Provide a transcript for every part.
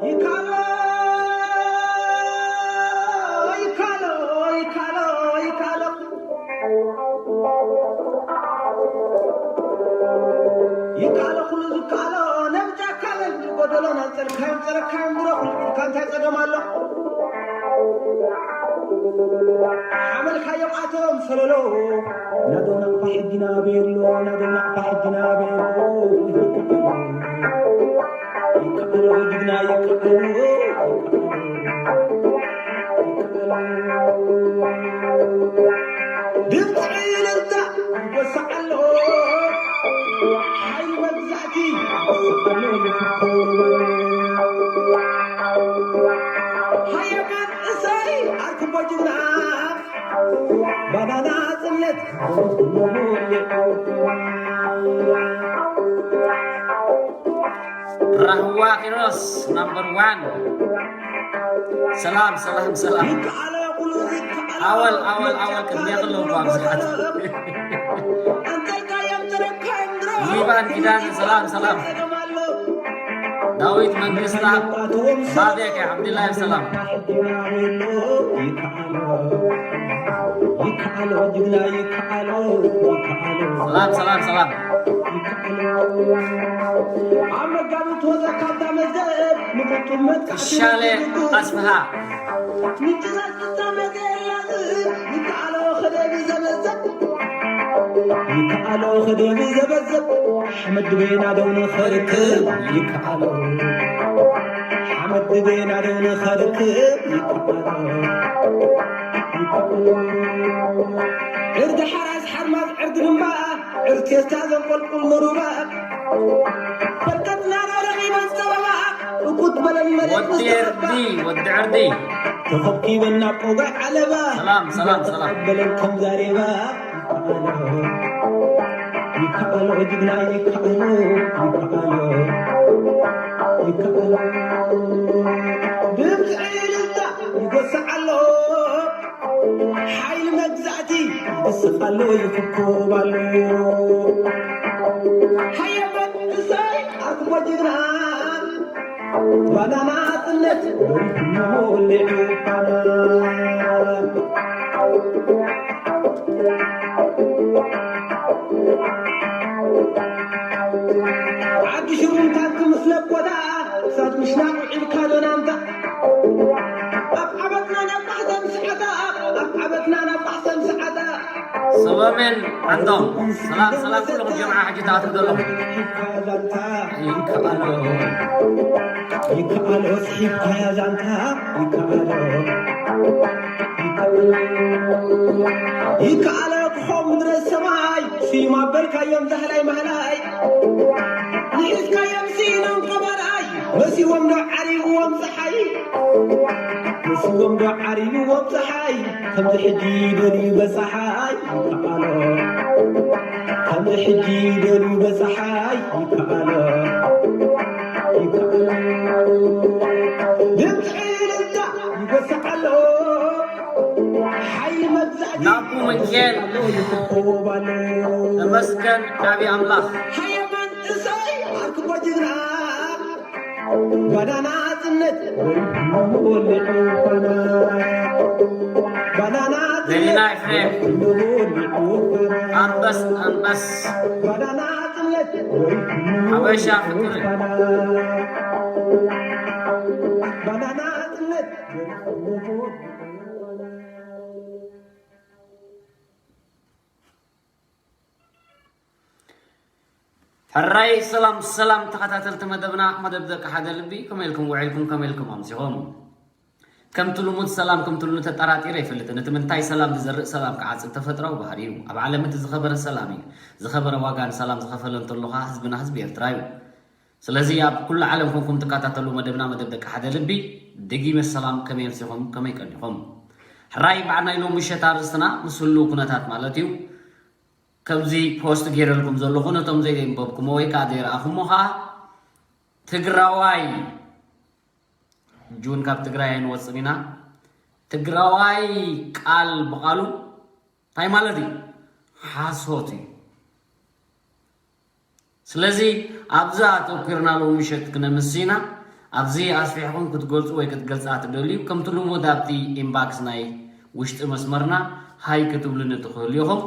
ይካሎ፣ ይካሎ፣ ይካሎ፣ ይካሎ። ይካሎ ኩሉ ዝካሎ፣ ነብጫ ካለን ጎደሎ፣ ናብ ጸርካዮም፣ ጸረካዮም ድሮ፣ ኩሉ ኢልካ እንታይ ጸገም ኣሎ? ሓመልካዮም ኣቶም ሰለሎ፣ ናዶ ናቕፋ ሕጊና ቤሎ፣ ናዶ ናቕፋ ሕጊና ቤሎ። ይካሎ፣ ይካሎ፣ ጅግና ይካሎ፣ ይካሎ። ድምፂ እልልታ ይጎስዕ ኣሎ፣ ሓይሊ መግዛእቲ ይጎስዕ ኣሎ። ሃየ መንእሰይ ኣርክቦ ጅግና፣ ባና ናፅነት ራህዋ ኪሮስ ናምበር ዋን። ሰላም ሰላም ሰላም። ኣወል ኣወል ኣወል ቅድሚያ ከለዉ እኳ ብዙሓት። ሊባን ኪዳነ ሰላም ሰላም። ዳዊት መንግስታ ባቤከ ዓብድላይ ሰላም። ይከኣሎ ጅግና ይከኣሎ ይከኣሎ። ሰላም ሰላም ሰላም። ኣብ መጋቢት ወዘ ካብታ መዝገብ ንቁጡብ መጥቃዕቲ ሻለ ኣስፍሃ። ምጭዛዝ ፍጻመ ዘየላዝ ይከኣሎ ከደቢ ዘበዘብ ይከኣሎ ከደቢ ዘበዘብ ሓመድ ቤና ደው ንኸርክብ ይከኣሎ ሓመድ ቤና ደው ንኸርክብ ይከኣሎ። ዕርዲ ሓራስ ሓርማዝ ዕርዲ ድማ ዕርቴስታ ዘንቆልቁል ንሩባ በርከትና ረኺበን ጸበባ እኩት በለን መሬት ወዲ ዕርዲ ወዲ ዕርዲ። ተኸብኪበን ናብ ቆጋዕ ዓለባ ሰላም ሰላም ሰላም። በለን ከም ዛሬባ ይከኣሎ ጅግና ይከኣሎ ይከኣሎ ይከኣሎ። ድምፂ እልልታ ይጎስዕ ኣሎ ሓይሊ መግዛእቲ ይስቕ ኣሎ ይፍኮብ ኣሎ። ሃየ መንእሰይ ኣርክቦ ጅግና ባና ናፅነት ወሊዑ ባና ዓዲ ሽሩን ታንክ ምስ ለቦታ ክሳድ ምሽናቕ ውዒልካ ዶ ናንታ ኣብ ዓበትና ናብ ማሕዘን ሰዓታ ኣብ ዓበትና ናብ ማሕዘን ሰዓታ ሰሎሜን ዓንዶም ሰላም ሰላም። ኩልኹም ጀምዓ ሕጂ ተኣትዉ ዘለኹም። ይከኣሎ ይከኣሎ ስሒብካያ ዛንታ ይከኣሎ ይከኣሎ ክኾም ምድረ ሰማይ ስዩም ኣበልካዮም ዛህላይ ማህላይ ንሒዝካዮም ስኢኖም ቀባላይ መሲዎም ዶ ዓሪብዎም ፀሓይ መሲዎም ዶ ዓሪብዎም ፀሓይ ከምዚ ሕጂ ደልዩ በፀሓይ ይከኣሎ ከምዚ ሕጂ ደልዩ በፀሓይ ይከኣሎ ይከኣሎ ድምፂ እልልታ ይጎስዕ ኣሎ ሓይሊ መግዛእቲ ናቡ መንጌል ይፍኮብ ኣሎ ተመስገን ዓብዪ ኣምላኽ። ሃየ መንእሰይ ኣርክቦ ጅግና ባና ናፅነት ወሊዑ ባና ባና ናፅነት ዜና ኤፍሬም ወሊዑ ባና ኣንበስ ኣንበስ ባና ናፅነት ሓበሻ ፍቅሪ ባና ናፅነት ሕራይ ሰላም ሰላም ተኸታተልቲ መደብና መደብ ደቂ ሓደ ልቢ ከመይ ኢልኩም ውዒልኩም ከመይ ኢልኩም ኣምሲኹም? ከምቲ ልሙድ ሰላም ከምቲ ልሙድ ተጠራጢረ ኣይፈልጥን። እቲ ምንታይ ሰላም ዝዘርእ ሰላም ክዓጽድ ተፈጥራዊ ባህሪ እዩ። ኣብ ዓለም እቲ ዝኸበረ ሰላም እዩ። ዝኸበረ ዋጋ ንሰላም ዝኸፈለ እንተሎ ኸዓ ህዝብና ህዝቢ ኤርትራ እዩ። ስለዚ ኣብ ኩሉ ዓለም ኮንኩም ትከታተሉ መደብና መደብ ደቂ ሓደ ልቢ ደጊመ ሰላም ከመይ ኣምሲኹም ከመይ ቀኒኹም? ሕራይ በዓል ናይ ሎሚ ምሸት ኣርእስትና ምስ ህልው ኩነታት ማለት እዩ። ከምዚ ፖስት ገይረልኩም ዘለኹ ነቶም ዘየንበብኩሞ ወይ ከዓ ዘይረኣኹሞ ከዓ ትግራዋይ ጁን ካብ ትግራይ ኣይንወፅን ኢና። ትግራዋይ ቃል ብቃሉ እንታይ ማለት እዩ? ሓሶት እዩ። ስለዚ ኣብዚ ኣተኲርና ሎሚ ምሸት ክነምሲ ኢና። ኣብዚ ኣስፊሕኩም ክትገልጹ ወይ ክትገልጻ ትደልዩ፣ ከምቲ ልሙድ ኣብቲ ኢንባክስ ናይ ውሽጢ መስመርና ሃይ ክትብሉኒ ትኽእሉ ኢኹም።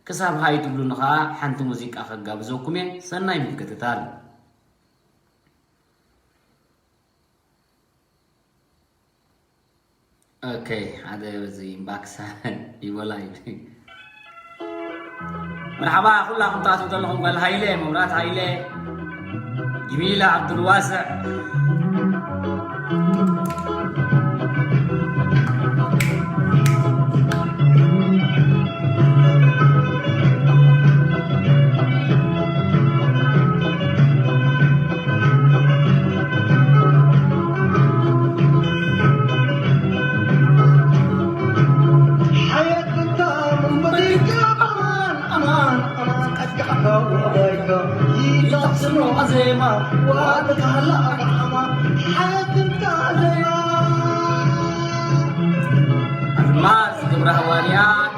ክሳብ ሃይ ትብሉኒ ኸኣ ሓንቲ ሙዚቃ ከጋብዘኩም እየ። ሰናይ ምክትታል። ኦኬ፣ ሓደ በዚ ኢንባክስ ይበላ እዩ። መርሓባ ኩላኹም ትኣትዉ ዘለኹም ጓል ሃይለ፣ መብራት ሃይለ፣ ጅሚላ ዓብዱልዋስዕ። ሓየት እንታ መንበሪካ ኣማን፣ ኣማን፣ ኣማን፣ ኣጋሕካው ኣባይካ ይታስኖ ኣዜማ፣ ዋጥካላ ኣጋሓማ፣ ሓየት እንታ ዜማ። ኣልማዝ ግብረ ሃዋርያት፣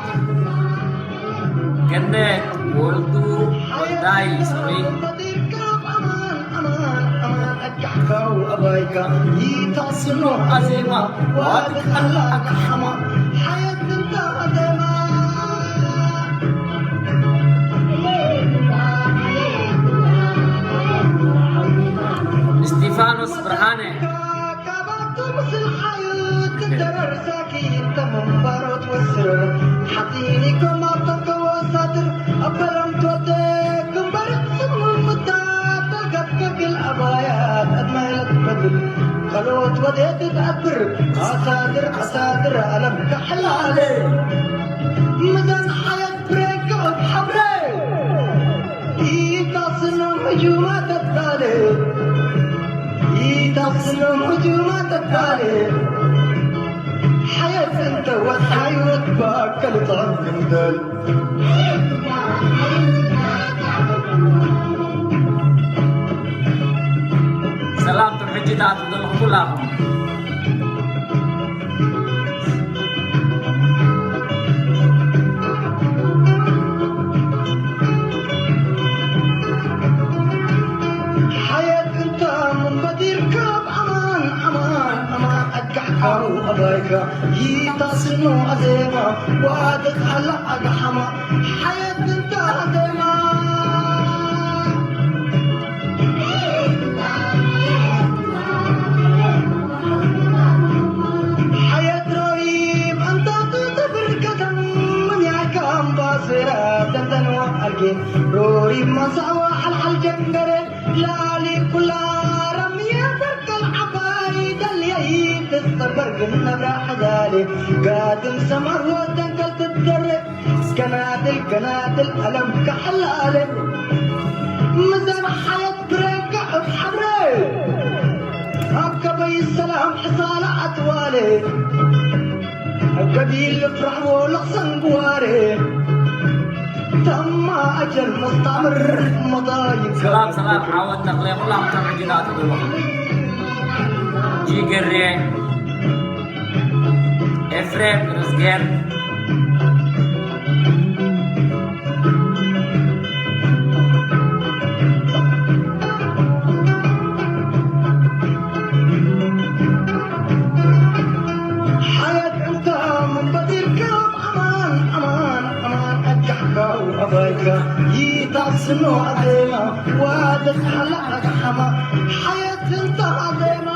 ገነት ወልዱ ወልዳይ፣ ሶሪ። መንበሪካ ኣማን፣ ኣማን፣ ኣማን፣ ኣጋሕካው ኣባይካ ይታስኖ ኣዜማ፣ ዋጥካላ ኣጋሓማ፣ ሓየት እንታ ዜማ። እስጢፋኖስ ብርሃነ። ካባቱ ምስል ሓዩ ትደረር ሳኪ ተመንባሮ ትወስር ሓፂኒ ከማቶ ከወሳትር ኣበለም ትወደ ግንባር ስምምታ ተልጋት ከግል ኣባያ ተድመለት በትል ከሎት ወዴት ትኣብር ኣሳድር ኣሳድር ኣለም ከሕላለ ምዘን ሓየት ብሬክ ኣብ ሓብረ ኢታስኖም እጁማ ተታለ ኢታስኖም እጁማ ተታለ ሓየት እንተ ወሳዩት ባከል ጻንክምተል ሰላም ትም ሕጂ ትኣትዉ ዘለኹም ኩላኹም። ሓየት እንታ መንበዲርካ ኣማን ኣማን ኣማን ኣጋሕካው ኣባይካ ይታስኖ ኣዜማ ዋደት ኣላ ኣጋሓማ ሓየት እንታ ዜማ ሓየት ሮሂብ ኣንታ ተተብር ከተም ምንያካ ኣምባሰራ ተንተንዋ ኣርጌ ሮሂብ ማሳዋ ሓልሓል ጀንገረ ላሊ ኩላ ረምየ በርከል ዓባይ ደልየይ ትጸበር ግን ነብራ ሓዛሌ ጋድም ሰማር ወተንከል ትደረ ገናድል ገናድል ኣለም ከሐላለ ምዘን ሓየት ብረጋ እብ ሓብረ ኣብ ከበይ ሰላም ሕሳላ ኣትዋለ ገቢል ፍራሕዎ ለኽሰንግዋረ ተማ ኣጀል መስታምር መጣይብ ሰላም ሰላም ዓወት ተኽለ ኩላም ተምዕጅና ትግሉ ጂግሬ ኤፍሬም ርዝጌር ሓየት እንታ መንበዲርካ ኣማን ኣማን ኣማን ኣጃሕካው ኣባይካ ይታስኖ ኣዜማ ዋደት ሓላ ኣግሓማ ሓየት እንታ ኣዜማ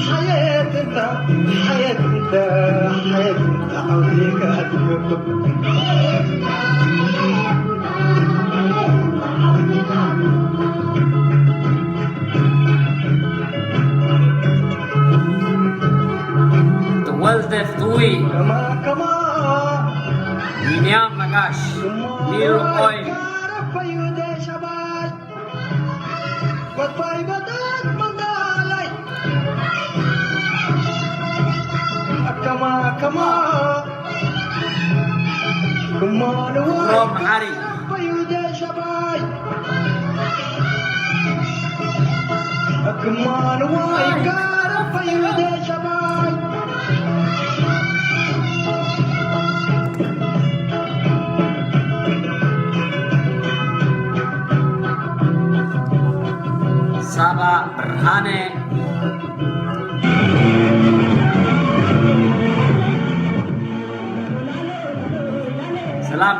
ሓየት እንታ ሓየት እንታ ሓየት እንታ ኣውሪካ ትገብር ተወልደ ፍትዊ፣ ከማ ከማ ቢንያም ነጋሽ፣ ኒል ኦይል።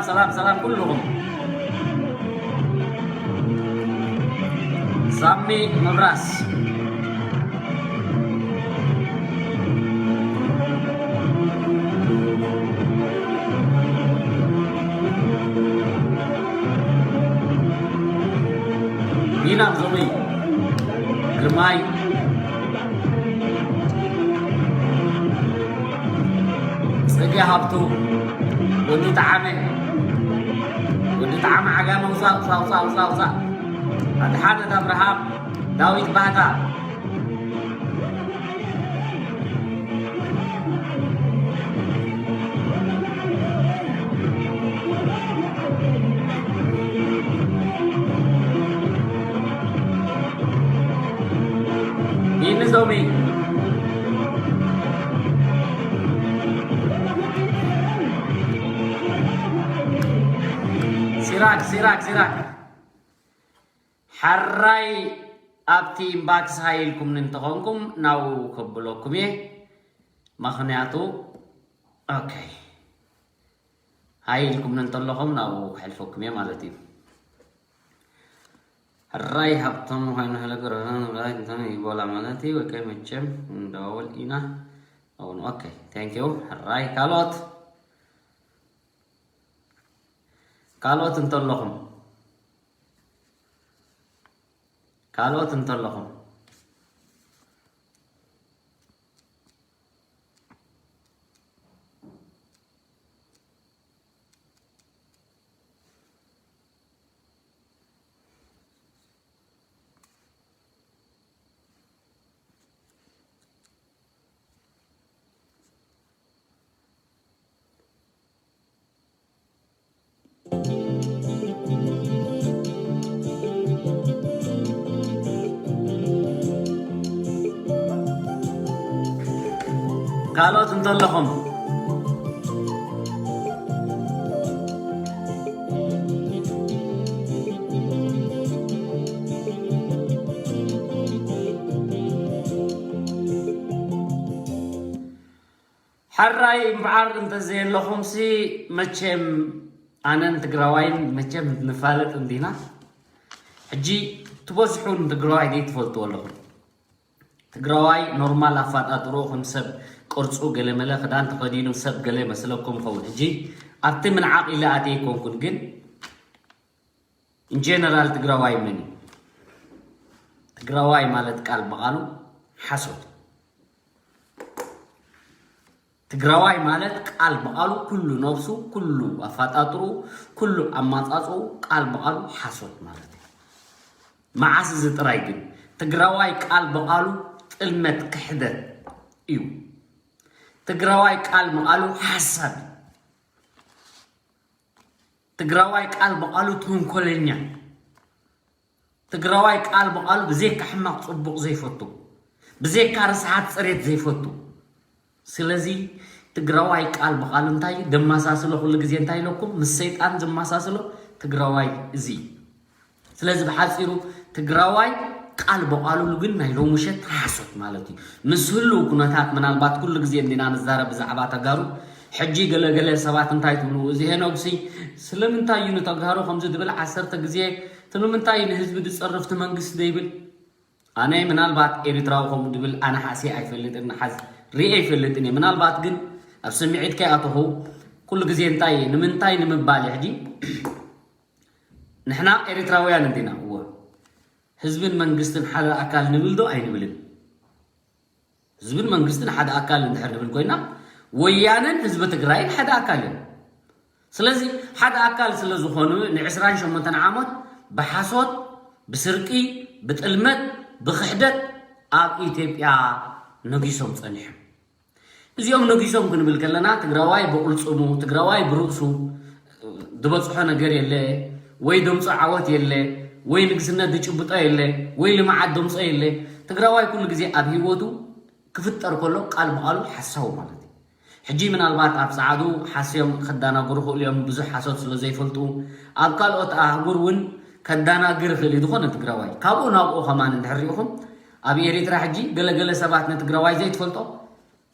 ሰላም ሰላም ኩልኹም። ሳሚ መብራስ፣ ቢናም ዞሚ፣ ግርማይ፣ ጽጌ ሃብቱ፣ ወዲ ጠዓመ፣ ወዲ ጠዓመ ዓጋመ፣ ውጻእ፣ ውጻእ፣ ውጻእ፣ ውጻእ፣ ውጻእ። ኣድሓነት ኣብርሃም፣ ዳዊት ባህታ። ይንዞሚ ሲራክ፣ ሲራክ፣ ሲራክ። ሕራይ ኣብቲ ኢንባክስ ሃይ ኢልኩምኒ እንተኾንኩም ናብኡ ከብለኩም እየ። ምኽንያቱ፣ ኦኬ፣ ሃይ ኢልኩምኒ እንተለኹም ናብኡ ከሕልፈኩም እየ ማለት እዩ። ሕራይ ሃብቶም ኮይኑ፣ ሕለ ገረና ንብላይ እንተን ይቦላ ማለት እዩ። ኦኬ፣ መቸም እንደዋወል ኢና። ኣሁን ኦኬ፣ ታንክ ዩ። ሕራይ ካልኦት፣ ካልኦት እንተለኹም፣ ካልኦት እንተለኹም። ካልኦት እንተለኹም፣ ሕራይ እምበኣር እንተዘየለኹምሲ፣ መቸም ኣነን ትግራዋይን መቸም ንፋለጥ እንዲና። ሕጂ ትበዝሑ ንትግራዋይ ዘይትፈልጥዎ ኣለኹም። ትግራዋይ ኖርማል ኣፋጣጥሮ ከም ሰብ ቅርጹ ገለመለ ክዳን ተኸዲኑ ሰብ ገለ መስለኩም ይኸውን። ሕጂ ኣብቲ ምንዓቕ ኢለ ኣትየ ኣይኮንኩን፣ ግን ኢንጀነራል ትግራዋይ መን እዩ? ትግራዋይ ማለት ቃል ብቓሉ ሓሶት። ትግራዋይ ማለት ቃል ብቓሉ ኩሉ ነብሱ፣ ኩሉ ኣፋጣጥሩ፣ ኩሉ ኣማጻጽኡ ቃል ብቓሉ ሓሶት ማለት እዩ። መዓስ እዚ ጥራይ ግን ትግራዋይ ቃል ብቓሉ ጥልመት ክሕደት እዩ። ትግራዋይ ቃል ብቓሉ ሓሳድ እዩ። ትግራዋይ ቃል ብቓሉ ተንኮለኛ። ትግራዋይ ቃል ብቓሉ ብዘይካ ሕማቕ ጽቡቕ ዘይፈቱ፣ ብዘይካ ርስሓት ጽሬት ዘይፈቱ። ስለዚ ትግራዋይ ቃል ብቓሉ እንታይ ደመሳስሎ፣ ኩሉ ግዜ እንታይ ኢለኩም? ምስ ሰይጣን ዝመሳስሎ ትግራዋይ እዚ እዩ። ስለዚ ብሓፂሩ ትግራዋይ ቃል ብቓሉ ግን ናይ ሎሚ ምሸት ሓሶት ማለት እዩ። ምስ ህልው ኩነታት ምናልባት ኩሉ ግዜ እንዲና ንዛረብ ብዛዕባ ተጋሩ። ሕጂ ገለገለ ሰባት እንታይ ትብሉ? እዚ ሄኖግሲ ስለምንታይ እዩ ንተጋሩ ከምዚ ድብል ዓሰርተ ግዜ? ስለምንታይ ንህዝቢ ድፀርፍ እቲ መንግስቲ ደይብል? ኣነ ምናልባት ኤርትራዊ ከምኡ ድብል ኣነ ሓስየ ኣይፈልጥን፣ ሓዝ ሪኤ ኣይፈልጥን እየ። ምናልባት ግን ኣብ ስምዒት ከይኣተኹ ኩሉ ግዜ እንታይ እየ? ንምንታይ ንምባል እየ ሕጂ ንሕና ኤርትራውያን እንዲና። እወ፣ ህዝብን መንግስትን ሓደ ኣካል ንብል ዶ ኣይንብልን? ህዝብን መንግስትን ሓደ ኣካል እንድሕር ንብል ኮይና፣ ወያነን ህዝቢ ትግራይን ሓደ ኣካል እዮም። ስለዚ ሓደ ኣካል ስለ ዝኾኑ ንዕስራን ሸሞንተን ዓመት ብሓሶት፣ ብስርቂ፣ ብጥልመት፣ ብኽሕደት ኣብ ኢትዮጵያ ነጊሶም ጸኒሖም። እዚኦም ነጊሶም ክንብል ከለና ትግራዋይ ብቕልጽሙ፣ ትግራዋይ ብርእሱ ዝበጽሖ ነገር የለ፣ ወይ ደምጾ ዓወት የለ፣ ወይ ንግስነት ዝጭብጦ የለ፣ ወይ ልምዓት ደምጾ የለ። ትግራዋይ ኩሉ ግዜ ኣብ ህይወቱ ክፍጠር ከሎ ቃል ብቓሉ ሓሳዊ ማለት እዩ። ሕጂ ምናልባት ኣብ ጸዓዱ ሓስዮም ከዳናግሩ ክእሉ እዮም፣ ብዙሕ ሓሶት ስለ ዘይፈልጡ። ኣብ ካልኦት ኣህጉር እውን ከዳናግር ይኽእል እዩ ዝኾነ ትግራዋይ። ካብኡ ናብኡ ከማን እንድሕር ሪኢኹም፣ ኣብ ኤሪትራ ሕጂ ገለገለ ሰባት ንትግራዋይ ዘይትፈልጦ፣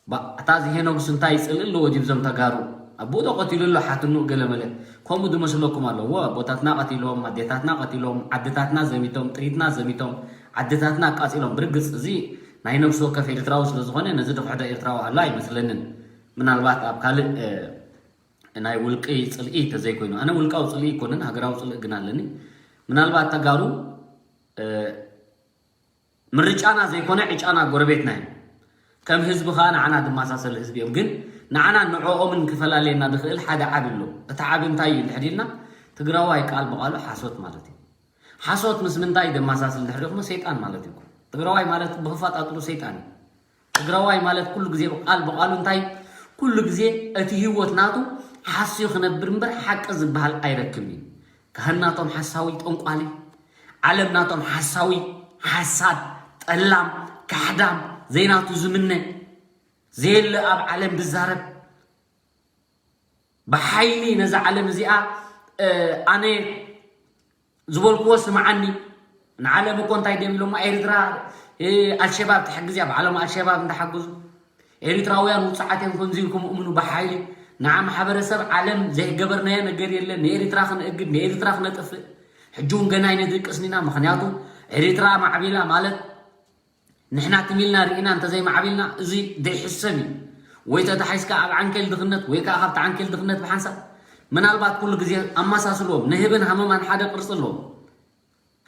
ባ፣ እታ እዚ ሄኖግስ እንታይ ይጽልእ ኣለዎ ድዩ ብዞም ተጋሩ? ኣቦኡ ዶ ቀቲሉ ኣሎ ሓትኑ ገለ መለ። ከምኡ ዝመስለኩም ኣለዎ። ኣቦታትና ቀቲሎም፣ ኣዴታትና ቀቲሎም፣ ዓድታትና ዘሚቶም፣ ጥሪትና ዘሚቶም፣ ዓድታትና ኣቃጺሎም። ብርግጽ እዚ ናይ ነፍሲ ወከፍ ኤርትራዊ ስለ ዝኾነ ነዚ ድኽሕዶ ኤርትራዊ ኣሎ ኣይመስለንን። ምናልባት ኣብ ካልእ ናይ ውልቂ ጽልኢ ተዘይኮይኑ፣ ኣነ ውልቃዊ ጽልኢ ኣይኮነን፣ ሃገራዊ ጽልኢ ግን ኣለኒ። ምናልባት ተጋሩ ምርጫና ዘይኮነ ዕጫና ጎረቤትና እዮም። ከም ህዝቢ ከዓ ንዓና ዝመሳሰል ህዝቢ እዮም። ግን ንዓና ንዕኦምን ክፈላልየና ዝኽእል ሓደ ዓቢ ኣሎ። እቲ ዓቢ እንታይ እዩ እንድሕር ኢልና፣ ትግራዋይ ቃል ብቃሉ ሓሶት ማለት እዩ። ሓሶት ምስ ምንታይ ዘመሳስል እንድሕር ኢኹሞ፣ ሰይጣን ማለት እዩ። ትግራዋይ ማለት ብኽፋጣጥሩ ሰይጣን እዩ። ትግራዋይ ማለት ኩሉ ግዜ ቃል ብቃሉ እንታይ፣ ኩሉ ግዜ እቲ ህይወት ናቱ ሓስዩ ክነብር እምበር ሓቂ ዝበሃል ኣይረክብን እዩ። ካህን ናቶም ሓሳዊ ጠንቋሊ፣ ዓለም ናቶም ሓሳዊ፣ ሓሳድ፣ ጠላም፣ ካሕዳም፣ ዘይናቱ ዝምነ፣ ዘየለ ኣብ ዓለም ዝዛረብ፣ ብሓይሊ ነዛ ዓለም እዚኣ ኣነ ዝበልክዎ ስምዓኒ። ንዓለም እኮ እንታይ ደም ኢሎማ፣ ኤርትራ ኣልሸባብ ትሕግዝ እያ ብዓሎም። ኣልሸባብ እንዳሓገዙ ኤሪትራውያን ውፅዓት እዮም ከምዚ ኢልኩም እምኑ ብሓይሊ። ንዓ ማሕበረሰብ ዓለም ዘይገበርናዮ ነገር የለን። ንኤሪትራ ክንእግድ፣ ንኤሪትራ ክነጥፍእ። ሕጂ እውን ገና ኣይነድቅስን ኢና። ምክንያቱ ኤሪትራ ማዕቢላ ማለት ንሕና ትም ኢልና ርኢና እንተዘይማዕቢልና እዚ ዘይሕሰብ እዩ። ወይ ተታሒዝካ ኣብ ዓንኬል ድኽነት ወይ ከዓ ካብቲ ዓንኬል ድኽነት ብሓንሳብ። ምናልባት ኩሉ ግዜ ኣመሳስልዎም፣ ንህብን ሃመማን ሓደ ቅርፂ ኣለዎም።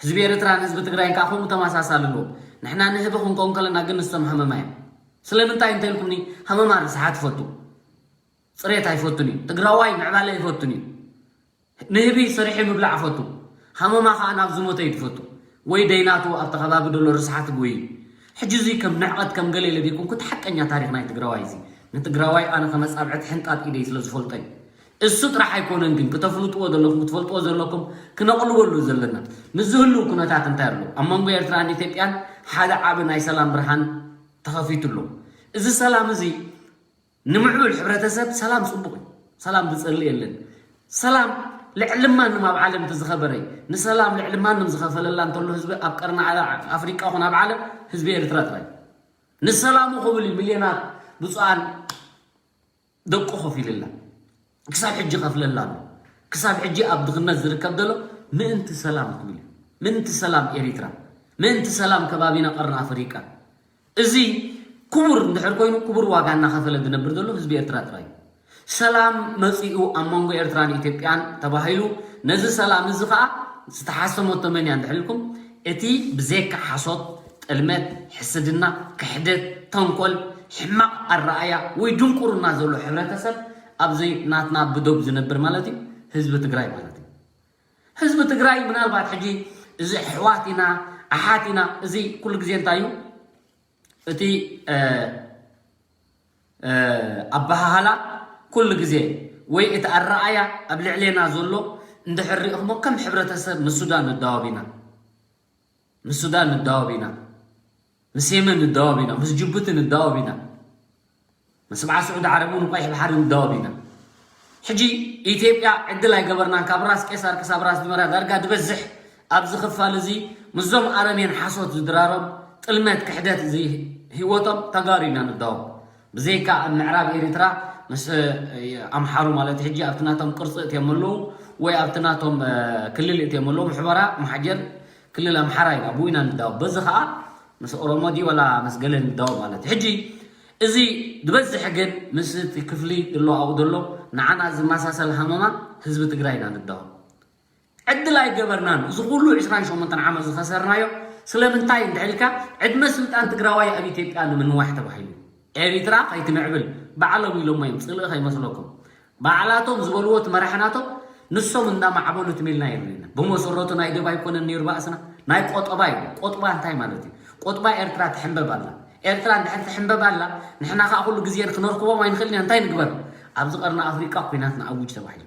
ህዝቢ ኤርትራን ህዝቢ ትግራይን ከዓ ከምኡ ተመሳሳሊ ኣለዎም። ንሕና ንህቢ ክንከውን ከለና ግን ንሶም ሃመማ እዮም። ስለምንታይ እንተልኩምኒ፣ ሃመማ ርስሓት ይፈቱ፣ ፅሬት ኣይፈቱን እዩ። ትግራዋይ ምዕባለ ኣይፈቱን እዩ። ንህቢ ሰሪሑ ምብላዕ ፈቱ። ሃመማ ከዓ ናብ ዝሞተ እዩ ዝፈቱ። ወይ ደይናቱ ኣብቲ ከባቢ ዘሎ ርስሓት ጎይ። ሕጂ እዚ ከም ንዕቐት ከም ገለ ኢለ ዘይኮንኩ፣ እቲ ሓቀኛ ታሪኽ ናይ ትግራዋይ እዚ። ንትግራዋይ ኣነ ከመጻብዐት ሕንጣጥ ኢደይ ስለ ዝፈልጦ እዩ። እሱ ጥራሕ ኣይኮነን ግን፣ ክተፍልጥዎ ዘለኩም፣ ክትፈልጥዎ ዘለኩም፣ ክነቕልበሉ ዘለና። ምስ ዝህልው ኩነታት እንታይ ኣሎ? ኣብ መንጎ ኤርትራን ኢትዮጵያን ሓደ ዓቢ ናይ ሰላም ብርሃን ተኸፊቱ ኣሎ። እዚ ሰላም እዚ ንምዕቡል ሕብረተሰብ ሰላም ጽቡቕ እዩ። ሰላም ዝጸልእ የለን። ሰላም ልዕሊ ማንም ኣብ ዓለም እቲ ዝኸበረ እዩ። ንሰላም ልዕሊ ማንም ዝኸፈለላ እንተሎ ህዝቢ ኣብ ቀርኒ ዓለ-፣ ኣፍሪቃ ኹን ኣብ ዓለም ህዝቢ ኤርትራ ጥራይ። ንሰላሙ ክብል እዩ ሚልዮናት ብፁዓን ደቁ ከፊልላ። ክሳብ ሕጂ ከፍለላ ኣሎ። ክሳብ ሕጂ ኣብ ድኽነት ዝርከብ ዘሎ ምእንቲ ሰላም ክብል እዩ። ምእንቲ ሰላም ኤሪትራ፣ ምእንቲ ሰላም ከባቢና ቀርኒ ኣፍሪቃ። እዚ ክቡር እንድሕር ኮይኑ፣ ክቡር ዋጋ እናኸፈለ ዝነብር ዘሎ ህዝቢ ኤርትራ ጥራይ እዩ። ሰላም መጺኡ ኣብ መንጎ ኤርትራን ኢትዮጵያን ተባሂሉ፣ ነዚ ሰላም እዚ ኸኣ ዝተሓሰመቶ መን እያ እንድሕር ኢልኩም፣ እቲ ብዘይካ ሓሶት፣ ጥልመት፣ ሕስድና፣ ክሕደት፣ ተንኮል፣ ሕማቕ ኣረኣያ ወይ ድንቁርና ዘሎ ሕብረተሰብ ኣብዚ ናትና ብዶብ ዝነብር ማለት እዩ፣ ህዝቢ ትግራይ ማለት እዩ። ህዝቢ ትግራይ ምናልባት ሕጂ እዚ ኣሕዋት ኢና፣ ኣሓት ኢና፣ እዚ ኩሉ ግዜ እንታይ እዩ? እቲ፣ እ፣ እ፣ ኣበሃህላ ኩሉ ግዜ ወይ እቲ ኣረኣያ ኣብ ልዕሌና ዘሎ እንድሕር ሪእኹሞ ከም ሕብረተሰብ ምስ ሱዳን ንዳወብ ኢና። ምስ ሱዳን ንዳወብ ኢና። ምስ የመን ንዳወብ ኢና። ምስ ጅቡቲ ንዳወብ ኢና። ምስ በዓል ስዑዲ ዓረብ እውን ቀይሕ ባሕሪ ንዳወብ ኢና። ሕጂ ኢትዮጵያ ዕድል ኣይገበርናን። ካብ ራስ ቄሳር ክሳብ ራስ ዱመራ ዳርጋ ዝበዝሕ ኣብዚ ክፋል እዚ ምስዞም ኣረሜን ሓሶት ዝድራሮም ጥልመት ክሕደት እዚ ህይወቶም ተጋሩ ኢና ንዳወብ። ብዘይካ ኣብ ምዕራብ ኤሪትራ ምስ፣ እ፣ ኣምሓሩ ማለት ሕጂ ኣብቲ ናቶም ቅርፂ እትዮም ኣለዉ ወይ ኣብቲ ናቶም፣ እ፣ ክልል እትዮም ኣለዉ ምሕበራ መሓጀር ክልል ኣምሓራ ኢና ብኡ ኢና ንዳወብ። በዚ ከዓ ምስ ኦሮሞ ድዩ ዋላ ምስ ገለ ንዳወብ ማለት እዩ። ሕጂ እዚ ዝበዝሕ ግን ምስ እቲ ክፍሊ ዘሎ ኣብኡ ዘሎ ንዓና ዝመሳሰል ሃመማ ህዝቢ ትግራይ ኢና ንዳወብ። ዕድል ኣይገበርናን። እዚ ኩሉ ዕስራን ሸሞንተን ዓመት ዝኸሰርናዮ ስለምንታይ እንድሕር ኢልካ፣ ዕድመ ስልጣን ትግራዋይ ኣብ ኢትዮጵያ ንምንዋሕ ተባሂሉ። ኤሪትራ ከይትምዕብል ባዕሎም ኢሎሞ እዮም፣ ጽልኢ ከይመስለኩም። ባዕላቶም ዝበልዎ እቲ መራሒ ናቶም፣ ንሶም እንዳማዕበሉ ትም ኢልና የብልና። ብመሰረቱ ናይ ደባ ኣይኮነን ነይሩ ባእስና፣ ናይ ቆጠባ እዩ። ቆጥባ እንታይ ማለት እዩ? ቆጥባ ኤርትራ ትሕንበብ ኣላ። ኤርትራ እንድሕር ትሕንበብ ኣላ፣ ንሕና ከዓ ኩሉ ግዜ ክነርክቦም ኣይንኽእልን ኢና። እንታይ ንግበር? ኣብዚ ቀርኒ ኣፍሪቃ ኩናት ንኣውጅ ተባሂሉ።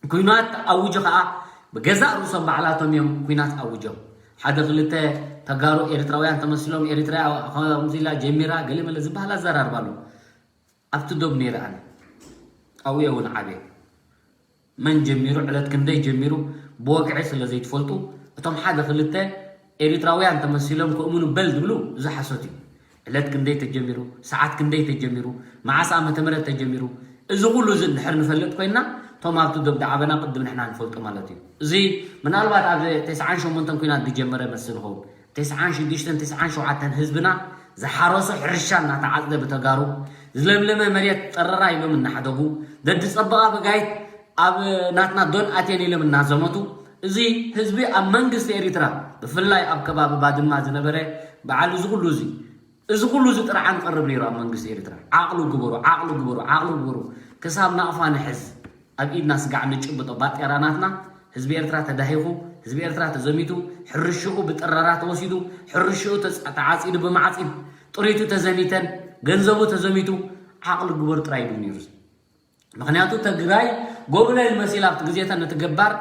ኩናት ኣውጁ ከዓ ብገዛእ ርእሶም ባዕላቶም እዮም ኩናት ኣውጆም። ሓደ ክልተ ተጋሩ ኤርትራውያን ተመሲሎም ኤርትራ ከምዚ ኢላ ጀሚራ ገለ መለ ዝበሃል ኣዘራርባ ኣሎ። ኣብቲ ዶብ ነይረ ኣነ። ኣብኡ እውን ዓብየ። መን ጀሚሩ፣ ዕለት ክንደይ ጀሚሩ፣ ብወግዒ ስለ ዘይትፈልጡ፣ እቶም ሓደ ክልተ ኤሪትራውያን ተመሲሎም ክእምኑ በል ዝብሉ፣ እዚ ሓሶት እዩ። ዕለት ክንደይ ተጀሚሩ፣ ሰዓት ክንደይ ተጀሚሩ፣ መዓስ ዓመተ ምህረት ተጀሚሩ፣ እዚ ኩሉ እዚ እንድሕር ንፈልጥ ኮይና፣ እቶም ኣብቲ ዶብ ዝዓበና ቅድም ንሕና ንፈልጦ ማለት እዩ። እዚ ምናልባት ኣብ ተስዓን ሸሞንተን ኲናት ዝጀመረ መስል ይኸውን። ተስዓን ሽዱሽተን፣ ተስዓን ሸውዓተን ህዝብና ዝሓረሶ ሕርሻ እናተዓጽደ ብተጋሩ፣ ዝለምለመ መሬት ጠረራ ኢሎም እናሓደጉ፣ ደዲ ጸበቓ በጋይት ኣብ ናትና ዶን ኣትየን ኢሎም እናዘመቱ፣ እዚ ህዝቢ ኣብ መንግስቲ ኤሪትራ፣ ብፍላይ ኣብ ከባቢ ባድማ ዝነበረ በዓል እዚ ኩሉ እዚ፣ እዚ ኩሉ እዚ ጥርዓን ቀርብ ነይሩ ኣብ መንግስቲ ኤሪትራ። ዓቕሉ ግበሩ፣ ዓቕሉ ግበሩ፣ ዓቕሉ ግበሩ። ክሳብ ናቕፋ ንሕዝ፣ ኣብ ኢድና ስጋዕ ንጭብጦ ባጤራ ናትና። ህዝቢ ኤርትራ ተዳሂኹ፣ ህዝቢ ኤርትራ ተዘሚቱ፣ ሕርሽኡ ብጥረራ ተወሲዱ፣ ሕርሽኡ ተጻ-፣ ተዓጺዱ ብማዕጺድ፣ ጥሪቱ ተዘሚተን፣ ገንዘቡ ተዘሚቱ፣ ዓቕሊ ግበሩ ጥራይ ይብል ነይሩ። ምኽንያቱ ትግራይ ጎብለል መሲላ ኣብቲ ግዜታ ነቲ ገባር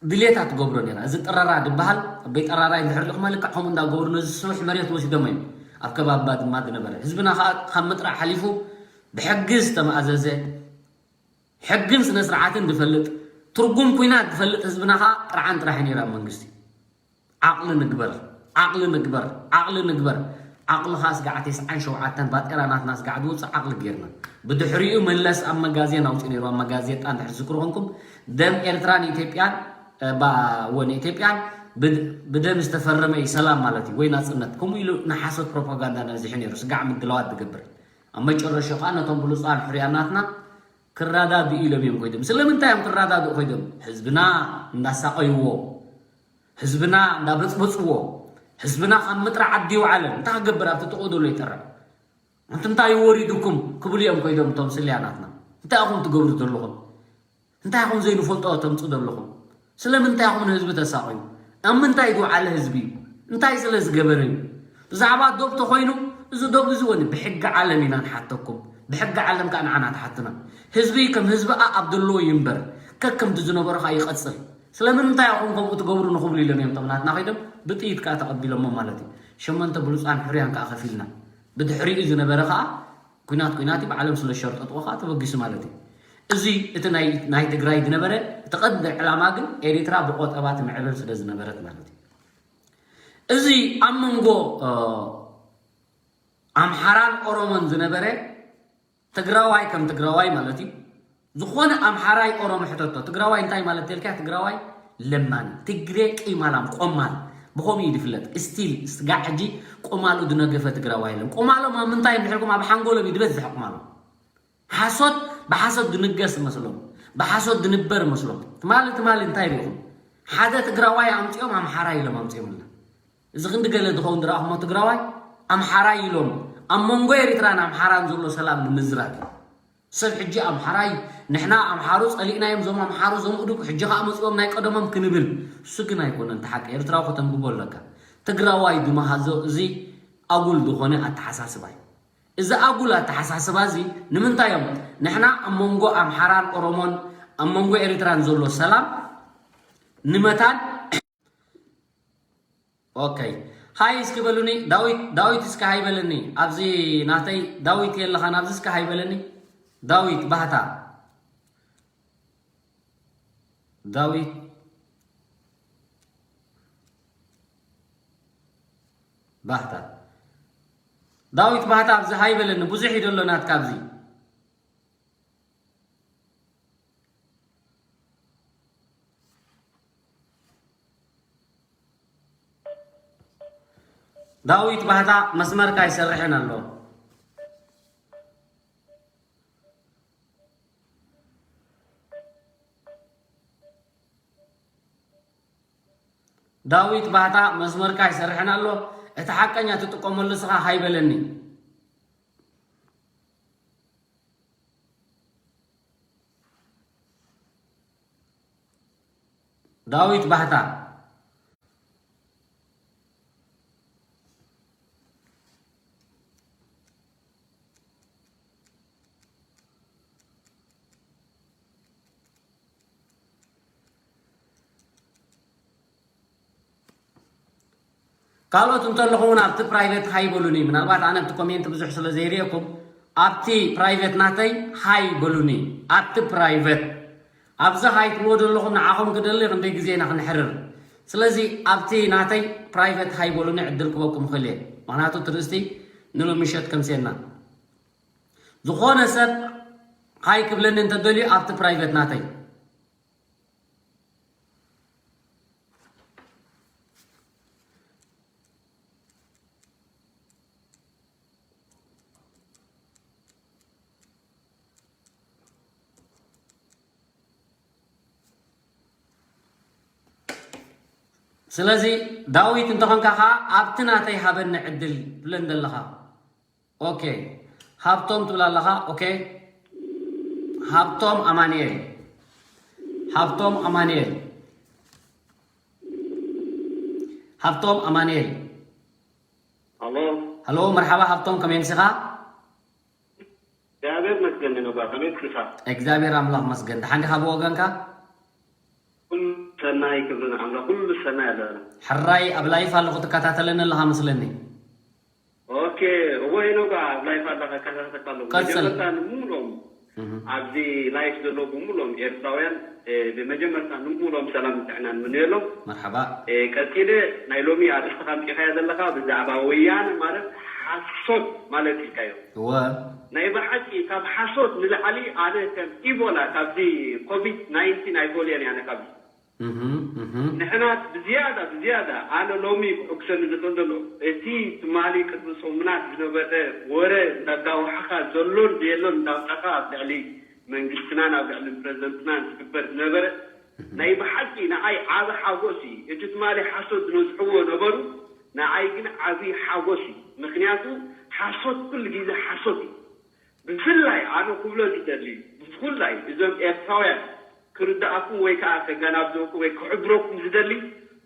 ድሌታ ትገብሮ ነይራ። እዚ ጥረራ ዝበሃል፣ ኣቦይ ጠራራይ እንድሕር ርኢኹም ልክዕ ከምኡ እንዳገበሩ ነዚ ስሩሕ መሬት ወሲዶሞ እዮም። ኣብ ከባቢ ባድማ ዝነበረ ህዝብና ከዓ ካብ ምጥራዕ ሓሊፉ ብሕጊ ዝተማእዘዘ፣ ሕግን ስነ ስርዓትን ዝፈልጥ፣ ትርጉም ኲናት ዝፈልጥ ህዝብና ከዓ ጥርዓን ጥራሕ እዩ ነይሩ ኣብ መንግስቲ። ዓቕሊ ንግበር፣ ዓቕሊ ንግበር፣ ዓቕሊ ንግበር። ዓቕሊ ከዓ ስጋዕ ተስዓን ሸውዓተን ባጤራ ናትና ስጋዕ ዝወፅእ ዓቕሊ ጌርና። ብድሕሪኡ መለስ ኣብ መጋዜን ኣውፅኡ ነይሩ፣ ኣብ መጋዜጣ እንድሕር ዝክሩ ኮንኩም፣ ደም ኤርትራን ኢትዮጵያን፣ እ፣ ባ-፣ ወ-፣ ንኢትዮጵያን ብድ-፣ ብደም ዝተፈረመ እዩ ሰላም ማለት እዩ ወይ ናፅነት። ከምኡ ኢሉ ንሓሶት ፕሮፓጋንዳ ነዚሑ ነይሩ፣ ስጋዕ ምድላዋት ዝገብር። ኣብ መጨረሻ ከዓ ነቶም ብሉፃን ሕሩያን ናትና ክረዳድኡ ኢሎም እዮም ኮይዶም። ስለምንታይ እዮም ክረዳድኡ ኮይዶም? ህዝብና እንዳሳቐይዎ፣ ህዝብና እንዳበፅበፅዎ፣ ህዝብና ካብ ምጥራዕ ዓዲ ይውዓለ። እንታይ ክገብር ኣብቲ ጥቕኡ ዘሎ ይጠርዕ? ኣንቲ እንታይ ወሪዱኩም ክብሉ እዮም ኮይዶም እቶም ስልያናትና። እንታይ ኢኹም ትገብሩ ዘለኹም? እንታይ ኢኹም ዘይንፈልጦ ተምፅኡ ዘለኹም? ስለምንታይ ኢኹም ንህዝቢ ተሳቕዩ? ኣብ ምንታይ ዝወዓለ ህዝቢ እዩ? እንታይ ስለ ዝገበረ እዩ? ብዛዕባ ዶብ ተኾይኑ፣ እዚ ዶብ እዚ ወኒ ብሕጊ ዓለም ኢና ንሓተኩም። ብሕጊ ዓለም ከዓ ንዓና ትሓትና። ህዝቢ ከም ህዝቢ ኣ-፣ ኣብ ዘለዎ ይንበር። ከከምቲ ዝነበሮ ከዓ ይቐጽል። ስለምንታይ ኢኹም ከምኡ ትገብሩ ንኽብሉ ኢሎም እዮም እቶም ናትና ከይዶም ብጥይት ከዓ ተቐቢሎሞ ማለት እዩ። ሸሞንተ ብሉፃን ሕሩያን ከዓ ከፊልና። ብድሕሪኡ ዝነበረ ከዓ ኲናት ኲናት እዩ፣ ባዕሎም ስለ ዝሸርጠጥዎ ከዓ ተበጊሱ ማለት እዩ። እዚ እቲ ናይ፣ ናይ ትግራይ ዝነበረ እቲ ቀንዲ ዕላማ ግን ኤሪትራ ብቆጠባ ትምዕብል ስለ ዝነበረት ማለት እዩ። እዚ ኣብ መንጎ፣ እ፣ ኣምሓራን ኦሮሞን ዝነበረ ትግራዋይ ከም ትግራዋይ ማለት እዩ። ዝኾነ ኣምሓራይ ኦሮሞ ሕተቶ፣ ትግራዋይ እንታይ ማለት ተልካ? ትግራዋይ ለማኒ፣ ትግሬ ቂማላም፣ ቆማል፣ ብኸምኡ እዩ ዝፍለጥ። ስቲል ስጋዕ ሕጂ ቆማሉ ዝነገፈ ትግራዋይ የለን። ቆማሎም ኣብ ምንታይ እንድሕርኩም ኣብ ሓንጎሎም እዩ ዝበዝሕ ቆማሎም። ሓሶት ብሓሶት ዝንገስ መስሎም፣ ብሓሶት ዝንበር መስሎም። ትማሊ፣ ትማሊ እንታይ ሪኢኹም? ሓደ ትግራዋይ ኣምፂኦም ኣምሓራ ኢሎም ኣምፂኦምልና። እዚ ክንዲ ገለ ዝኸውን ዝረኣኹሞ ትግራዋይ ኣምሓራ ኢሎም ኣብ መንጎ ኤሪትራን ኣምሓራን ዘሎ ሰላም ንምዝራግ። ሰብ ሕጂ ኣምሓራይ፣ ንሕና ኣምሓሩ ጸሊእናዮም፣ ዞም ኣምሓሩ ዞም እዱግ፣ ሕጂ ኸኣ መጺኦም ናይ ቀደሞም ክንብል። እሱ ግን ኣይኮነን እቲ ሓቂ። ኤርትራዊ ከተንብቦ ኣለካ። ትግራዋይ ድመሃዞ እዚ ኣጉል ዝኾነ ኣተሓሳስባ እዩ። እዚ ኣጉል ኣተሓሳስባ እዚ ንምንታይ እዮም ንሕና ኣብ መንጎ ኣምሓራን ኦሮሞን ኣብ መንጎ ኤርትራን ዘሎ ሰላም ንመታን ኦኬ። ሃይ እስኪ በሉኒ። ዳዊት፣ ዳዊት እስኪ ሃይ በለኒ። ኣብዚ ናተይ ዳዊት የለኻን። ኣብዚ እስኪ ሃይ በለኒ። ዳዊት ባህታ። ዳዊት ባህታ። ዳዊት ባህታ ኣብዚ ሃይ በለኒ። ብዙሕ እዩ ዘሎ ናትካ ኣብዚ። ዳዊት ባህታ መስመርካ ኣይሰርሕን ኣሎ። ዳዊት ባህታ መስመርካ ኣይሰርሕን ኣሎ። እቲ ሓቀኛ ትጥቀመሉ ስኻ ሃይ በለኒ። ዳዊት ባህታ። ካልኦት እንተለኹ እውን ኣብቲ ፕራይቬት ሃይ በሉኒ። ምናልባት ኣነ ኣብቲ ኮሜንት ብዙሕ ስለ ዘይርእየኩም ኣብቲ ፕራይቬት ናተይ ሃይ በሉኒ። ኣብቲ ፕራይቬት ኣብዚ ሃይ ትብልዎ ዘለኹም ንዓኹም ክደሊ ክንደይ ግዜ ኢና ክንሕርር። ስለዚ ኣብቲ ናተይ ፕራይቬት ሃይ በሉኒ ዕድል ክበኩም ይኽእል እየ። ምኽንያቱ ትርእስቲ ንሎሚ ምሸት ከምሴና። ዝኾነ ሰብ ሃይ ክብለኒ እንተደልዩ ኣብቲ ፕራይቬት ናተይ። ስለዚ ዳዊት እንተኾንካ ኸዓ ኣብቲ ናተይ ሃበኒ ዕድል ትብለን ዘለኻ። ኦኬ፣ ሃብቶም ትብል ኣለኻ። ኦኬ፣ ሃብቶም ኣማንኤል፣ ሃብቶም ኣማንኤል፣ ሃብቶም ኣማንኤል። ኣሎ። ሃሎ፣ መርሓባ ሃብቶም፣ ከመይ ኣምሲኻ? እግዚኣብሔር መስገን ነባ ከመይ ትስኻ? እግዚኣብሔር ኣምላኽ መስገን። ደሓን ዲኻ ብወገንካ? ኩሉ ሰናይ ክብሪ ንኣምላኽ፣ ኩሉ ሰናይ ኣለና። ሕራይ ኣብ ላይፍ ኣለኹ ትከታተለኒ ኣለኻ መስለኒ። ኦኬ፣ እወ ሄኖጋ ኣብ ላይፍ ኣለኻ ከታተልካ ኣለኹ። ቀጽል። መጀመርታ ንሙሉኦም እህ፣ ኣብዚ ላይፍ ዘለዉ ብምሉኦም ኤርትራውያን እ፣ ብመጀመርታ ንሙሉኦም ሰላም ጥዕና ንምንየሎም። መርሓባ። እ፣ ቀጺለ ናይ ሎሚ ኣርእስቲ ከምጺኻያ ዘለኻ ብዛዕባ ወያነ ማለት ሓሶት ማለት ኢልካዮ። እወ። ናይ ብሓቂ ካብ ሓሶት ንላዕሊ ኣነ ከም ኢቦላ ካብዚ ኮቪድ ናይንቲን ኣይፈልዮን እየ ኣነ ካብዚ። እህ፣ እህ። ንሕና ብዝያዳ ብዝያዳ ኣነ ሎሚ ክሕጉሰኒ ዝኽእል ዘሎ እቲ ትማሊ ቅድሚ ሰሙናት ዝነበረ ወረ እንዳጋወሓኻ ዘሎን ዘየሎን እንዳምጻኻ ኣብ ልዕሊ መንግስትናን ኣብ ልዕሊ ፕረዚደንትናን ዝግበር ዝነበረ ናይ ብሓቂ ንዓይ ዓቢ ሓጎስ እዩ። እቲ ትማሊ ሓሶት ዝነዝሕዎ ነበሩ፣ ንዓይ ግን ዓቢ ሓጎስ እዩ። ምኽንያቱ ሓሶት ኩሉ ግዜ ሓሶት እዩ። ብፍላይ ኣነ ክብሎ ዝደሊ ብፍላይ እዞም ኤርትራውያን ክርድኣኩም ወይ ከዓ ከገናዝበኩም ወይ ክሕብረኩም ዝደሊ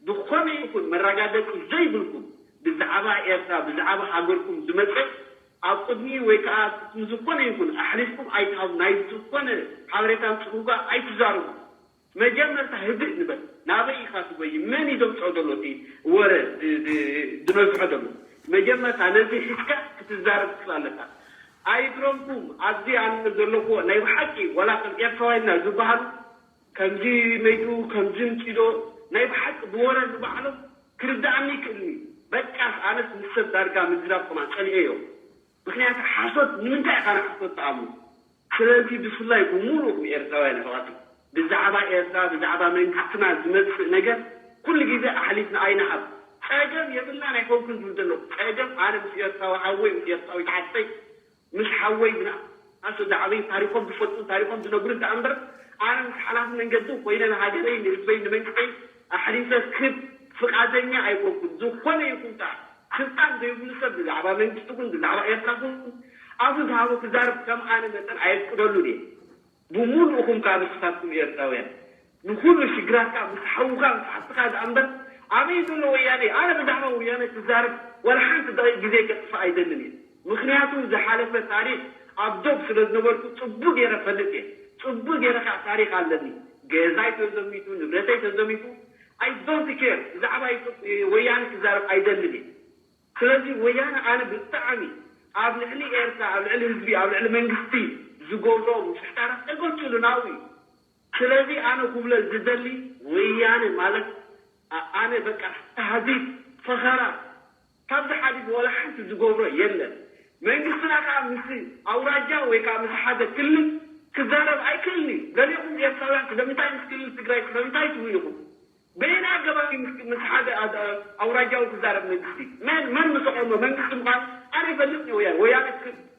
ዝኾነ ይኹን መረጋገፂ ዘይብልኩም ብዛዕባ ኤርትራ ብዛዕባ ሃገርኩም ዝመፀ ኣብ ቅድሚ ወይ ከዓ ዝኾነ ይኹን ኣሕሊፍኩም ኣይትሃቡ ናይ ዝኾነ ሓበሬታ ምፅጉጋ ኣይትዛረቡ። መጀመርታ ህድእ ንበል። ናበይ ኢኻ ትጎይ? መን እዩ ዘምፅኦ ዘሎ እቲ ወረ ዝነዝሖ ዘሎ? መጀመርታ ነዚ ሒዝካ ክትዛረብ ትኽእል ኣለካ። ኣይግረምኩም ኣብዚ ኣነ ዘለኹዎ ናይ ብሓቂ ዋላ ከም ኤርትራውያንና ዝበሃሉ ከምዚ መይቱ ከምዚ ምፂዶ ናይ ብሓቂ ብወረ ንባዕሎም ክርድኣኒ ይክእልኒ። በቃ ኣነስ ምስ ሰብ ዳርጋ ምዝራብ ከማን ፀሊኤዮ። ምክንያቱ ሓሶት ንምንታይ ኢኻ ንሓሶት ትኣምኑ? ስለዚ ብፍላይ ብምሉእኩም ኤርትራውያን ኣሕዋት ብዛዕባ ኤርትራ ብዛዕባ መንግስትና ዝመፅእ ነገር ኩሉ ግዜ ኣሕሊፍና ኣይንሃብ። ፀገም የብልናን ኣይኮንኩን ዝብል ዘለኹ ፀገም ኣነ ምስ ኤርትራዊ ሓወይ ምስ ኤርትራዊት ሓፍተይ ምስ ሓወይ ብንኣስ ዝዓበዩ ታሪኾም ዝፈልጡ ታሪኾም ዝነግሩ ደኣ እምበር ኣነ ምስ ሓላፊ መንገዲ ኮይነ ንሃገረይ ንህዝበይ ንመንግስተይ ኣሕሊፈ ክህብ ፍቓደኛ ኣይኮንኩን። ዝኾነ ይኹን ከዓ ስልጣን ዘይብሉ ሰብ ብዛዕባ መንግስቲ ኩን ብዛዕባ ኤርትራ ኩን ኣፉ ዝሃቦ ክዛረብ ከም ኣነ መጠን ኣየፍቅደሉን እየ። ብምሉእኹም ከዓ ንስኻትኩም ኤርትራውያን ንኹሉ ሽግራትካ ምስ ሓውካ ምስ ሓፍትካ ደኣ እምበር ኣበይ ዘሎ ወያነ ኣነ ብዛዕባ ወያነ ክዛረብ ዋላ ሓንቲ ደቂቕ ግዜ ከጥፍእ ኣይደልን እየ። ምኽንያቱ ዝሓለፈ ታሪኽ ኣብ ዶብ ስለ ዝነበርኩ ጽቡቕ ገይረ እፈልጥ እየ። ጽቡቕ ገይረ ከዓ ታሪኽ ኣለኒ። ገዛይ ተዘሚቱ፣ ንብረተይ ተዘሚቱ፣ I don't care ብዛዕባ ኢትዮ- ወያነ ክዛረብ ኣይደልን እየ። ስለዚ ወያነ ኣነ ብጣዕሚ ኣብ ልዕሊ ኤርትራ፣ ኣብ ልዕሊ ህዝቢ፣ ኣብ ልዕሊ መንግስቲ ዝገብሮ ምፍሕታራት ተገልጹ ናብኡ እዩ። ስለዚ ኣነ ክብሎ ዝደሊ ወያነ ማለት ኣ- ኣነ በቃ ታህዲድ ፈኸራ ካብዚ ሓሊፉ ዋላ ሓንቲ ዝገብሮ የለን። መንግስትና ከዓ ምስ ኣውራጃ ወይ ከዓ ምስ ሓደ ክልል ክዛረብ ኣይክእልን እዩ። ገሊኹም ኤርትራውያን ስለምንታይ ምስ ክልል ትግራይ ስለምንታይ ትብሉ ኢኹም? በየናይ ኣገባብ እዩ ምስ ምስ ሓደ ኣውራጃዊ ክዛረብ መንግስቲ? መን መን ምስ ኣቐሞ መንግስቲ ምዃኑ ኣነ ይፈልጥ እየ። ወያነ ወያነ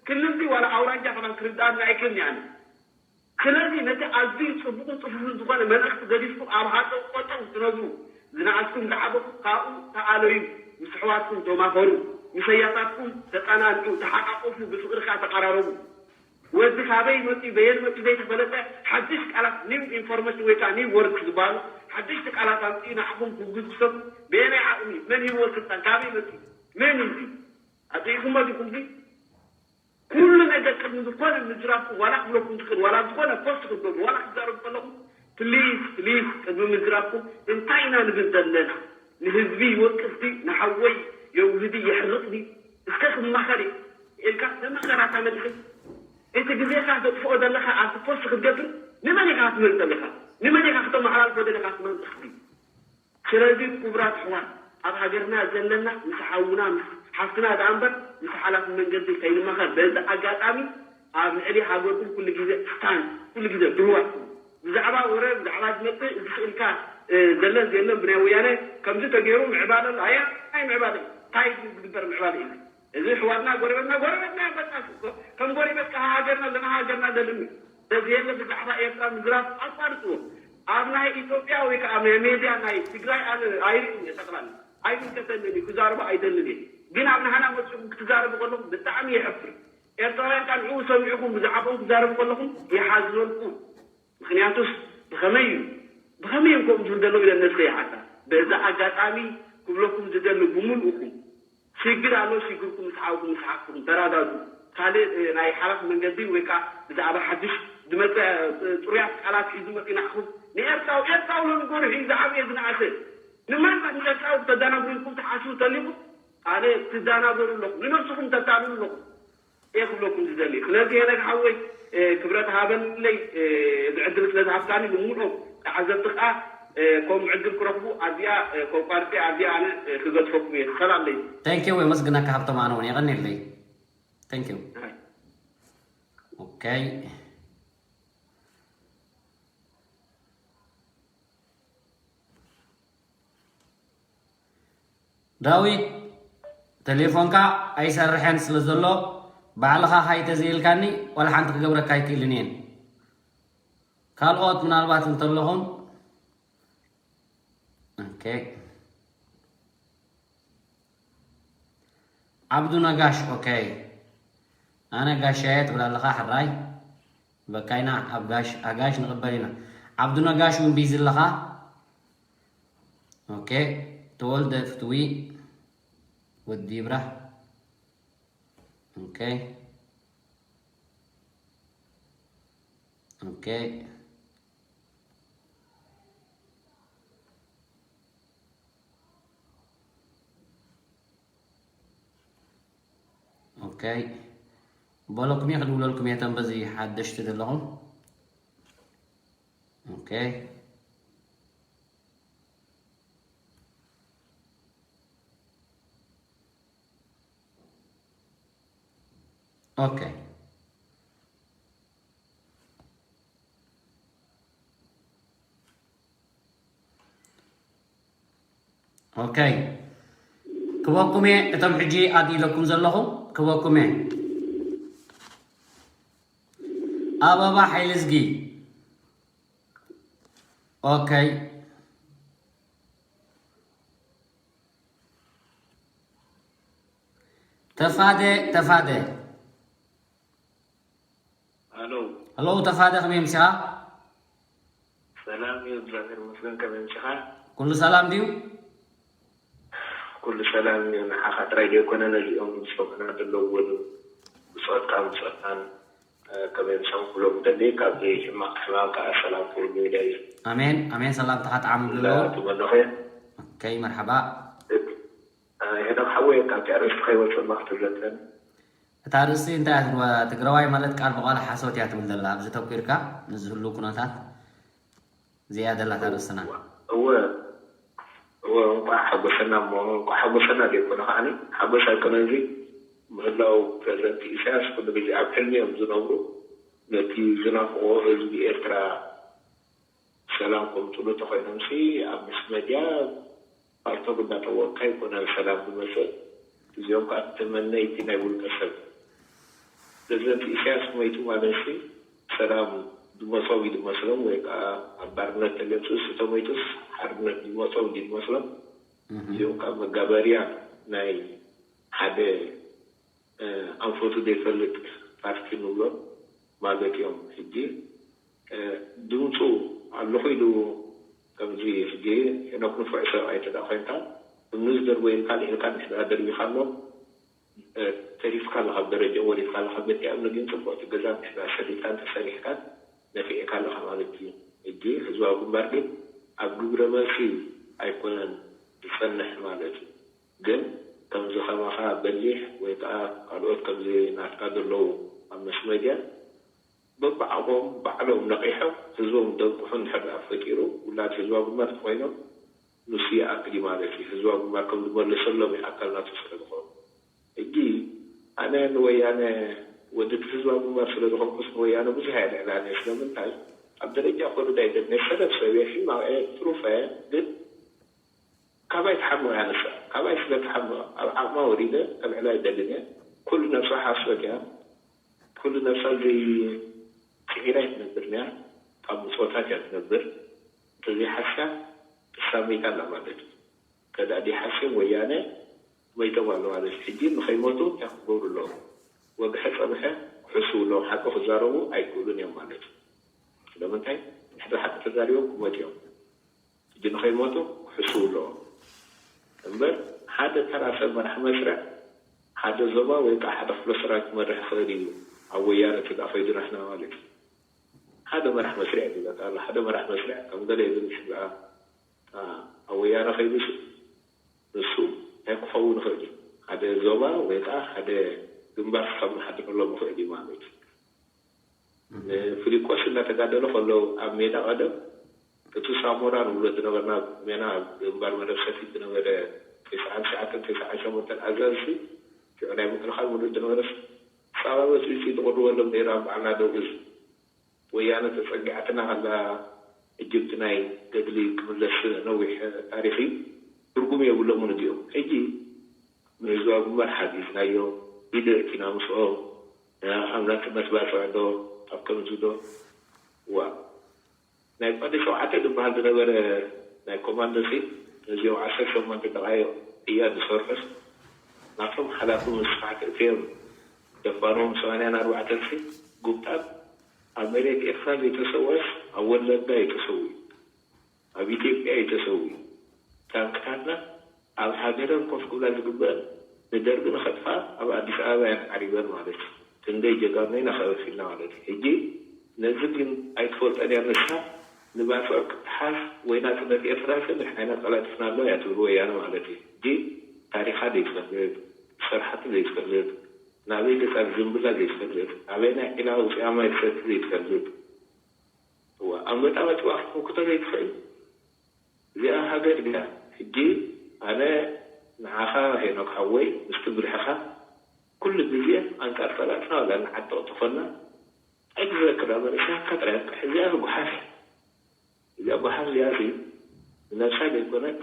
ክልል ዋላ ኣውራጃ ከማን ክርድኣኒ ኣይክእልን እየ ኣነ። ስለዚ ነቲ ኣዝዩ ጽቡቕን ጽፉፍን ዝኾነ መልእኽቲ ገዲፍኩም ኣብ ሃጠው ቆጠው ትነብሩ ዝነኣስኩም ዝዓበኹም ካብኡ ተኣለዩ፣ ምስ ኣሕዋትኩም ተማኸሩ፣ ምስ ኣያታትኩም ተጸናንዑ፣ ተሓቃቆፉ፣ ብፍቕሪ ከኣ ተቐራረቡ። ወዲ ካበይ መጺኡ በየን መጺኡ ዘይተፈለጠ ሓድሽ ቃላት new information ወይ ከዓ new words ዝበሃሉ ሓደሽቲ ቃላት ኣምጺኡ ንዓኹም ክጉስጉሰኩም በየናይ ዓቕሚ መን ሂብዎ ስልጣን ካበይ መጺኡ መን እዩ እዚ ኣጥኢኹሞ ዲኹም እዚ ኩሉ ነገር ቅድሚ ዝኾነ ምዝራብኩም ዋላ ክብለኩም ዝኽእል ዋላ ዝኾነ ፖስት ክትገብሩ ዋላ ክትዛረቡ ከለኹም ፕሊዝ ፕሊዝ ቅድሚ ምዝራብኩም እንታይ ኢና ንብል ዘለና ንህዝቢ ይወቅስ ድዩ ንሓወይ የውህድ የሕርቕ ድዩ እስከ ክማኸር ኢልካ ተመኸር ኣታ መድሕን እቲ ግዜኻ ተጥፍኦ ዘለኻ ኣብቲ ፖስት ክትገብር ንመን ኢኻ ክትምህር ዘለኻ ንመን ኢኻ ክተመሓላልፎ ዘለኻ እቲ መልእኽቲ ስለዚ ክቡራት ኣሕዋት ኣብ ሃገርና ዘለና ምስ ሓውና ምስ ሓፍትና ደኣ እምበር ምስ ሓላፊ መንገዲ ከይንመኸር በዚ ኣጋጣሚ ኣብ ልዕሊ ሃገርኩም ኩሉ ግዜ ስታንድ፣ ኩሉ ግዜ ድርዋት። ብዛዕባ ወረ፣ ብዛዕባ ዝመፅእ፣ እዚ ስእልካ፣ እ፣ ዘለን ዘየለን ብናይ ወያነ ከምዚ ተገይሩ ምዕባለ ኣሎ። ኣያ፣ ኣይ ምዕባለ እዩ። እንታይ ዝግበር ምዕባለ እዩ? እዚ ኣሕዋትና፣ ጎረቤትና፣ ጎረቤትና በቃ፣ ከም ጎረቤት ከኣ ሃገርና፣ ዘለና ሃገርና ደልኒ። ስለዚ የለ ብዛዕባ ኤርትራ ምዝራብ ኣቋርጽዎ። ኣብ ናይ ኢትዮጵያ ወይ ከኣ ኣብ ናይ ሜድያ ናይ ትግራይ ኣነ ኣይርእን እየ ጠቕላላ። ኣይምልከተንን እዩ፣ ክዛረቦ ኣይደልን እየ። ግን ኣብ ናህና መጺኹም ክትዛረቡ ከለኹም ብጣዕሚ የሕፍር። ኤርትራውያን ከኣ ንዕኡ ሰሚዕኹም ብዛዕባኦም ትዛረቡ ከለኹም ይሓዝነልኩም። ምኽንያቱስ ብኸመይ እዩ፣ ብኸመይ እዮም ከምኡ ዝብሉ ዘለዉ ኢለ ነብሰይ ይሓታ። በዚ ኣጋጣሚ ክብለኩም ዝደሊ ብምልእኹም፣ ሽግር ኣሎ፣ ሽግርኩም ምስ ሓውኩም፣ ምስ ሓፍትኩም ተራዳዱ። ካልእ፣ እ፣ ናይ ሓራፍ መንገዲ ወይ ከኣ ብዛዕባ ሓድሽ ዝመጸ፣ እ፣ ጥሩያት ቃላት ሒዙ መጺኡ ንዓኹም ንኤርትራዊ፣ ኤርትራዊ ሎሚ ጎርሑ እዩ ዝዓበየ ዝነኣሰ። ንማንም ንኤርትራዊ ክተደናግሩ ኢልኩም ትሓስቡ ተሊኹም፣ ኣነ ትደናገሩ ኣለኹም፣ ንነብስኹም ተታልሉ ኣለኹም። እየ ክብለኩም ዝደሊ። ስለዚ ሄኖክ ሓወይ፣ እ፣ ክብረት ሃበለይ፣ እ፣ እዚ ዕድል ስለ ዝሃብካኒ፣ ንምሉኦም ተዓዘብቲ ከኣ፣ እ፣ ከምኡ ዕድል ክረኽቡ ኣዚኣ፣ እ፣ ከቋርጸ ኣዚኣ ኣነ፣ እ፣ ክገድፈኩም እየ። ሰላም ለይ። Thank you፣ የመስግነካ ሃብቶም፣ ኣነ እውን የቐንየለይ። Thank you። ኦኬ። ዳዊት፣ ቴሌፎንካ ኣይሰርሕን ስለ ዘሎ፣ ባዕልኻ ሃይ ተዘይልካኒ ዋላ ሓንቲ ክገብረካ ኣይክእልን እየን። ካልኦት ምናልባት እንተለኹም፣ ኦኬ። ዓብዱ ነጋሽ፣ ኦኬ። ኣነ ጋሻየ ትብል ኣለኻ፣ ሕራይ። በቃ ኢና ኣብ ጋሽ፣ ኣጋሽ ንቕበል ኢና። ዓብዱ ነጋሽ እውን ቢዚ ኣለኻ። ኦኬ። ተወልደ ፍትዊ፣ ወዲ ይብራህ። ኦኬ። ኦኬ። ኦኬ። በለኩም እየ፣ ክድውለልኩም እየ፣ እቶም በዚ ሓደሽቲ ዘለኹም። ኦኬ። ኦኬ። ኦኬ። ክበኩም እየ፣ እቶም ሕጂ ኣድ ኢለኩም ዘለኹም ክበኩም እየ። ኣበባ ሓይልዝጊ። ኦኬ። ተፋደ፣ ተፋደ። ሃሎ። ሃሎ፣ ተፋደ፣ ከመይ ምሲኻ? ሰላም እዩ፣ እግዚኣብሔር ይመስገን። ከመይ ምሲኻ? ኩሉ ሰላም ድዩ? ኩሉ ሰላም እዩ። ንዓኻ ጥራይ ዘይኮነ፣ ነዚኦም ዝሰምዑና ዘለዉ እውን ብጾትካ፣ ብጾትናን፣ እ፣ ከመይ ምሶም ክብሎም ደሊ፣ ካብዚ ሕማቕ ሕማም ከኣ ሰላም ክብሉ ይደሊ። ኣሜን፣ ኣሜን። ሰላምታኻ ጣዕሚ ይብሉ ኣለዉ። እንዳትመለኸ። ኦኬ፣ መርሓባ። እ፣ ሄኖክ ሓወይ፣ ካብቲ ኣርእስቲ ከይወጽእ እባ ክትብለተን። እታ ኣርእስቲ እንታይ እያ ትብልዋ? ትግራዋይ ማለት ቃል ብቓል ሓሶት እያ ትብል ዘላ። ኣብዚ ተኲርካ ንዝህሉ ኩነታት እዚኣ እያ ዘላ እታ ኣርእስትና። እወ፣ እወ፣ እንቋዕ ሓጎሰና እሞ፣ እንቋዕ ሓጎሰና ዘይኮነ ከዓኒ፣ ሓጎስ ኣይኮነን እዚ ምህላው ፕረዚደንት ኢሳያስ ኩሉ ግዜ ኣብ ሕልሚ እዮም ዝነብሩ። ነቲ ዝናፍቖ ህዝቢ ኤርትራ ሰላም ከምጽሉ ተኾይኖምሲ ኣብ ምስ መድያ ፓርቶክ እንዳጠወቕካ ኣይኮነን ሰላም ዝመጽእ። እዚኦም ከኣ ተመነይቲ ናይ ውልቀ ሰብ። ፕረዚደንት ኢሳያስ ሞይቱ ማለትሲ ሰላም ዝመጾም እዩ ዝመስሎም፣ ወይ ከኣ ኣብ ባርነት ተገይሩስ ተሞይቱስ ሓርነት ዝመጾም እዩ ዝመስሎም። እዚኦም ከኣ መጋበርያ ናይ ሓደ፣ እ፣ ኣንፈቱ ዘይፈልጥ ፓርቲ ንብሎ ማለት እዮም። ሕጂ፣ እ፣ ድምፁ ኣለኹ ኢሉ ከምዚ ሕጂ ሄኖክ ንፉዕ ሰብኣይ እንተ ደኣ ኮይንካ፣ እምኒ ዝደርበየልካ ልዒልካ እንድሕር ደኣ ደርቢኻ ኣሎ፣ እ፣ ተሪፍካ ኣለኻ፣ ኣብ ደረጃ ወሪድካ ኣለኻ። በቲ እምኒ ግን ጽብቕቲ ገዛ እንድሕር ደኣ ሰሪትካ እንተሰሪሕካ ነፊዕካ ኣለኻ ማለት እዩ። ሕጂ ህዝባዊ ግንባር ግን ኣብ ግብረ መልሲ ኣይኮነን ዝጸንሕ ማለት እዩ። ግን ከምዚ ከማኻ በሊሕ ወይ ከኣ ካልኦት ከምዚ ናትካ ዘለዉ ኣብ መስ መድያ በብዓቕሞም ባዕሎም ነቒሖም ህዝቦም ደንቅሑ እንድሕር ደኣ ፈጢሩ ውላድ ህዝባዊ ግንባር እንተኾይኖም ንሱ ይኣክል እዩ ማለት እዩ። ህዝባዊ ግንባር ከም ዝመለሰሎም እዩ ኣካል ናቱ ስለ ዝኾኑ። ሕጂ ኣነ ንወያነ ወዲ እቲ ህዝባዊ ግንባር ስለ ዝኾንኩስ ንወያነ ብዙሕ እየ ልዕላለ። ስለምንታይ? ኣብ ደረጃ ኮርድ ኣይደል ናይ ሰለፍ ሰብ እየ፣ ሕማቕ እየ፣ ትሩፋ እየ። ግን ካባይ ትሓምቕ እያ ንሳ። ካባይ ስለ ትሓምቕ ኣብ ዓቕማ ወሪደ ከልዕላ ኣይደልን እየ። ኩሉ ነብሳ ሓሶት እያ። ኩሉ ነብሳ ዘይጽዒራ እያ ትነብር እያ። ካብ ምጽኦታት እያ ትነብር። እንተዘይሓስያ ንሳ መይታ ኣላ ማለት እዩ። ከዳ ድሓስዮም ወያነ መይቶም ኣሎ ማለት እዩ። ሕጂ ንኸይሞቱ እንታይ ክገብሩ ኣለዎም? ወግሐ ጸብሐ ክሕስቡ ኣለዎም። ሓቂ ክዛረቡ ኣይክእሉን እዮም ማለት እዩ። ስለምንታይ? ድሕሪ ሓቂ ተዛሪቦም ክሞት እዮም። ሕጂ ንኸይሞቱ ክሕስቡ ኣለዎም። እምበር ሓደ ተራ ሰብ መራሕ መስርዕ ሓደ ዞባ ወይ ከዓ ሓደ ክፍለ ሰራዊት ክመርሕ ይኽእል እዩ። ኣብ ወያነ ተዳፈይዱ ናሕና ማለት እዩ። ሓደ መራሕ መስርዕ ይብለካ ኣሎ። ሓደ መራሕ መስርዕ ከም ገለ ይብል ሽግዓ ኣብ ወያነ ከይዱ ንሱ እንታይ ክኸውን ይኽእል እዩ? ሓደ ዞባ ወይ ከዓ ሓደ ግንባር ከመሓድረሎም ይኽእል እዩ ማለት እዩ። ንፊሊጶስ እናተጋደሉ ከለዉ ኣብ ሜዳ ቀደም እቲ ሳሞራ ንብሎ ዝነበርና ሜና ኣብ ግንባር መደብ ሰቲት ዝነበረ ተስዓን ትሽዓተን ተስዓን ሸሞንተን ኣዛዚ ሽዑ ናይ ምክልኻል ምሉእ ዝነበረ ፃባ በፂ ዝቕርበሎም ነይሩ ኣብ በዓልና ደው እዚ ወያነ ተፀጊዓትና ከላ እጅብቲ ናይ ገድሊ ክምለስ ነዊሕ ታሪኽ እዩ። ትርጉም የብሎምን እዚኦም። ሕጂ ንህዝባዊ ግንባር ሓጊዝናዮ፣ ኢድ ኣእቲና ምስኦም፣ ኣብ ናጽነት ባጽዕ ዶ፣ ኣብ ከምዚ ዶ? ዋ ናይ ቋዲ ሸውዓተ ዝበሃል ዝነበረ ናይ ኮማንዶ ሲ ነዚኦም ዓሰርተ ሸሞንተ ደቓይቕ እያ ዝሰርሑስ ናቶም ሓላፊ ምስፋሕቲ እትዮም ደፋኖም ሰማንያን ኣርባዕተን ሲ ጉብጣብ ኣብ መሬት ኤርትራ ዘይተሰወስ ኣብ ወለጋ እዩ ተሰዊኡ። ኣብ ኢትዮጵያ እዩ ተሰዊኡ። ታንክታትና ኣብ ሃገረን ኮፍ ክብላ ዝግበአን ንደርጊ ንኸጥፍኣ ኣብ ኣዲስ ኣበባ እየን ዓሪበን ማለት እዩ። ክንደይ ጀጋኑና ከበፊልና ማለት እዩ። ሕጂ ነዚ ግን ኣይትፈልጦን እያ ንሳ ንባጽዕ ክትሓዝ ወይ ናጽነት ኤርትራ ስለ ንሕና ኢና ቀላጢፍናላ እያ ትብል ወያነ ማለት እዩ። ሕጂ ታሪኻ ዘይትፈልጥ፣ ዝሰርሓቶ ዘይትፈልጥ፣ ናበይ ገጻ ዝዝንብላ ዘይትፈልጥ፣ ኣበየናይ ዒላ ኣውጺኣ ማይ ትሰቲ ዘይትፈልጥ፣ እዋ፣ ኣብ መጣበጥባ ክትምክቶ ዘይትኽእል እዚኣ ሃገር ድያ? ሕጂ ኣነ ንዓኻ ሄኖክ ሓወይ ምስቲ ብልሕኻ ኩሉ ግዜ ኣንጻር ጸላእትና ዋላ ንዓጥቕ ተኾንና ኣይትዘክር። ኣበ ንስኻ ጥራይ ኣብቅሕ። እዚኣ ጎሓፍ እያ። እዚኣ ጎሓፍ እዚኣ ሲ ንነብሳ ዘይኮነት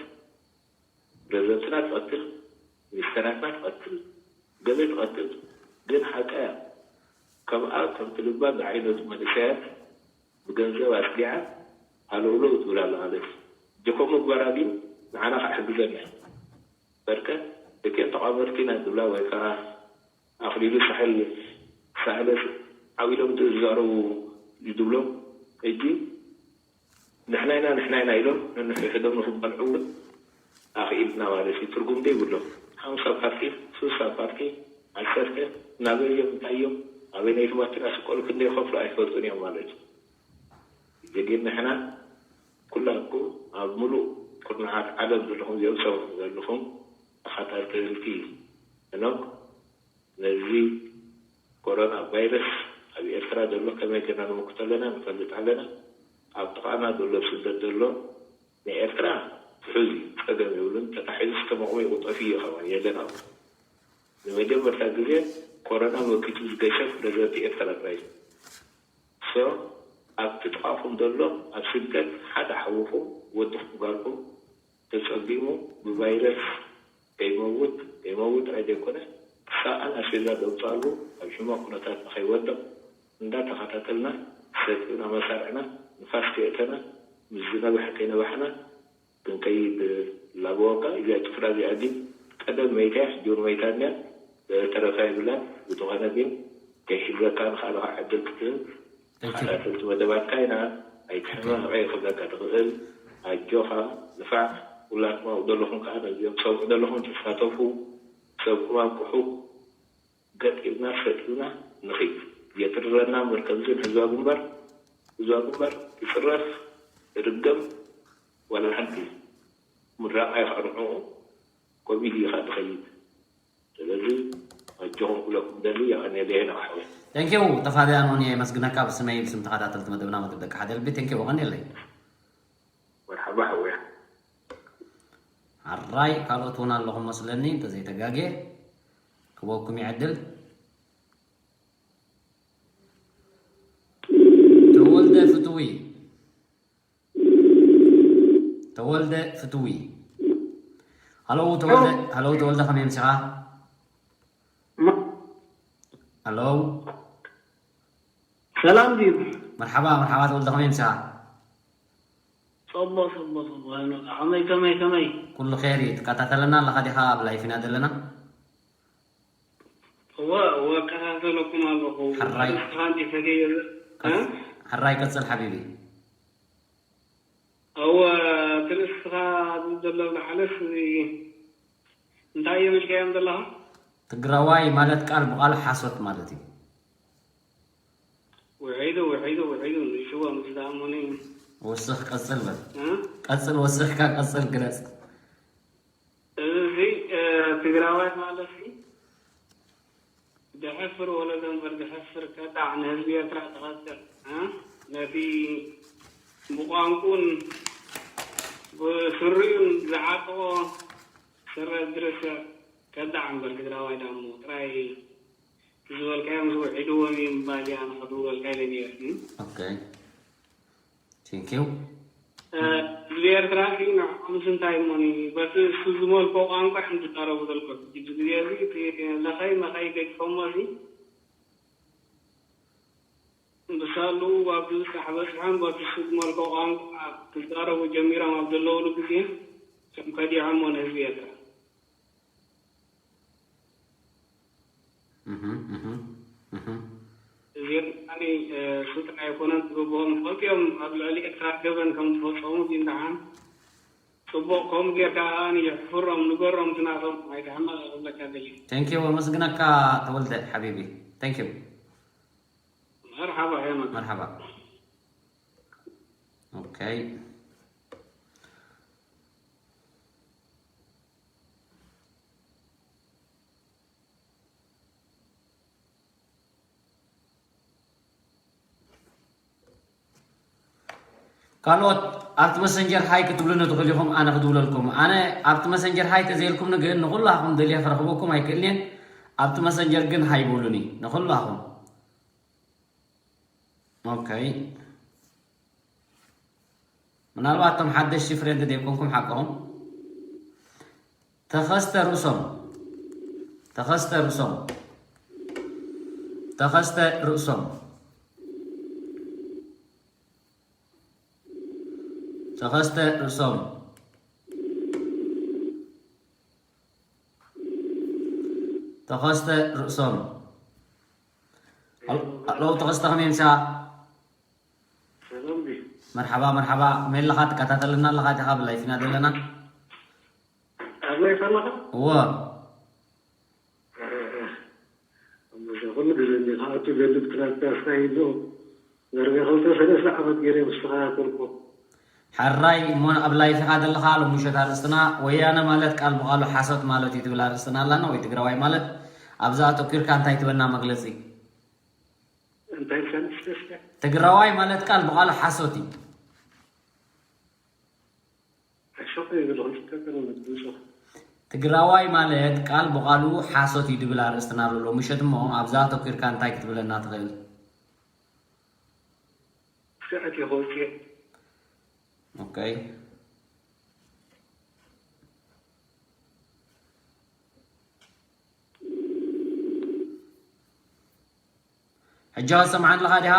ፕረዚደንትና ትቐትል፣ ሚኒስተራትና ትቐትል፣ ገለ ትቐትል። ግን ሓቃ እያ። ከምኣ ከምቲ ልባ ዝዓይነቱ መንእሰያት ብገንዘብ ኣጽጊዓ ሃለውለው ትብል ኣላ ማለት እዩ። ጀኮ ምግባራ ግን ንዓና ክሕግዘና እዩ። በርከ እቲኦም ተቓወምቲ ኢና ዝብላ ወይ ከዓ ኣኽሊሉ ሳሕል ሳሕለ ዓው ኢሎም ዝዛረቡ እዩ ዝብሎም። ሕጂ ንሕና ኢና ንሕና ኢና ኢሎም ነንሕድሕዶም ንኽባልዑ እውን ኣኽኢልና ማለት እዩ። ትርጉም ዘይብሎም ሓምሳ ፓርቲ፣ ስሳ ፓርቲ፣ ዓሰርተ ናበይ እዮም እንታይ እዮም ኣበይ ናይ ትማትና ስቆሉ ክንደይ ከፍሉ ኣይፈልጡን እዮም ማለት እዩ። ሕጂ ግን ንሕና ኩላትኩም ኣብ ሙሉእ ኩርናዓት ዓለም ዘለኹም እዚኦም ሰምዑ ዘለኹም ተኸታተልቲ ሄኖክ ነዚ ኮሮና ቫይረስ ኣብ ኤርትራ ዘሎ ከመይ ጌርና ንምክቶ ኣለና ንፈልጥ ኣለና። ኣብ ጥቓና ዘሎ ኣብ ስደት ዘሎ ንኤርትራ ትሑዝ እዩ፣ ጸገም የብሉን። ተታሒዙ እስከ መቑሚኡ ጠፍኡ እዩ ከማን የለን ኣብኡ። ንመጀመርታ ግዜ ኮሮና መኪቱ ዝገሸፍ ፕረዚደንት ኤርትራ ጥራይ እዩ። ሶ ኣብቲ ጥቓኹም ዘሎ ኣብ ስደት ሓደ ሓውኹም ወድኹም ጓልኩም ተጸጊሙ ብቫይረስ ከይመውት ከይመውት ጥራይ ዘይኮነ ክሳቐን ኣስቤዛ ዘውፅኣሉ ኣብ ሕማቕ ኩነታት ንኸይወድቕ እንዳተኸታተልና ሰጢኡና መሳርዕና ንፋስ ከየእተና ምስ ዝነብሐ ከይነባሕና ክንከይድ ላበወካ። እዚኣ ጭፍራ እዚኣ ግን ቀደም መይታ እያ፣ ሕጂ እውን መይታ እያ፣ ተረፋ የብላን። ብዝኾነ ግን ከይሕዘካ ንኻልኻ ዕድል ክትህብ ተኸታተልቲ መደባትካ ኢና። ኣይትሕመቕ፣ ኢኻ ክብለካ ትኽእል። ኣጆኻ፣ ንፋዕ። ኩላትኩም ኣብኡ ዘለኹም ከዓ ነዚኦም ትሰምዑ ዘለኹም ተሳተፉ፣ ሰብኩም ኣብቅሑ። ገጢምና ሰጢምና ንኺድ። የትርረና እምበር ከምዚ ንህዝባ ግንባር፣ ህዝባ ግንባር ይፅረፍ፣ ይርገም፣ ዋላ ሓንቲ ምራቕ ኣይኽዕርዑ ኮሚዲ ኢኻ ትኸይድ። ስለዚ ኣጆኹም ክብለኩም ደሊ። የቐንየለይ ሄኖክ ሓወይ። Thank you። ተፋብያን እውን የመስግነካ ብስመይ ብስም ተኸታተልቲ መደብና መደብ ደቂ ሓደ ልቢ። Thank you። የቐንየለይ። መርሓባ ሓወይ። ሓራይ ካልኦት እውን ኣለኹም መስለኒ እንተዘይተጋግየ ክበኩም ይዕድል። ተወልደ ፍትዊ። ሃሎ ተወልደ፣ ሃሎ ተወልደ፣ ከመይ ኣምሲኻ? ሃሎ። ሰላም ድዩ? መርሓባ፣ መርሓባ ተወልደ፣ ከመይ ኣምሲኻ? ጸቦ ጸቦ ጸቦ። ከመይ ከመይ ከመይ? ኩሉ ኸይር እዩ። ትከታተለና ኣለኻ ዲኻ? ኣብ ላይፍ ኢና ዘለና። እወ እወ፣ እከታተለኩም ኣለኹ። ሕራይ። ኣርእስትኻ እንዲ ፈገየ ዘ- እ? ሕራይ ቀጽል ሓቢቢ። እወ፣ እቲ ርእስትኻ ኣብዚ ዘሎ ዝለዓለስ እዚ እንታይ እዮም ኢልካዮም ዘለኻ? ትግራዋይ ማለት ቃል ብቓሉ ሓሶት ማለት እዩ። ውዒሉ ውዒሉ ውዒሉ ንሽዋ ምስ ዝኣመኑ እዩ። ወስኽ ቀጽል በል። እ? ቀጽል፣ ወስኽካ ቀጽል፣ ግለጽ። እዚ እ፣ ትግራዋይ ማለት እዩ። ዘሕፍር ወለዶ እምበር ዘሕፍር ከዳዕ ንህዝቢ ኤርትራ ትኸስዕ እ? ነቲ ብቋንቁን ብስሪኡን ዝዓጠቖ ስረ ዝርስዕ ከዳዕ እምበር ትግራዋይ ዳሞ ጥራይ ዝበልካዮም ዝውዒድዎም እዩ ምባል እያ ንኸዱ በልካ ኢለ ነይረ። ኦኬ። Thank you። ህዝቢ ኤርትራ ሲ ንዕኦምስ እንታይ እሞኒ በቲ እሱ ዝመልኮ ቋንቋ እዮም ዝዛረቡ ዘለዉ። እዚ ግዜ እዚ እቲ ለኸይ መኸይ ገዲፎሞ ሲ ብሳሉ ኣብዚ ዝስራሕ በፅሖም በቲ እሱ ዝመልኮ ቋንቋ ክዛረቡ ጀሚሮም ኣብ ዘለውሉ ግዜ እቶም ከዲዖሞ ንህዝቢ ኤርትራ። እህም፣ እህም፣ እህም። እዚኦም ከዓኒ ስልጣን ኣይኮነን ዝግብኦም። ፈልጢኦም ኣብ ልዕሊ ኤርትራ ገበን ከም ዝፈጸሙ ግን ደሓን ጽቡቕ። ከምኡ ጌርካ ከዓኒ የሕፍሮም፣ ንገሮም እቲ ናቶም። ኣይትሕመቕ ክብለካ ደልየ። Thank you፣ ኣመስግነካ ተወልደ ሓቢቢ። Thank you። መርሓባ ሄኖክ። መርሓባ። ኦኬ። ካልኦት ኣብቲ መሰንጀር ሃይ ክትብሉኒ ትኽእሉ ኢኹም፣ ኣነ ክድውለልኩም። ኣነ ኣብቲ መሰንጀር ሃይ ተዘይልኩምኒ ግን ንኹላኹም ደልየ ክረኽበኩም ኣይክእልን እየ። ኣብቲ መሰንጀር ግን ሃይ ብሉኒ ንኹላኹም። ኦኬ። ምናልባት እቶም ሓደሽቲ ፍሬንድ ዘይኮንኩም ሓቅኹም። ተኸስተ ርእሶም፣ ተኸስተ ርእሶም፣ ተኸስተ ርእሶም፣ ተኸስተ ርእሶም፣ ተኸስተ ርእሶም። ኣለው ተኸስተ ከመይ ምሳ? ሰላም ድዩ? መርሓባ መርሓባ፣ ከመይ ኣለኻ? ትከታተለና ኣለኻ ዲኻ? ብላይፍ ኢና ዘለና። ኣብ ላይፍ ኣለኻ? እወ። እሞ ኩሉ ግዜ እንዲኻ ኣቱ ገልብ ትናንካ ስታይል ዳርጋ ክልተ ሰለስተ ዓመት ገይረ ምስ ተኸታተልኩ። ሕራይ እሞ ኣብ ላይፍ ኢኻ ዘለኻ። ሎሚ ምሸት ኣርእስትና ወያነ ማለት ቃል ብቓሉ ሓሶት ማለት እዩ ትብል ኣርእስትና ኣላና፣ ወይ ትግራዋይ ማለት ኣብዛ ኣተኲርካ እንታይ ትበና መግለጺ? እንታይ ኢልካ ንስከስከ? ትግራዋይ ማለት ቃል ብቓሉ ሓሶት እዩ። ሓሶት እዩ ዝብል ክልተ ቀን ድምፁ። ትግራዋይ ማለት ቃል ብቓሉ ሓሶት እዩ ድብል ኣርእስትና ኣሎ ሎሚ ምሸት። እሞ ኣብዛ ኣተኲርካ እንታይ ክትብለና ትኽእል? ስዕት ይኸውፅእ። ኦኬ። ሕጂ ሰምዓን ኣለኻ ዲኻ?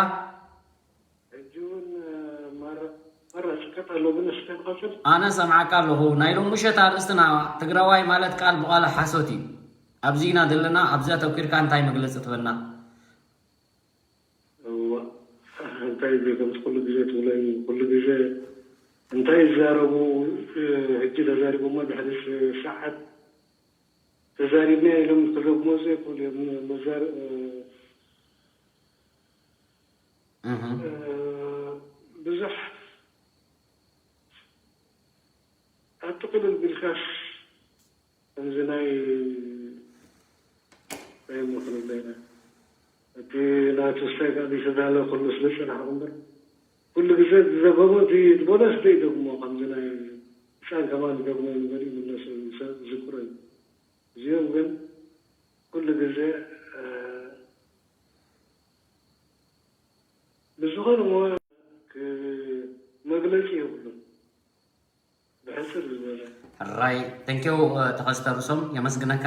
ሕጂ እውን ማራ ማራ ስከት ኣሎ ግን እስከ ትቐፅል። ኣነ ሰምዓካ ኣለኹ። ናይ ሎሚ ምሸት ኣርእስትና ትግራዋይ ማለት ቃል ብቓሉ ሓሶት እዩ። ኣብዚ ኢና ዘለና። ኣብዚ ኣተኲርካ እንታይ መግለፂ ትበና? እዋ እንታይ እዚ ከምዚ ኩሉ ግዜ ትብለኒ ኩሉ ግዜ እንታይ ይዛረቡ? ሕጂ ተዛሪቦማ ድሕሪ ሰዓት ተዛሪብና ኢሎም ክዘግሞ ዘይክእሉ እዮም። መዛር እህ። ብዙሕ ኣጥቕልል ቢልካስ ከምዚ ናይ ናይ ምኽንለይና እቲ ናቱ ስታይ ካብ ዝተዳለ ኩሉ ስለ ዝጸናሕኩ እምበር ኩሉ ግዜ ዝዘገቦ እቲ ዝበለስ ዘይደግሞ ከምዚ ናይ ህፃን ከማን ዝደግሞ ይበል ይምለስ እዩ ሰብ ዝዝክሮ እዩ። እዚኦም ግን ኩሉ ግዜ ብዝኾነ ሞ ራይ፣ thank you፣ እ፣ ተኸስተ ርእሶም፣ የመስግነካ።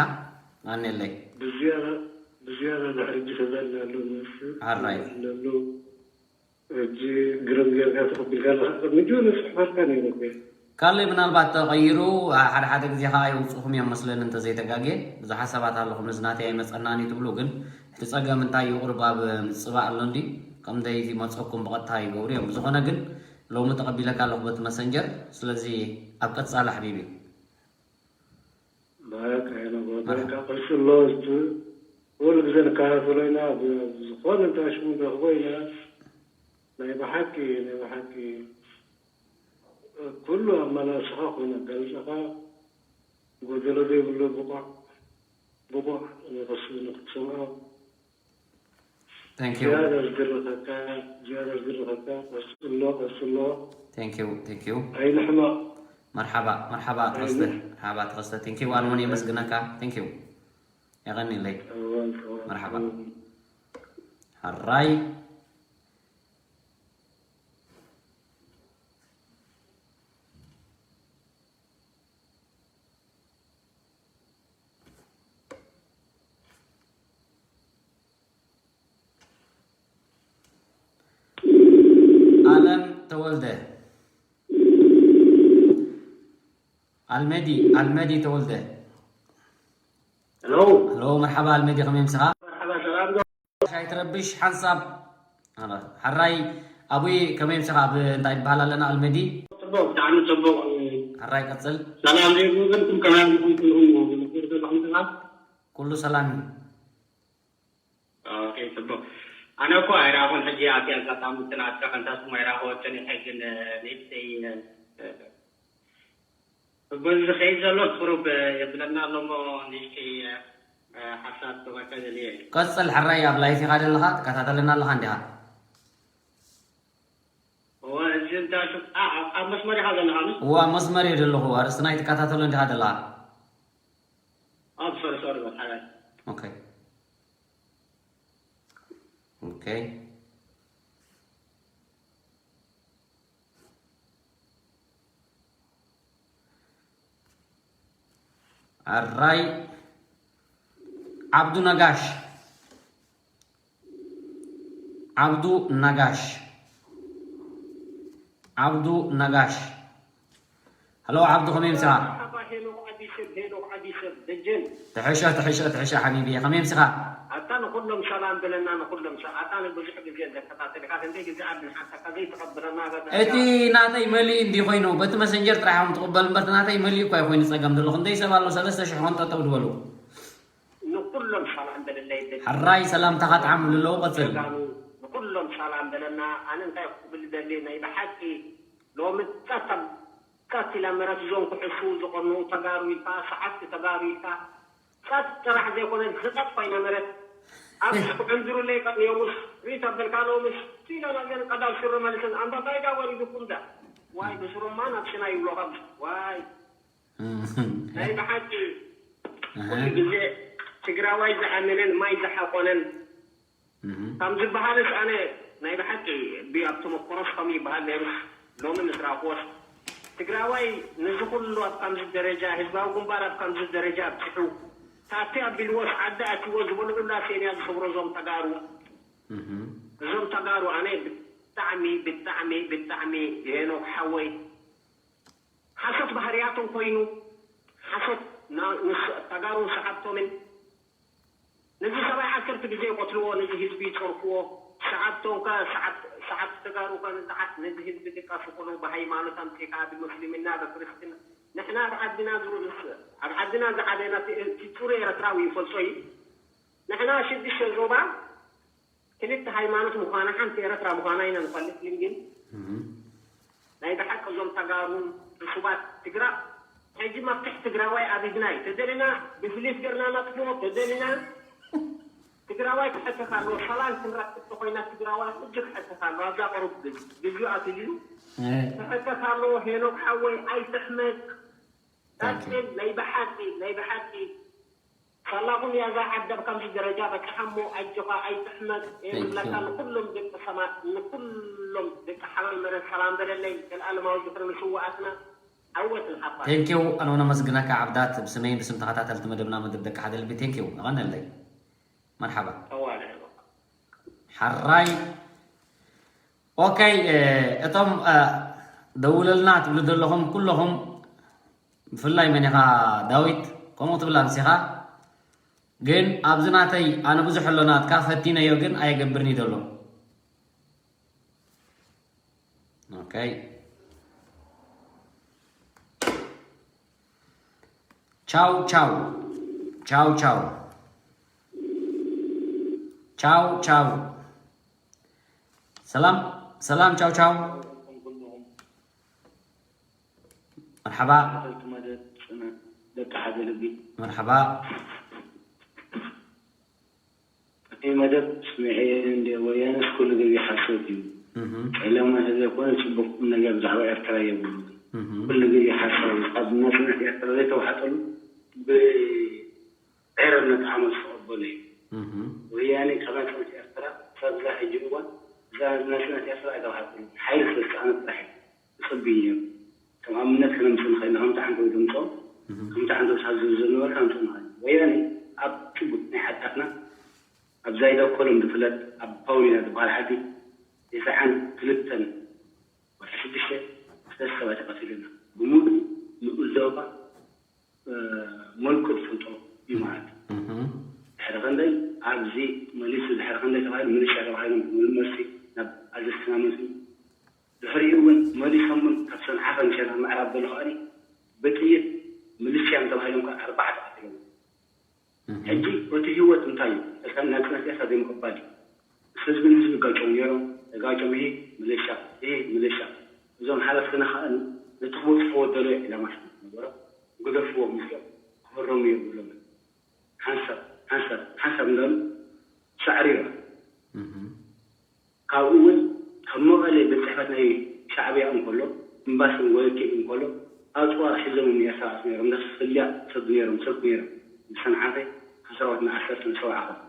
ኣኔለይ። ብዝያዳ፣ ብዝያዳ ድሕሪ ሕጂ ተዛልናሉ ንሱ ኣራይ። ኣሎ። ሕጂ ግርም ጌርካ ተቐቢልካ ኣለኻ። ቅድሚ ሕጂ እውን ጽሑፋትካ ነይሩ እኮ። ካልእ ምናልባት ተቐይሩ፣ ኣ፣ ሓደ ሓደ ግዜ ኸኣ የውጽኹም እዮም መስለኒ እንተዘይተጋግየ። ብዙሓት ሰባት ኣለኹም፣ እዚ ናተይ ኣይመጸናን እዩ ትብሉ፣ ግን እቲ ጸገም እንታይ እዩ? ቁሩብ ኣብ ምጽባእ ኣሎ እንዲ፣ ከም ደይ ዝመጸኩም ብቐጥታ ይገብሩ እዮም። ብዝኾነ ግን ሎሚ ተቐቢለካ ኣለኹ በቲ መሰንጀር። ስለዚ ኣብ ቀጻሊ ሓቢቢ። በቃ፣ የነ በቃ፣ መርሓባ። ቀጽሎ፣ እስቲ ኩሉ ግዜ ንከታተሎ ኢና፣ ብ-፣ ብዝኾነ እንታይ ሽሙ ንረኽቦ ኢና። ናይ ብሓቂ፣ ናይ ብሓቂ፣ ኩሉ ኣመላልስኻ ኮይኑ ኣጋልጻኻ፣ ጎደሎ ዘይብሉ ብቑዕ፣ ብቑዕ ንኽስ-፣ ንኽትሰምዖ። Thank you። ዝያዳ ዝድርኸካ፣ ዝያዳ ዝድርኸካ፣ ቀጽሎ፣ ቀጽሎ። Thank you፣ thank you። ኣይንሕመቕ። መርሓባ፣ መርሓባ ተኸስተ፣ ኣይንሕ- መርሓባ ተኸስተ። Thank you፣ ኣነ እውን የመስግነካ። Thank you። የቐንየለይ። እወ፣ እወ። መርሓባ። እወ። ሕራይ። ኣለም ተወልደ። ኣልመዲ፣ ኣልመዲ ተወልደ። ሄሎ። ሄሎ፣ መርሓባ ኣልመዲ፣ ከመይ ምሳኻ? መርሓባ፣ ሰላም ዶ? ኣይትረብሽ ሓንሳብ። ኣላ፣ ሕራይ ኣቡይ፣ ከመይ ምሳኻ? ኣብ እንታይ ይበሃል ኣለና ኣልመዲ? ጽቡቕ፣ ብጣዕሚ ጽቡቕ። ሕራይ ቀጽል። ሰላም ዘይብልኩም ከመይ ኣለኹም? ኩሉ ሰላም እዩ። ኦኬ፣ ጽቡቕ። ኣነ እኮ ኣይረኣኹን፣ ሕጂ ኣብቲ ኣጋጣሚ እቲ ናትካ ከምታ ስሙ ኣይረኣኹዎን እየ፣ ግን፣ እ፣ ንእሽተይ፣ እ፣ እ፣ በዚ ዝኸይድ ዘሎ ቁሩብ፣ እ፣ የብለና ኣሎ እሞ ንእሽተይ፣ እ፣ እ፣ ሓሳብ ክበካ ደልየ እየ። ቀጽል፣ ሕራይ ኣብ ላይፍ ኢኻ ዘለኻ፣ ትከታተለና ኣለኻ እንዲኻ? እወ፣ እዚ እንታይ ሹ-፣ ኣ-፣ ኣብ፣ ኣብ መስመር ኢኻ ዘለኻ፣ ምስ? እወ፣ ኣብ መስመር እየ ዘለኹ። ኣርእስትና ኣይትከታተሎ እንዲኻ ዘለኻ? ኣብ፣ ሶሪ፣ ሶሪ፣ በል፣ ሓራይ። ኦኬ። ኦኬ። ኣራይ። ዓብዱ ነጋሽ። ዓብዱ ነጋሽ። ዓብዱ ነጋሽ። ሃሎ ዓብዱ፣ ከመይ ምሳኻ? መርሓባ ሄኖክ ዓቢ ሰብ፣ ሄኖክ ዓቢ ሰብ፣ ደጀን። ትሕሾ፣ ትሕሾ፣ ትሕሾ ሓቢቢ፣ ከመይ ምሳኻ? ኣታ ንኹሎም ሰላም በለና፣ ንኹሎም ሰ-፣ ኣታ ንብዙሕ ግዜ ዘከታተልካ፣ ክንደይ ግዜ ኣብ ንሓተካ ዘይተቐብለና፣ በቃ። እቲ ናተይ መሊኡ እንዲ ኮይኑ፣ በቲ መሰንጀር ጥራሕ እዮም ትቕበል እምበር፣ እቲ ናተይ መሊኡ እኳ ይኮይኑ ጸገም ዘሎ። ክንደይ ሰብ ኣሎ፣ ሰለስተ ሽሕ ኾን ጠጠው ዝበሉ። ንኹሎም ሰላም በለለይ፣ ደጀን። ሕራይ ሰላምታኻ ጥዓም ኣለዎ፣ ቀጽል። ጀጋኑ፣ ንኹሎም ሰላም በለና። ኣነ እንታይ ክብል ደሊ፣ ናይ ብሓቂ ሎሚ ጸጥ ካብ ኢላ መረት እዞም ክሕሹ ዝቐንኡ ተጋሩ ኢልካ፣ ሰዓብቲ ተጋሩ ኢልካ፣ ጸጥ ጥራሕ ዘይኮነ ዝቐጥ ኮይና መረት። ኣብዚ ክዕንድሩለይ ቀንዮምስ፣ ሪት ኣበልካ ሎምስ፣ ኢለ ናዘን ቀዳል ስረ መሊሰን፣ ኣንታ እንታይ ዳ ወሪዱኩም ዳ? ዋይ፣ ብስሩማ ናብ ሽና ይብሎ ካብ፣ ዋይ። እም። ናይ ብሓቂ፣ እህ። ኩሉ ግዜ ትግራዋይ ዝኣመነን ማይ ዝሓቆነን እህ። ከም ዝበሃልስ ኣነ ናይ ብሓቂ ብ-፣ ኣብ ተመክሮስ ከም ይበሃል ነይሩስ ሎሚ ምስ ረኣኽዎስ ትግራዋይ ነዚ ኩሉ ኣብ ከምዚ ደረጃ፣ ህዝባዊ ግንባር ኣብ ከምዚ ደረጃ ኣብፂሑ፣ ታቲ ኣቢልዎስ ዓዲ ኣትዎ ዝበልዑላ ሴንያ ዝኽብሮ እዞም ተጋሩ። እህ። እዞም ተጋሩ ኣነ ብጣዕሚ፣ ብጣዕሚ፣ ብጣዕሚ ሄኖክ ሓወይ ሓሶት ባህርያቶም ኮይኑ፣ ሓሶት ና-፣ ንስ-፣ ተጋሩን ሰዓብቶምን ነዚ ሰብኣይ ዓሰርተ ግዜ ይቐትልዎ፣ ነዚ ህዝቢ ይጸርፍዎ። ሰዓብቶም ከ፣ ሰዓብ-፣ ሰዓብቲ ተጋሩ ከ ንዝዓት ነዚ ህዝቢ ድቃስ ይኹኑ ብሃይማኖት ኣምጺእካ ብሙስሊምና ብክርስትና። ንሕና ኣብ ዓድና ዝሩ-፣ ኣብ ዓድና ዝዓበና እቲ፣ እቲ ጽሩይ ኤርትራዊ ይፈልጦ እዩ። ንሕና ሽዱሽተ ዞባ ክልተ ሃይማኖት ምዃና ሓንቲ ኤርትራ ምዃና ኢና ንፈልጥ፣ ግን፣ ግን እህ። ናይ ብሓቂ እዞም ተጋሩን ዕሱባት ትግራ ሕጂ መፍትሕ ትግራዋይ ኣብ ኢድና እዩ። ተደሊና ብፍሊት ገርና ነጥፍኦ፣ ተደሊና ትግራዋይ ክሕተት ኣለዎ። ሰላም ክንረክብ ተኾይና ትግራዋይ ሕጂ ክሕተት ኣለዎ። ኣብዛ ቅሩብ ግዜ፣ ግዜኡ ኣትዩ እዩ። እህ። ክሕተት ኣለዎ። ሄኖክ ሓወይ ኣይትሕመቅ። Thank you። ቀጽል፣ ናይ ብሓቂ፣ ናይ ብሓቂ። ሳላኹም ያዛ ዓደብ ከምዚ ደረጃ በጽሓ እሞ ኣጆኻ ኣይትሕመቅ። Thank you። የብለካ ንኩሎም ደቂ ሰማ-፣ ንኩሎም ደቂ ሓላል መሬት ሰላም በለለይ። ዘልኣለማዊ ዝኽሪ ንስውኣትና። ዓወት ንሓፋሽ። Thank you። ኣነ እውን ኣመስግነካ ዓብዳት፣ ብስመይን ብስም ተኸታተልቲ መደብና መደብ ደቂ ሓደ ልቢ። Thank you። የቐንየለይ። መርሓባ። ኣዋርሕ። ሓራይ። ኦኬ። እቶም ደውለልና ትብሉ ዘለኹም ኩለኹም፣ ብፍላይ መን ኢኻ ዳዊት፣ ከምኡ ትብል ኣምሲኻ። ግን ኣብዚ ናተይ ኣነ ብዙሕ ኣሎ ናትካ ፈቲነዮ፣ ግን ኣየገብርኒ ዘሎ። ኦኬ። ቻው ቻው ቻው ቻው ቻው ቻው። ሰላም ሰላም፣ ቻው ቻው። መርሓባ። ደቂ ሓደ ልቢ። መርሓባ። እቲ መደብ ስምዒ እንደ ወያነስ ኩሉ ግዜ ሓሶት እዩ። ጸለማ እንተዘይኮነ ጽቡቕ ቁም ነገር ብዛዕባ ኤርትራ የብሉ። ኩሉ ግዜ ሓሳዊ ካብ ናጽነት ኤርትራ ዘይተዋሕጠሉ ብዕርነት ዓመት ዝቐበሉ እዩ። ወያኔ ካብ ናጽነት ኤርትራ ክሳብ እዛ ሕጂ እዋን፣ እዛ ናጽነት ኤርትራ ኣይተዋሕጠሉ ሓይሊ ስለ ዝሰኣነ ጥራሕ እዩ። ክጽብይ እዮም። ከም ኣብነት ከነምጽእ ንኽእል ኢና። ከምቲ ዓንተው ድምጾ፣ ከምቲ ዓንተው ሳዝብ ዝነበረ ከነምጽእ ንኽእል ኢና። ወያኔ ኣብ ጭቡጥ ናይ ዓዳትና ኣብ ዛይዳ ኮሎም ዝፍለጥ ኣብ ፓውሊና ዝበሃል ዓዲ ተስዓን ክልተን ወርሒ ሽዱሽተ ሰለስተ ሰባት ተቐቲሉና። ብምሉእ ንኡል ዶባ መልኩ ዝፈልጦ እዩ ማለት እዩ። ድሕሪ ክንደይ ኣብዚ መሊሱ ድሕሪ ክንደይ ተባሂሉ ምልሻ ተባሂሎም ብምሉእ መልሲ ናብ ኣዘዝትና መፅኡ። ድሕሪኡ እውን መሊሶም እውን ካብ ሰንዓፈ ንሸነኽ ምዕራብ ዘሎ ከኣኒ ብጥይት ምልሽያን ተባሂሎም ከዓ ኣርባዕተ ቀቲሎም። ሕጂ እቲ ህይወት እንታይ እዩ? እስካን ናጽነት ኤርትራ ዘይምቕባል እዩ። ህዝቢ ንህዝቢ ይጋጨው ነይሮም፣ ተጋጨው፣ ይሄ ምልሻ፣ ይሄ ምልሻ። እዞም ሓለፍትና ከኣኒ ነቲ ክበጽሕዎ ደለዮ ዕላማ ስለ ዝነበሮም ግደፍዎም ምስኦም ክህረሙ የብሎምን። ሓንሳብ ሓንሳብ ሓንሳብ እንዳሉ ሳዕሪሮም። ካብኡ እውን ካብ መቐለ ቤት ጽሕፈት ናይ ሻዕብያ እንከሎ፣ እምባስን ወኪል እንከሎ፣ ኣጽዋር ሒዞም እዮም የሳዕሱ ነይሮም። ነፍሲ ፍልያ ሰብ ነይሮም፣ ሰብ ነይሮም። ብሰንዓፈ ካብ ሰራዊትና ዓሰርተ ንሸውዓተ ኮም።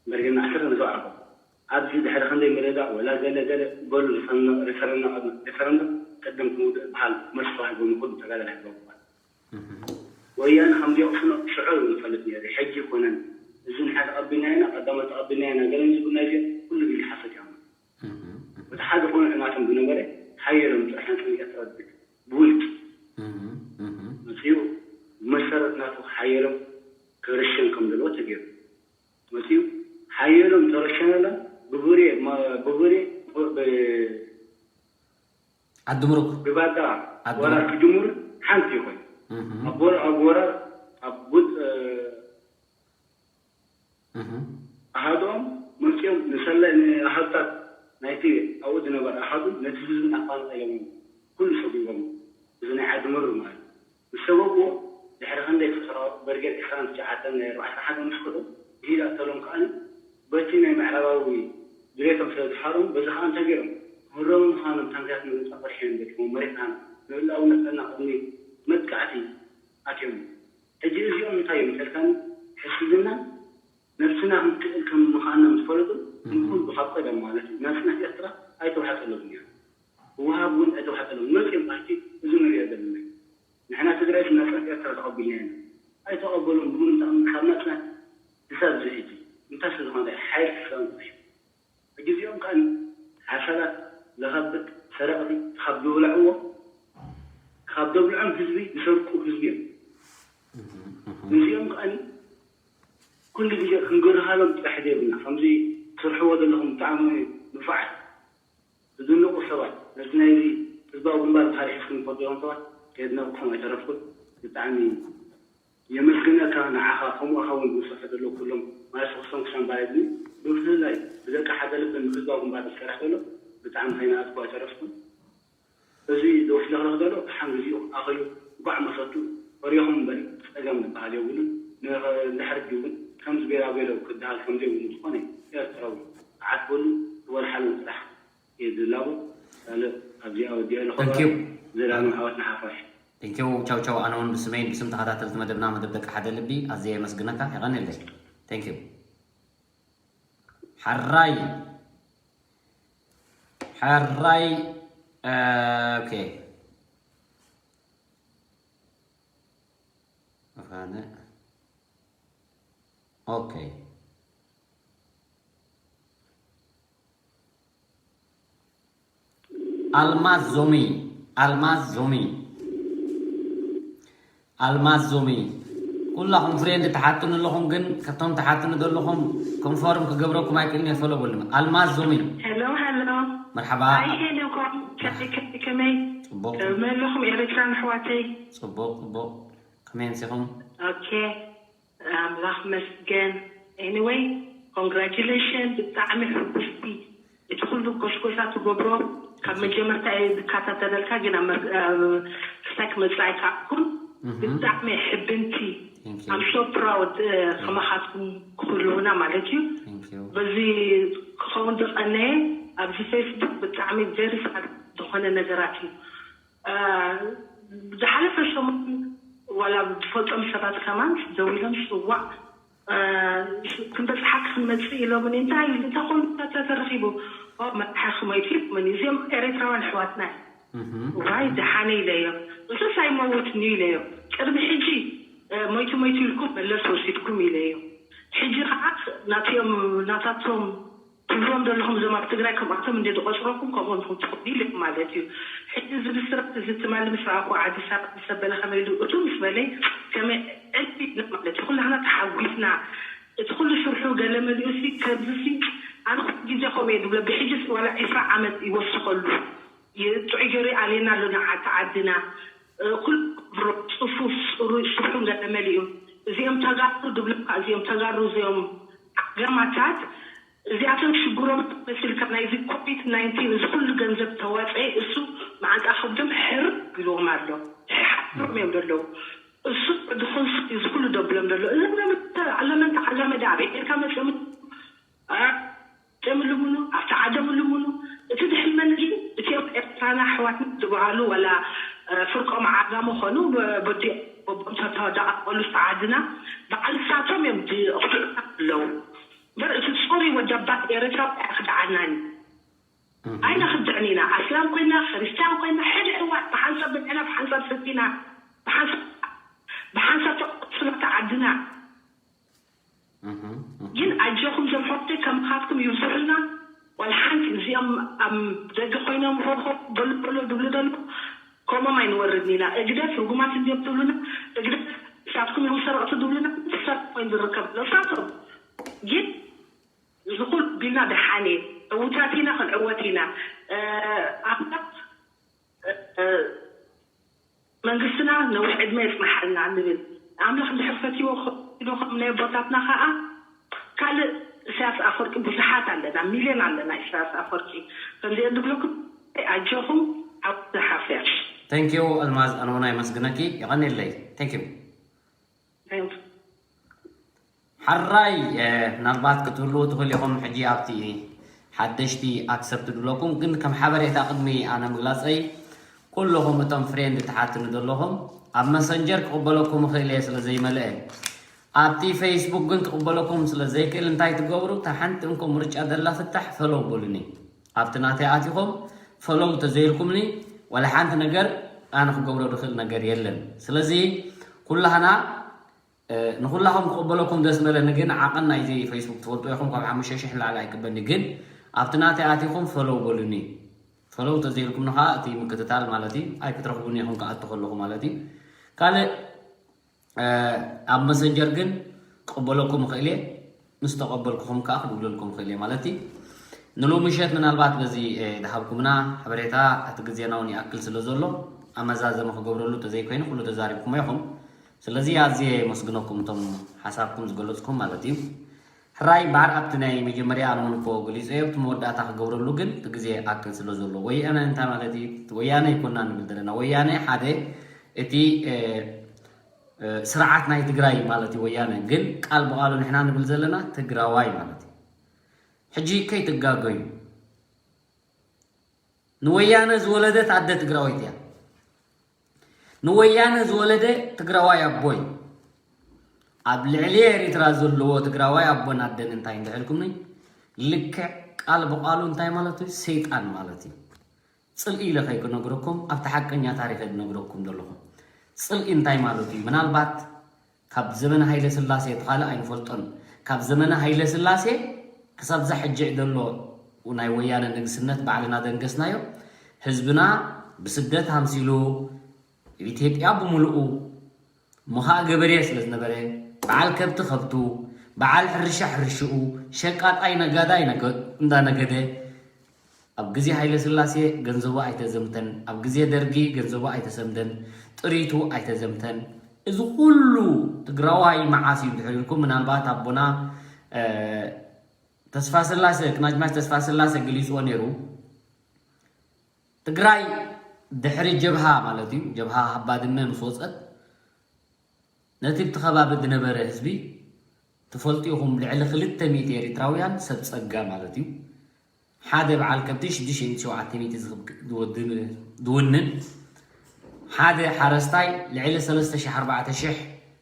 እምበር ግን ዓሰርተ ንሸውዓተ ኮም። ኣብዚ ድሕሪ ክንደይ ምርዳእ ወላ ገለ ገለ በሉ ሪፈረንደም፣ ሪፈረንደም፣ ሪፈረንደም ቅድም ክውድእ በሃል መልሲ ተዋሂቦም ንኩሉ ተጋዳላይ ክረኽቡ። ወያነ ከም ዲኦክስኖ ሽዑ እዩ ንፈልጥ ነይሩ። ሕጂ ይኮነን። እዚ ንሓ ተቐቢልና ኢና፣ ቀዳሞት ተቐቢልና ኢና፣ ገለን ዝብልና እዚ ኩሉ ግዜ ሓሶት እዮም። እቲ ሓደ ኮይኑ ዕማቶም ዝነበረ ሓየሎም ጥራሕ ናጽነት ኤርትራ ዝብል ብውልቂ መጺኡ መሰረት ናቱ ሓየሎም ክርሸን ከም ዘለዎ ተገይሩ መጺኡ ሓየሎም ተረሸነላ ብቡሬ፣ ብቡሬ፣ ብ-፣ ዓዲ ምሩክ። ብባዳ ዓዲ ወራር ምሩክ። ክጅምሩ ሓንቲ ይኾን። እህ። ኣብ ወር-፣ ኣብ ወራር ኣብ ጉድ-፣ እ፣ እህ። ኣሃዶም መጺኦም ንሰለ-፣ ንኣሃዱታት ናይቲ ኣብኡ ዝነበረ ኣሃዱ ነቲ ህዝቢ ናፋንቐ ኢሎም ኩሉ ሰጒጎም። እዚ ናይ ዓዲ ምሩክ ማለት እዩ። ዝሰበብዎ ድሕሪ ክንደይ ፈተራታት በርጌድ ዕስራን ትሽዓተን ናይ ኣርባዕተ ሓደ ምስ ከዱ፣ ብሂል ኣተሎም ከኣ በቲ ናይ ምዕራባዊ ድሌቶም ስለ ዝሓርሙ፣ በዚ ከኣ እንታይ ገይሮም? ክህረሙ ምዃኖም ታንክታት ንምምጻእ ፈሪሖም እዮም በቲኾም መሬትና ንልኡላውነትና ቅድሚ መጥቃዕቲ ኣትዮም። ሕጂ እዚኦም እንታይ እዮም እንተልካኒ፣ ሕስድናን ነብስና ክንክእል ከም ምዃንና ምስ ፈለጡ፣ ንኹሉ ካብ ቀደም ማለት እዩ፣ ናጽነት ኤርትራ ኣይተዋሕጠሎምን እያ። ክወሃብ እውን ኣይተዋሕጠሎምን። መጺኦም ፓርቲ እዚ ንሪኦ ዘለና እዩ። ንሕና ትግራይ ናጽነት ኤርትራ ተቐቢልና ኢና። ኣይተቐበሉን። ብምንታይ? ካብ ናጽነት ክሳብ እዚ ሕጂ እንታይ ስለ ዝኾነ ሓይሊ ክሳብ እንታይ እዩ። ሕጂ እዚኦም ከኣ ሓሳላት ለኸብጥ ሰረቕቲ ካብ ዝብልዕዎ፣ ካብ ዘብልዖም ህዝቢ ዝሰርቁ ህዝቢ እዮም። እዚኦም ከኣ ኩሉ ግዜ ክንገርሃሎም ጥራሕ ዘይብልና፣ ከምዚ ትሰርሕዎ ዘለኹም ብጣዕሚ ንፉዓት፣ ዝድነቑ ሰባት፣ ነዚ ናይዚ ህዝባዊ ግንባር ባህሪ ሒዝኩም ትኸዱ ዘለኹም ሰባት ከየድነቕኩም ኣይተረፍኩን። ብጣዕሚ የመስግነካ ንዓኻ፣ ከምኡኻ እውን ዝሰርሑ ዘለዉ ኩሎም ማለት ክስቶም ክሳን ባይድኒ፣ ብፍላይ ብደቂ ሓደ ልቢ ንህዝባዊ ግንባር ዝሰርሕ ዘሎ ብጣዕሚ ከይነኣድኩ ኣይተረፍኩን። እዚ ዘውስለኽለኽ ዘሎ ደሓን ግዚኡ ኣኸዩ እንኳዕ መሰቱ ፈሪኹም እምበር ጸገም ዝበሃል የብሉን። ንድሕሪ እውን ከምዚ ቤላ ቤሎ ክበሃል ከም ዘይብሉ ዝኾነ ኤርትራዊ ክዓትበሉ ዝበልሓሉ ጥራሕ እየ ዝላቦ። ካልእ ኣብዚኣ ወዲአ ኣለኹ። Thank you። ዘላለም ዓወት ንሓፋሽ። Thank you። ቻው ቻው። ኣነ እውን ብስመይን ብስም ተኸታተልቲ መደብና መደብ ደቂ ሓደ ልቢ ኣዝየ የመስግነካ። የቐንየለይ። Thank you። ሓራይ ሓራይ። ኦኬ። ኣነ ኦኬ። ኣልማዝ ዞሚ ኣልማዝ ዞሚ ኣልማዝ ዞሚ ኩላኹም ፍሬንድ ትሓቱኒ ኣለኹም፣ ግን ከቶም ትሓቱኒ ዘለኹም ኮንፎርም ክገብረኩም ኣይክእልን እየ። ፈሎ በሉኒ። ኣልማዝ ዞሚ። ሄሎ ሄሎ። መርሓባ። ኣይ ሄሎ ኮም ከመይ ከመይ ከመይ ጽቡቕ መለኹም ኤርትራን ኣሕዋተይ። ጽቡቕ ጽቡቕ። ከመይ ኣምሲኹም? ኦኬ ኣምላኽ መስገን። Anyway congratulation ብጣዕሚ ሕጉስቲ። እቲ ኩሉ ጎሽጎሻ ትገብሮ ካብ መጀመርታ እየ ዝከታተለልካ፣ ግን ኣብ መር- ኣብ ክሳይ ክመፅእ ኣይከኣልኩን። Mhm. ብጣዕሚ ሕብንቲ Thank you. I'm so proud ከማኻትኩም ክህልውና ማለት እዩ። Thank you. በዚ ክኸውን ዝቐነየ ኣብዚ ፌስቡክ ብጣዕሚ very sad ዝኾነ ነገራት እዩ። ዝሓለፈ ሰሙን ዋላ ዝፈልጦም ሰባት ከማን ደዊሎም ፅዋዕ ክንበፅሓ ክንመፅእ ኢሎምኒ። እንታይ እንታይ ኮምፒተር ተተረኪቡ መርሓ ክመይቱ ኢሎምኒ። እዚኦም ኤርትራውያን ኣሕዋትና እዮም። ዋይ ደሓነ ኢለዮም። እሱስ ኣይመውትን እዩ ኢለዮም። ቅድሚ ሕጂ ሞይቱ ሞይቱ ኢልኩም መለስ ወሲድኩም ኢለዮም። ሕጂ ከዓ ናትዮም ናታቶም ትብሎም ዘለኹም እዞም ኣብ ትግራይ ከምኣቶም እንደ ዝቆፅረኩም ከምኦም ኢኹም ትኾኑ ኢለ ማለት እዩ። ሕጂ እዚ ብስራት እዚ ትማሊ ምስ ረኣኹ ዓዲ ሳቅ ምስ ኣበለ ከመይ ኢሉ እቱ ምስ በለይ ከመይ ዕልፊ ኢለ ማለት እዩ። ኩላህና ተሓጒስና እቲ ኩሉ ስርሑ ገለ መሊኡ ሲ ከምዚ ሲ ኣነ ኩሉ ግዜ ከምኡ እየ ዝብሎ። ብሕጂ ሲ ዋላ ዒስራ ዓመት ይወስኸሉ ጥዑይ ገይሩ ኣልየና ኣሎ ንዓዲ ዓድና። ኩሉ ጽፉፍ ጽሩይ ስርሑ ገለ መሊኡ እዚኦም ተጋሩ ዝብለካ እዚኦም ተጋሩ እዚኦም ዓጋማታት እዚኣቶም ሽግሮም መሲልካ ናይዚ ኮቪድ ናይንቲን እዚ ኩሉ ገንዘብ ተዋፀ እሱ መዓንጣ ከብዶም ሕር ኢልዎም ኣሎ። ሕሓሮም እዮም ዘለዉ። እሱ ድኹን እዚ ኩሉ ደብሎም ዘሎ እዞም ዓለመንታ ዓላመ ዳ ኣብ ኤርትራ መፅኦም ጨምልሙኑ ኣብቲ ዓደምልሙኑ እቲ ድሕመን እቲኦም ኤርትራና ኣሕዋትና ዝበሃሉ ዋላ ፍርቆም ዓጋመ ኾኑ በቦም ተተወዳቀሉ ዓድና በዓል ሳቶም እዮም ዝቕትዑና ኣለዉ። እምበር እቲ ፅሩይ ወደባት ኤርትራ ኣይኽድዓናን እዩ። ኣይነኽድዕን ኢና። ኣስላም ኮይና ክርስትያን ኮይና ሕድሕድ እዋን ብሓንሳብ በሊዕና ብሓንሳብ ሰቲና ብሓንሳብ ተቐስላታ ዓድና። ግን ኣጆኹም ዘምሖተይ ከምኻትኩም ይብዝሑልና። ዋላ ሓንቲ እዚኦም ኣብ ደገ ኮይኖም ሆሆ በሉ በሉ ድብሉ ደሎ ከምኦም ኣይንወርድን ኢና። እግደፍ ርጉማት እንዲዮም ትብሉና። እግደፍ እሳትኩም እዮም ሰረቕቲ ድብሉና። ሰረቕ ኮይኑ ዝርከብ ዘሎ እሳቶም ግን ዝኹል ቢልና ደሓን እየ። ዕውታት ኢና ክንዕወት ኢና። ኣምላኽ መንግስትና ነዊሕ ዕድመ የፅንሓልና ንብል። ኣምላኽ እንድሕር ፈትዎ ዶ ከም ናይ ኣቦታትና ከዓ ካልእ ኢሳያስ ኣፈወርቂ ብዙሓት ኣለና፣ ሚልዮን ኣለና። ኢሳያስ ኣፈወርቂ ከምዚኦ ንብለኩም ኣጆኹም ዓወት ንሓፍያ። Thank you ኣልማዝ ኣነ እውን ኣመስግነኪ። የቐንየለይ። Thank you። ሓራይ ምናልባት ክትህልዉ ትኽእሉ ኢኹም። ሕጂ ኣብቲ ሓደሽቲ ኣክሰፕት ድብለኩም ግን ከም ሓበሬታ ቅድሚ ኣነ ምግላፀይ ኩልኹም እቶም ፍሬንድ ትሓትኒ ዘለኹም ኣብ መሰንጀር ክቕበለኩም እኽእል እየ ስለ ዘይመልአ ኣብቲ ፌስቡክ ግን ክቕበለኩም ስለ ዘይክእል እንታይ ትገብሩ? እታ ሓንቲ እንኮ ምርጫ ዘላ ፍታሕ ፈለው በሉኒ። ኣብቲ ናተይ ኣቲኹም ፈለው ተዘይልኩምኒ ዋላ ሓንቲ ነገር ኣነ ክገብሮ ዝኽእል ነገር የለን። ስለዚ ኩላህና ንኩላኹም ክቕበለኩም ደስ በለኒ፣ ግን ዓቐን ናይዚ ፌስቡክ ትፈልጡ ኢኹም፣ ካብ ሓሙሽተ ሽሕ ንላዕሊ ኣይቅበኒ። ግን ኣብቲ ናተይ ኣቲኹም ፈለው በሉኒ። ፈለው ተዘይልኩምኒ ከዓ እቲ ምክትታል ማለት እዩ ኣይክትረኽቡኒ ኢኹም ክኣቱ ከለኹ ማለት እዩ። ካልእ ኣብ መሰንጀር ግን ክቕበለኩም እኽእል እየ። ምስ ተቐበልኩኹም ከዓ ክድውለልኩም እኽእል እየ ማለት እዩ። ንሎሚ ምሸት ምናልባት በዚ ዝሃብኩምና ሓበሬታ እቲ ግዜና እውን ይኣክል ስለ ዘሎ ኣመዛዘመ ክገብረሉ ተዘይኮይኑ ኩሉ ተዛሪብኩሞ ኢኹም። ስለዚ ኣዝየ የመስግነኩም እቶም ሓሳብኩም ዝገለጽኩም ማለት እዩ። ሕራይ እምበኣር ኣብቲ ናይ መጀመርያ ኣነ እውን እኮ ገሊጸዮ ኣብቲ መወዳእታ ክገብረሉ ግን እቲ ግዜ ይኣክል ስለ ዘሎ ወያነ እንታይ ማለት እዩ? ወያነ ኣይኮና ንብል ዘለና። ወያነ ሓደ እቲ ስርዓት ናይ ትግራይ ማለት እዩ ወያነ። ግን ቃል ብቓሉ ንሕና ንብል ዘለና ትግራዋይ ማለት እዩ። ሕጂ ከይትጋገዩ ንወያነ ዝወለደት ኣደ ትግራወይቲ እያ። ንወያነ ዝወለደ ትግራዋይ ኣቦይ ኣብ ልዕሊ ኤሪትራ ዘለዎ ትግራዋይ ኣቦን ኣደን እንታይ እንድሕልኩምኒ ልክዕ ቃል ብቓሉ እንታይ ማለት እዩ? ሰይጣን ማለት እዩ። ፅልኢ ኢለ ከይክነግረኩም ኣብቲ ሓቀኛ ታሪኸ ዝነግረኩም ዘለኹ ፅልኢ እንታይ ማለት እዩ? ምናልባት ካብ ዘመነ ሃይለ ስላሴ እቲ ካልእ ኣይንፈልጦን። ካብ ዘመነ ሃይለ ስላሴ ክሳብ ዛ ሕጂ ዘሎ ናይ ወያነ ንግስነት ባዕልና ደንገስናዮ። ህዝብና ብስደት ሃምሲሉ፣ ኢትዮጵያ ብምሉኡ፣ እሞ ኸዓ ገበሬ ስለ ዝነበረ፣ በዓል ከብቲ ከብቱ፣ በዓል ሕርሻ ሕርሽኡ፣ ሸቃጣይ ነጋዳይ ነገ-፣ እንዳነገደ፣ ኣብ ግዜ ሃይለ ስላሴ ገንዘቡ ኣይተዘምተን፣ ኣብ ግዜ ደርጊ ገንዘቡ ኣይተሰምደን፣ ጥሪቱ ኣይተዘምተን። እዚ ኩሉ ትግራዋይ መዓስ እዩ እንድሕር ኢልኩም፣ ምናልባት ኣቦና ተስፋ ስላሴ፣ ክናጅማች ተስፋ ስላሴ ገሊፅዎ ነይሩ። ትግራይ ድሕሪ ጀብሃ ማለት እዩ፣ ጀብሃ ካብ ባድመ ምስ ወፀት፣ ነቲ ኣብቲ ከባቢ ዝነበረ ህዝቢ ትፈልጡ ኢኹም፣ ልዕሊ ክልተ ሚእቲ ኤሪትራውያን ሰብ ፀጋ ማለት እዩ። ሓደ በዓል ከብቲ ሽዱሽተ ሚእቲ ሸውዓተ ሚእቲ ዝውንን፣ ሓደ ሓረስታይ ልዕሊ ሰለስተ ሺሕ ኣርባዕተ ሺሕ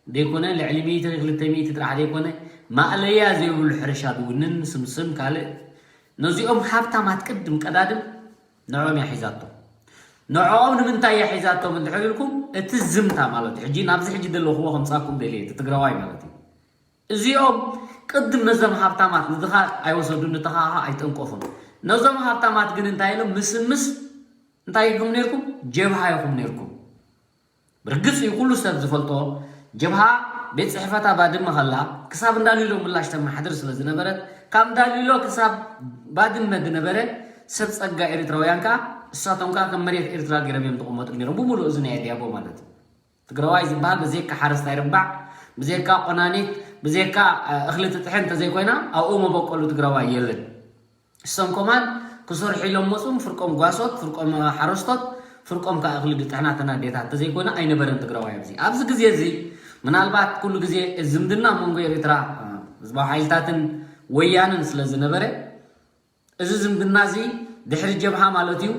ዘይኮነ፣ ልዕሊ ሚእቲ ክልተ ሚእቲ ጥራሕ ዘይኮነ፣ ማእለያ ዘይብሉ ሕርሻ ዝውንን፣ ስምስም ካልእ፣ ነዚኦም ሃብታማት ቅድም ቀዳድም ንዕኦም እያ ሒዛቶ። ንዕኦም ንምንታይ እያ ሒዛቶም እንድሕር ኢልኩም፣ እቲ ዝምታ ማለት እዩ። ሕጂ ናብዚ ሕጂ ዘለኹዎ ከምፃኩም ደልየ፣ እቲ ትግራዋይ ማለት እዩ። እዚኦም ቅድም ነዞም ሃብታማት ንድኻ ኣይወሰዱን፣ ንድኻ ኣይጠንቀፉን። ነዞም ሃብታማት ግን እንታይ ኢሎም? ምስምስ እንታይ ኢኹም ነርኩም? ጀብሃ ኢኹም ነርኩም። ብርግጽ እዩ፣ ኩሉ ሰብ ዝፈልጦ፣ ጀብሃ ቤት ጽሕፈታ ባድመ ከላ ክሳብ እንዳሊሎ ምላሽ ተመሓድር ስለ ዝነበረት፣ ካብ እንዳሊሎ ክሳብ ባድመ ዝነበረ ሰብ ጸጋ ኤርትራውያን ከኣ እሳቶም ከኣ ከም መሬት ኤርትራ ገይሮም እዮም ዝቕመጡ ነይሮም፣ ብምሉእ እዚ ናይ ኣድያቦ ማለት እዩ። ትግራዋይ ዝበሃል ብዘይካ ሓረስታይ ርባዕ፣ ብዘይካ ቆናኒት፣ ብዘይካ እኽሊ ትጥሕን እንተዘይኮይና ኣብኡ መበቆሉ ትግራዋይ የለን። እሶም ከማን ክሰርሑ ኢሎም መፁም፣ ፍርቆም ጓሶት፣ ፍርቆም ሓረስቶት፣ ፍርቆም ከዓ እኽሊ ድጥሕና ተናዴታት ተዘይኮነ ኣይነበረን ትግራዋይ። ኣብዚ ኣብዚ ግዜ እዚ ምናልባት ኩሉ ግዜ ዝምድና መንጎ ኤርትራ ህዝባዊ ሓይልታትን ወያንን ስለ ዝነበረ፣ እዚ ዝምድና እዚ ድሕሪ ጀብሃ ማለት እዩ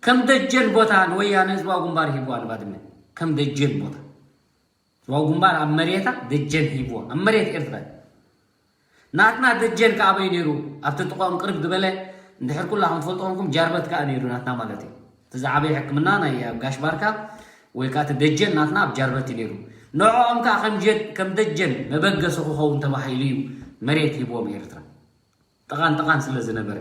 ከም ደጀን ቦታ ንወያነ ህዝባዊ ግንባር ሂብዋ ንባድመ፣ ከም ደጀን ቦታ ህዝባዊ ግንባር ኣብ መሬታ ደጀን ሂብዋ፣ ኣብ መሬት ኤርትራ። ናትና ደጀን ከኣበይ ነይሩ? ኣብቲ ጥቕኦም ቅርብ ዝበለ፣ እንድሕር ኩላኹም ትፈልጡ ኮንኩም፣ ጃርበት ከኣ ነይሩ ናትና ማለት እዩ። እቲ ዝዓበየ ሕክምና ናይ ኣብ ጋሽ ባርካ ወይ ከኣ እቲ ደጀን ናትና ኣብ ጃርበት እዩ ነይሩ። ንዕኦም ከኣ ከም ጀ-፣ ከም ደጀን መበገሲ ክኸውን ተባሂሉ እዩ መሬት ሂብዎም ኤርትራ። ጥቓን ጥቓን ስለ ዝነበረ፣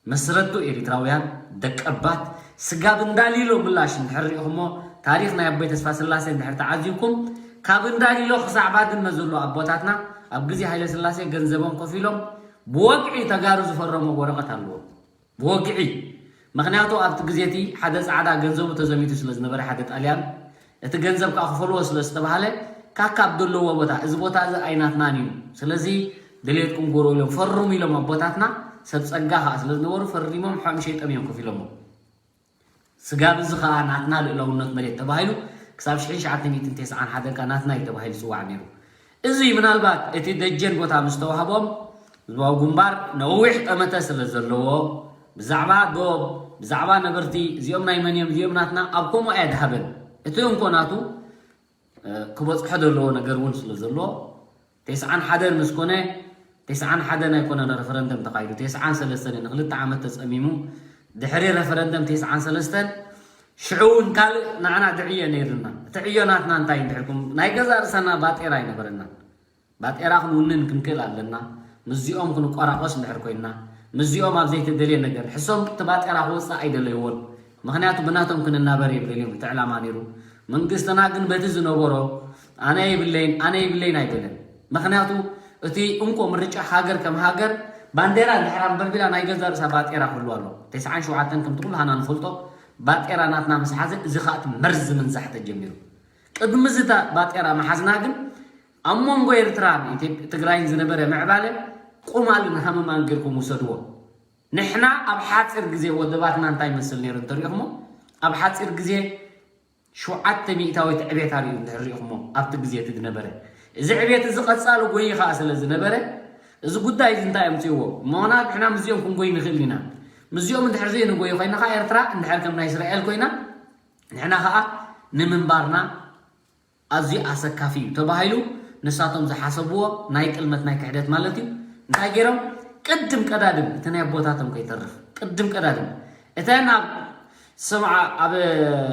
መስረቱ ኤሪትራውያን ደቀባት ስጋብ እንዳሊሎ ምላሽ እንድሕር ሪኢኹሞ፣ ታሪኽ ናይ ኣቦይ ተስፋ ስላሴ እንድሕር ተዓዚብኩም፣ ካብ እንዳሊሎ ክሳዕ ባድመ ዘሎ ኣቦታትና ኣብ ግዜ ሃይለ ስላሴ ገንዘቦም ከፊሎም ብወግዒ ተጋሩ ዝፈረሞ ወረቐት ኣለዎም። ብወግዒ። ምኽንያቱ ኣብቲ ግዜ እቲ ሓደ ጻዕዳ ገንዘቡ ተዘሚቱ ስለ ዝነበረ፣ ሓደ ጣልያን፣ እቲ ገንዘብ ከኣ ክፈልዎ ስለ ዝተባህለ፣ ካካ ኣብ ዘለዎ ቦታ፣ እዚ ቦታ እዚ ኣይናትናን እዩ፣ ስለዚ ድሌትኩም ግበሩ ኢሎም ፈርሙ ኢሎም ኣቦታትና። ሰብ ጸጋ ከኣ ስለ ዝነበሩ ፈሪሞም፣ ሕኦም ሸይጦም እዮም ከፊሎሞ። ስጋብ እዚ ከኣ ናትና ልእላውነት መሬት ተባሂሉ ክሳብ ሽሕን ትሽዓተ ሚእትን ተስዓን ሓደን ከኣ ናትና እዩ ተባሂሉ ዝጽዋዕ ነይሩ። እዚ ምናልባት እቲ ደጀን ቦታ ምስ ተዋህቦም፣ ህዝባዊ ግንባር ነዊሕ ጠመተ ስለ ዘለዎ፣ ብዛዕባ ዶብ፣ ብዛዕባ ነበርቲ፣ እዚኦም ናይ መን እዮም፣ እዚኦም ናትና፣ ኣብ ከምኡ ኣየድሃበን። እቲ እንኮ ናቱ፣ እ፣ ክበጽሖ ዘለዎ ነገር እውን ስለ ዘሎ፣ ተስዓን ሓደን ምስ ኮነ፣ ተስዓን ሓደን ኣይኮነን ረፈረንደም ተኻይዱ፣ ተስዓን ሰለስተን እዩ፣ ንክልተ ዓመት ተጸሚሙ። ድሕሪ ረፈረንደም ተስዓን ሰለስተን፣ ሽዑ እውን ካልእ ንዓና ድዕዮ ነይርና። እቲ ዕዮ ናትና እንታይ እንድሕርኩም፣ ናይ ገዛእ ርእሰና ባጤራ ኣይነበረና። ባጤራ ክንውንን ክንክእል ኣለና። ምስዚኦም ክንቆራቆስ እንድሕር ኮይንና፣ ምስዚኦም ኣብ ዘይተደልየ ነገር፣ ሕሶም እቲ ባጤራ ክወፅእ ኣይደለይዎን። ምኽንያቱ ብናቶም ክንናበር እዮም ደልዮም፣ እቲ ዕላማ ነይሩ። መንግስትና ግን በቲ ዝነበሮ፣ ኣነ የብለይን፣ ኣነ የብለይን ኣይበለን። ምኽንያቱ እቲ እንኮ ምርጫ ሃገር ከም ሃገር፣ ባንዴራ እንድሕር ኣንበልቢላ ናይ ገዛ ርእሳ ባጤራ ክህልዋ ኣሎ። ተስዓን ሸውዓተን ከምቲ ኩሉ ሃና ንፈልጦ፣ ባጤራ ናትና ምስ ሓዘ፣ እዚ ኸኣ እቲ መርዚ ምንዛሕ ተጀሚሩ። ቅድሚ እዚ እታ ባጤራ ምሓዝና ግን፣ ኣብ መንጎ ኤርትራን ኢትዮ-፣ ትግራይን ዝነበረ ምዕባለ ቁማልን ሃመማን ጌርኩም ውሰድዎ። ንሕና ኣብ ሓፂር ግዜ ወደባትና እንታይ ይመስል ነይሩ እንተሪኢኹሞ፣ ኣብ ሓፂር ግዜ ሸውዓተ ሚእታዊት ዕቤት ኣርእዩ እንድሕር ሪኢኹሞ፣ ኣብቲ ግዜ እቲ ዝነበረ፣ እዚ ዕቤት እዚ ቀፃሊ ጎይ ኸዓ ስለ ዝነበረ፣ እዚ ጉዳይ እዚ እንታይ ኣምፅእዎ? እሞና ንሕና ምስዚኦም ክንጎይ ንኽእል ኢና። ምስዚኦም እንድሕር ዘይንጎይ ኮይና ኸዓ ኤርትራ እንድሕር ከም ናይ እስራኤል ኮይና፣ ንሕና ኸዓ ንምንባርና ኣዝዩ ኣሰካፊ እዩ ተባሂሉ ንሳቶም ዝሓሰብዎ ናይ ጥልመት ናይ ክሕደት ማለት እዩ። እንታይ ገይሮም? ቅድም ቀዳድም እቲ ናይ ኣቦታቶም ከይተርፍ ቅድም ቀዳድም እተን ኣብ ሰምዓ-፣ ኣብ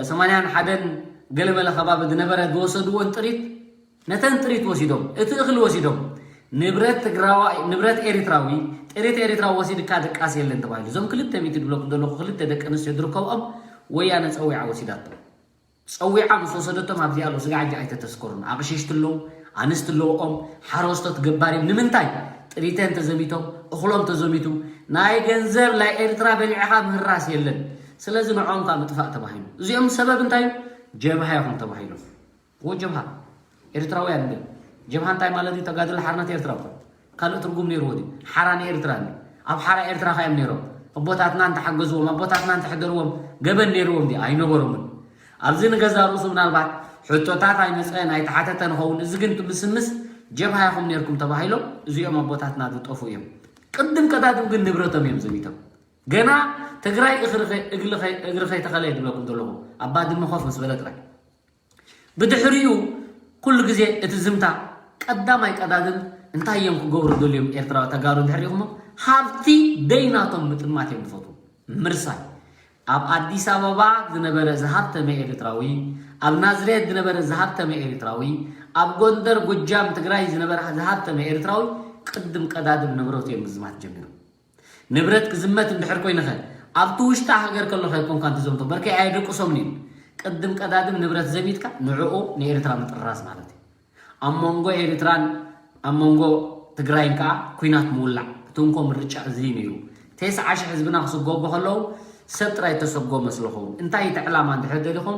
ሰማንያን ሓደን ገለመለ ከባቢ ዝነበረ ዝወሰድዎን ጥሪት ነተን ጥሪት ወሲዶም፣ እቲ እኽሊ ወሲዶም፣ ንብረት ትግራዋይ፣ ንብረት ኤሪትራዊ፣ ጥሪት ኤሪትራዊ ወሲድካ ድቃስ የለን ተባሂሉ። እዞም ክልተ ሚእቲ ድብለኩም ዘለኹ ክልተ ደቂ ኣንስትዮ ዝርከብኦም ወያነ ጸዊዓ ወሲዳቶ። ጸዊዓ ምስ ወሰደቶም ኣብዚ ኣሎ ስጋዕ ሕጂ ኣይተተስከሩን። ኣቕሽሽቲ ኣለዉ፣ ኣንስቲ ኣለውኦም፣ ሓረስቶት ገባሪም። ንምንታይ? ጥሪተን ተዘሚቶም፣ እኽሎም ተዘሚቱ፣ ናይ ገንዘብ ናይ ኤርትራ በሊዕኻ ምህራስ የለን። ስለዚ ንዕኦም ከኣ ምጥፋእ ተባሂሉ። እዚኦም ሰበብ እንታይ እዩ? ጀብሃ ኢኹም ተባሂሎም። እዎ ጀብሃ ኤርትራውያን እንደ ጀብሃ እንታይ ማለት እዩ? ተጋድሎ ሓርነት ኤርትራ እኮ ካልእ ትርጉም ነይርዎ ድዩ? ሓራ ንኤርትራ እንደ ኣብ ሓራ ኤርትራ ከዮም ነይሮም። ኣቦታትና እንተሓገዝዎም፣ ኣቦታትና እንተሕደርዎም ገበን ነይርዎም ድዩ? ኣይነበሮምን። ኣብዚ ንገዛ ርእሱ ምናልባት ሕቶታት ኣይመፀን ኣይተሓተተ ንኸውን። እዚ ግን ትምስምስ ጀብሃ ኢኹም ነይርኩም ተባሂሎም እዚኦም ኣቦታትና ዝጠፉ እዮም። ቅድም ቀዳድም ግን ንብረቶም እዮም ዘሚቶም። ገና ትግራይ እኽሪ ከይ- እግሊ ከይ- እግሪ ከይተኸለ ድብለኩም ዘለኹ ኣብ ባድመ ኮፍ ምስ በለ ጥራይ ብድሕሪኡ ኩሉ ግዜ እቲ ዝምታ ቀዳማይ ቀዳድም እንታይ እዮም ክገብሩ ደልዮም ኤርትራዊ ተጋሩ እንድሕር ኢኹሞ ሃብቲ ደይናቶም ምጥማት እዮም ዝፈትዉ። ምርሳይ ኣብ ኣዲስ ኣበባ ዝነበረ ዝሃብተመ ኤርትራዊ፣ ኣብ ናዝሬት ዝነበረ ዝሃብተመ ኤርትራዊ፣ ኣብ ጎንደር ጎጃም ትግራይ ዝነበረ ዝሃብተመ ኤርትራዊ ቅድም ቀዳድም ንብረቱ እዮም ምዝማት ጀሚሮም። ንብረት ክዝመት እንድሕር ኮይንኸ ኣብቲ ውሽጢ ሃገር ከሎ ከይኮንካ እንትዘምቶ በርከይ ኣየደቅሶምን እዩ። ቅድም ቀዳድም ንብረት ዘሚትካ ንዕኡ ንኤርትራ ምጥራስ ማለት እዩ። ኣብ መንጎ ኤርትራን ኣብ መንጎ ትግራይን ከዓ ኩናት ምውላዕ እቲ እንኮ ምርጫ እዚ እዩ ነይሩ። ተስዓ ሽሕ ህዝብና ክስጎጎ ከለዉ ሰብ ጥራይ ተሰጎ መስለኹም። እንታይ እቲ ዕላማ እንድሕር ደሊኹም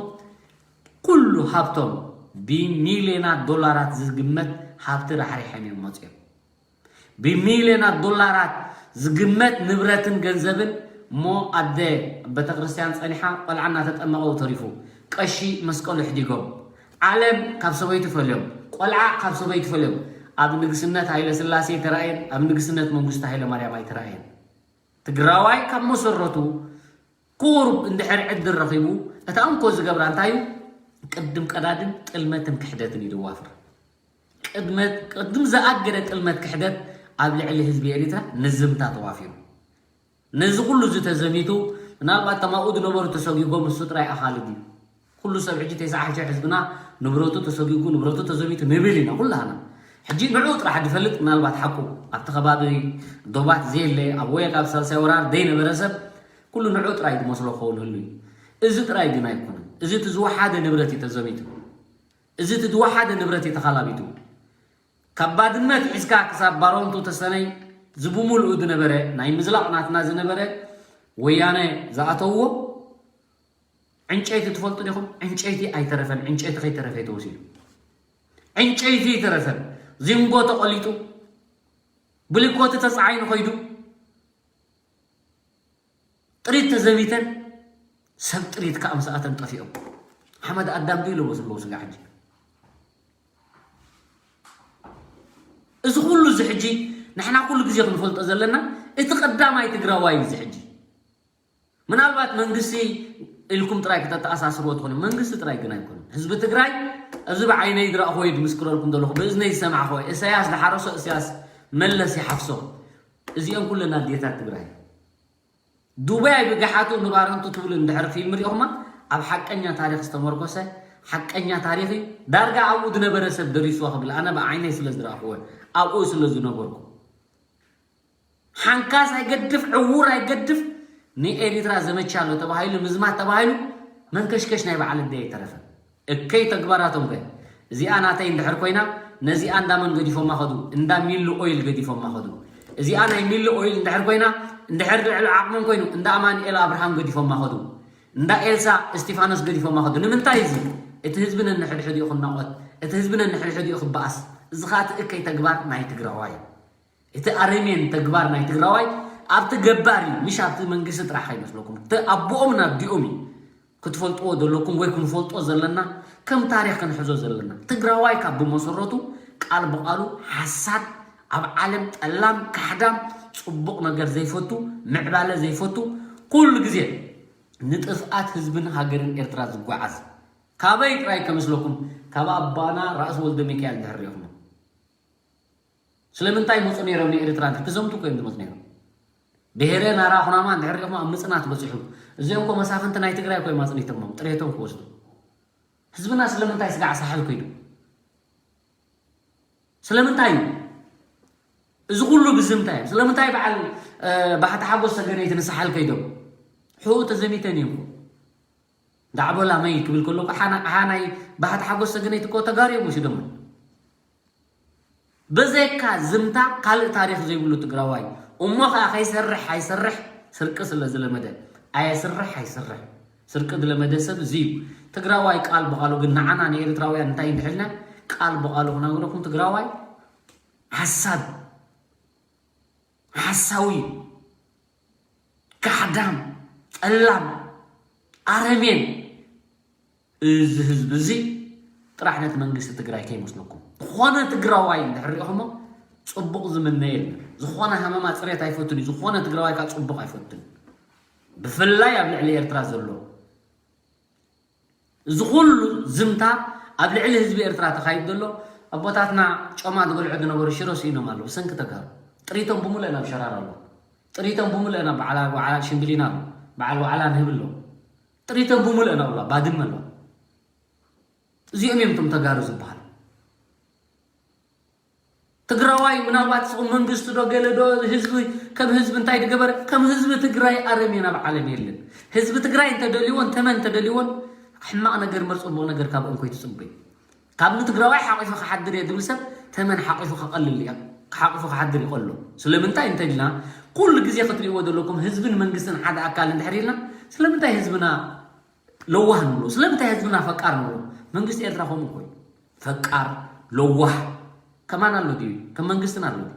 ኩሉ ሃብቶም ብሚልዮናት ዶላራት ዝግመት ሃብቲ ራሕሪሖም እዮም መፅኦም። ብሚልዮናት ዶላራት ዝግመት ንብረትን ገንዘብን እሞ ኣደ ቤተክርስትያን ጸኒሓ ቆልዓ እናተጠመቐው ተሪፉ ቀሺ መስቀሉ ሕዲጎም ዓለም ካብ ሰበይቱ ፈልዮም ቆልዓ ካብ ሰበይቱ ፈልዮም ኣብ ንግስነት ሃይለ ስላሴ ኣይተራእየን ኣብ ንግስነት መንግስቱ ሃይለ ማርያም ኣይተራእየን ትግራዋይ ካብ መሰረቱ ቁሩብ እንድሕር ዕድል ረኺቡ እታ እንኮ ዝገብራ እንታይ እዩ ቅድም ቀዳድም ጥልመትን ክሕደትን እዩ ዝዋፍር ቅድም ዝኣገደ ጥልመት ክሕደት ኣብ ልዕሊ ህዝቢ ኤሪትራ ንዝምታ ተዋፊሩ ነዚ ኩሉ እዚ ተዘሚቱ ምናልባት ተማኡ ዝነበሩ ተሰጊጎም እሱ ጥራይ ኣኻልድ እዩ ኩሉ ሰብ ሕጂ ተስዓ ሽሕ ህዝብና ንብረቱ ተሰጊጉ ንብረቱ ተዘሚቱ ንብል ኢና ኩላህና ሕጂ ንዑ ጥራሕ ዝፈልጥ ምናልባት ሓቁ ኣብቲ ከባቢ ዶባት ዘየለ ኣብ ወየቅ ኣብ ሳልሳይ ወራር ዘይነበረ ሰብ ኩሉ ንዑ ጥራይ ዝመስሎ ክኸውን ህሉ እዩ እዚ ጥራይ ግን ኣይኮነን እዚ እቲ ዝወሓደ ንብረት እዩ ተዘሚቱ እዚ እቲ ዝወሓደ ንብረት እዩ ተኻላቢቱ ካብ ባድመ ትሒዝካ ክሳብ ባሮንቱ ተሰነይ ዝብሙሉኡ ዝነበረ ናይ ምዝላቕ ናትና ዝነበረ ወያነ ዝኣተውዎ ዕንጨይቲ ትፈልጡ ዲኹም? ዕንጨይቲ ኣይተረፈን። ዕንጨይቲ ከይተረፈ ተወሲዱ። ዕንጨይቲ ይተረፈን። ዚንጎ ተቆሊጡ፣ ብሊኮቲ ተፃዒኑ ከይዱ፣ ጥሪት ተዘሚተን፣ ሰብ ጥሪት ከዓ ምስኣተን ጠፊኦም። ሓመድ ኣዳም ዶ ይለበሱ ኣለዉ ስጋ ሕጂ? እዚ ኩሉ እዚ ሕጂ ንሕና ኩሉ ግዜ ክንፈልጦ ዘለና እቲ ቀዳማይ ትግራዋይ እዚ ሕጂ ምናልባት መንግስቲ ኢልኩም ጥራይ ክተተኣሳስርዎ ትኾኑ መንግስቲ ጥራይ ግን ኣይኮነ ህዝቢ ትግራይ እዚ ብዓይነይ ዝረእኹ ወይ ዝምስክረልኩም ዘለኹ ብእዝነይ ዝሰማዕኹ እሰያስ ዝሓረሶ እሰያስ መለስ ይሓፍሶ እዚኦም ኩለን ኣዴታት ትግራይ ዱባይ ብግሓቱ ንባረንቱ ትብሉ እንድሕር ፊልም ሪኦኹማ ኣብ ሓቀኛ ታሪክ ዝተመርኮሰ ሓቀኛ ታሪክ እዩ ዳርጋ ኣብኡ ዝነበረ ሰብ ደሪስዋ ክብል ኣነ ብዓይነይ ስለ ዝረእኽዎ ኣብኡ ስለ ዝነበርኩ ሓንካስ ኣይገድፍ ዕውር ኣይገድፍ ንኤሪትራ ዘመቻ ኣሎ ተባሂሉ ምዝማት ተባሂሉ መንከሽከሽ ናይ በዓል ኣደይ ኣይተረፈን እከይ ተግባራቶም ከ እዚኣ ናተይ እንድሕር ኮይና ነዚኣ እንዳ መን ገዲፎማ ከዱ እንዳ ሚሊ ኦይል ገዲፎማ ከዱ እዚኣ ናይ ሚሊ ኦይል እንድሕር ኮይና እንድሕር ልዕሊ ዓቕሞም ኮይኑ እንዳ ኣማኒኤል ኣብርሃም ገዲፎማ ከዱ እንዳ ኤልሳ እስቲፋኖስ ገዲፎማ ከዱ ንምንታይ እዚ እቲ ህዝቢ ነንሕድሕዲኡ ክናቖት እቲ ህዝቢ ነንሕድሕዲኡ ክበኣስ እዚ ከዓ እቲ እከይ ተግባር ናይ ትግራዋይ እዩ እቲ ኣረሜን ተግባር ናይ ትግራዋይ ኣብቲ ገባር እዩ ምሽ ኣብቲ መንግስቲ ጥራሕ ኣይመስለኩም እቲ ኣቦኦምን ኣዲኦም እዩ ክትፈልጥዎ ዘለኩም ወይ ክንፈልጦ ዘለና ከም ታሪክ ክንሕዞ ዘለና ትግራዋይ ካብ ብመሰረቱ ቃል ብቃሉ ሓሳድ ኣብ ዓለም ጠላም ካሕዳም ፅቡቅ ነገር ዘይፈቱ ምዕባለ ዘይፈቱ ኩሉ ግዜ ንጥፍኣት ህዝብን ሃገርን ኤርትራ ዝጓዓዝ ካበይ ጥራይ ከመስለኩም ካብ ኣባና ራእሲ ወልደ ሚካኤል እንድሕር ሪኢኹሞ ስለምንታይ ይመፁ ነይሮም ንኤርትራ እንተ ክዘምቱ እኮ እዮም ዝመፁ ነይሮም። ብሄረ ናራ ኩናማ እንድሕር ሪኢኹም ኣብ ምፅናት በፂሑ። እዚኦም እኮ መሳፍንቲ ናይ ትግራይ እኮ እዮም ኣፅኒቶሞም ጥሬቶም ክወስዱ። ህዝብና ስለምንታይ ስጋዕ ሳሕል ኮይኑ? ስለምንታይ እዩ እዚ ኩሉ ብዝምታ እዩ? ስለምንታይ በዓል ባህታ ሓጎስ ሰገነይቲ ንሳሓል ከይዶም? ሕኡ ተዘሚተን እዮም። ዳዕቦላ መይ ክብል ከሎ ሓና ሓናይ ባህታ ሓጎስ ሰገነይቲ እኮ ተጋሩ እዮም ወሲዶም። በዘይካ ዝምታ ካልእ ታሪኽ ዘይብሉ ትግራዋይ እሞ ከዓ ከይሰርሕ ኣይሰርሕ ስርቂ ስለ ዝለመደ ኣየስርሕ ኣይስርሕ ስርቂ ዝለመደ ሰብ እዚ እዩ። ትግራዋይ ቃል ብቃሉ ግን ንዓና ንኤርትራውያን እንታይ እንድሕልና ቃል ብቃሉ ክነግረኩም ትግራዋይ ሓሳብ ሓሳዊ ካሕዳም ጠላም ኣረሜን እዚ ህዝቢ እዚ ጥራሕ ነቲ መንግስቲ ትግራይ ከይመስለኩም ዝኾነ ትግራዋይ እንድሕር ሪኢኹሞ ፅቡቕ ዝምነ የለን። ዝኾነ ሃመማ ፅሬት ኣይፈቱን እዩ። ዝኾነ ትግራዋይ ከዓ ፅቡቕ ኣይፈቱን። ብፍላይ ኣብ ልዕሊ ኤርትራ ዘሎ እዚ ኩሉ ዝምታ ኣብ ልዕሊ ህዝቢ ኤርትራ ተኻይድ ዘሎ ኣቦታትና ጮማ ዝበልዑ ዝነበሩ ሽሮ ስኢኖም ኣለዉ። ብሰንኪ ተጋሩ ጥሪቶም ብምሉእ ናብ ሸራር ኣለዉ። ጥሪቶም ብምሉእ ናብ በዓል ዋዕላ ሽምብሊና ኣለዉ። በዓል ዋዕላ ንህብ ኣለዉ። ጥሪቶም ብምሉእ ናብ ባድመ ኣለዉ። እዚኦም እዮም እቶም ተጋሩ ዝበሃሉ። ትግራዋይ ምናልባት ስኹም መንግስቲ ዶ ገለ ዶ ህዝቢ ከም ህዝቢ እንታይ ድገበረ ከም ህዝቢ ትግራይ ኣረሜን ኣብ ዓለም የለን። ህዝቢ ትግራይ እንተደልይዎን ተመን እንተደልይዎን ሕማቕ ነገር እምበር ፅቡቕ ነገር ካብ እንኮይ ትፅበይ። ካብ ንትግራዋይ ሓቂፉ ክሓድር እየ ዝብል ሰብ ተመን ሓቂፉ ክቐልል እያ ሓቂፉ ክሓድር ይቐሎ። ስለምንታይ እንተልና ኩሉ ግዜ ክትሪእዎ ዘለኩም ህዝብን መንግስትን ሓደ ኣካል እንድሕር ኢልና ስለምንታይ ህዝብና ለዋህ ንብሎ? ስለምንታይ ህዝብና ፈቃር ንብሎ? መንግስቲ ኤርትራ ከምኡ ኮይኑ ፈቃር ለዋህ ከማን ኣሎ ድዩ? ከም መንግስትን ኣሎ ድዩ?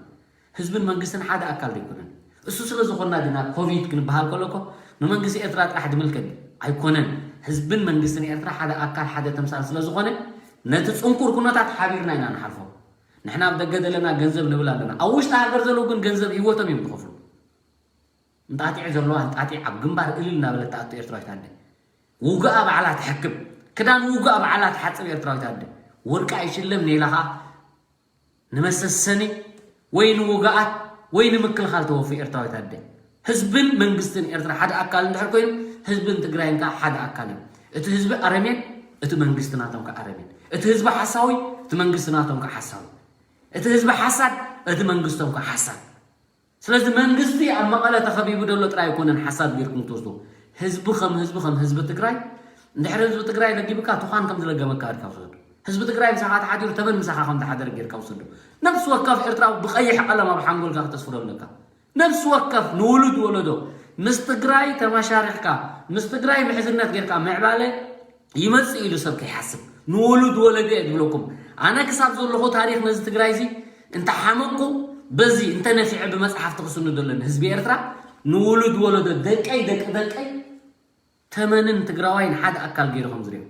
ህዝብን መንግስትን ሓደ ኣካል ዘይኮነን። እሱ ስለ ዝኾንና ድና ኮቪድ ክንበሃል ከሎ እኮ ንመንግስቲ ኤርትራ ጥራሕ ዝምልከት ኣይኮነን። ህዝብን መንግስትን ኤርትራ ሓደ ኣካል ሓደ ተምሳል ስለ ዝኾነ ነቲ ጽንኩር ኩነታት ሓቢርና ኢና ንሓልፎ። ንሕና ኣብ ደገ ዘለና ገንዘብ ንብል ኣለና። ኣብ ውሽጢ ሃገር ዘለዉ ግን ገንዘብ ህይወቶም እዮም ዝኸፍሉ። እንጣጢዕ ዘለዋ እንጣጢዕ ኣብ ግንባር እልል እናበለት ትኣቱ ኤርትራዊት ኣደ። ውግኣ ባዕላ ትሕክም። ክዳን ውግኣ ባዕላ ትሓጽብ ኤርትራዊት ኣደ። ወርቂ ኣይሽለም ኔላ ኸኣ ንመሰሰኒ ወይ ንውግኣት ወይ ንምክልኻል ተወፊ ኤርትራዊት ኣደ። ህዝብን መንግስትን ኤርትራ ሓደ ኣካል እንድሕር ኮይኑ ህዝብን ትግራይን ከዓ ሓደ ኣካል እዩ። እቲ ህዝቢ ኣረሜን እቲ መንግስቲ ናቶም ከዓ ኣረሜን። እቲ ህዝቢ ሓሳዊ እቲ መንግስቲ ናቶም ከዓ ሓሳዊ። እቲ ህዝቢ ሓሳድ እቲ መንግስቶም ከዓ ሓሳድ። ስለዚ መንግስቲ ኣብ መቐለ ተኸቢቡ ዘሎ ጥራይ ኣይኮነን ሓሳብ ጌርኩም ትወስዶ። ህዝቢ ከም ህዝቢ ከም ህዝቢ ትግራይ እንድሕር ህዝቢ ትግራይ ለጊብካ ትዃን ከም ዝለገመካ ኣድካ ውሰዶ። ህዝቢ ትግራይ ምሳኻ ተሓዲሩ ተመን ምሳኻ ከም ዝሓደረ ጌርካ ውሰዶ። ነብሲ ወከፍ ኤርትራዊ ብቐይሕ ቀለም ኣብ ሓንጎልካ ክተስፍሮ ኣለካ። ነብሲ ወከፍ ንውሉድ ወለዶ ምስ ትግራይ ተመሻሪኽካ ምስ ትግራይ ምሕዝነት ጌርካ ምዕባለ ይመጽእ ኢሉ ሰብ ከይሓስብ ንወሉድ ወለደ እየ ዝብለኩም። ኣነ ክሳብ ዘለኹ ታሪኽ ነዚ ትግራይ እዚ እንተሓመቅኩ በዚ እንተነፊዐ ብመፅሓፍ ትኽስኑ ዘለኒ ህዝቢ ኤርትራ ንውሉድ ወለዶ ደቀይ ደቂ ደቀይ ተመንን ትግራዋይን ሓደ ኣካል ገይሩ ከም ዝሪኦ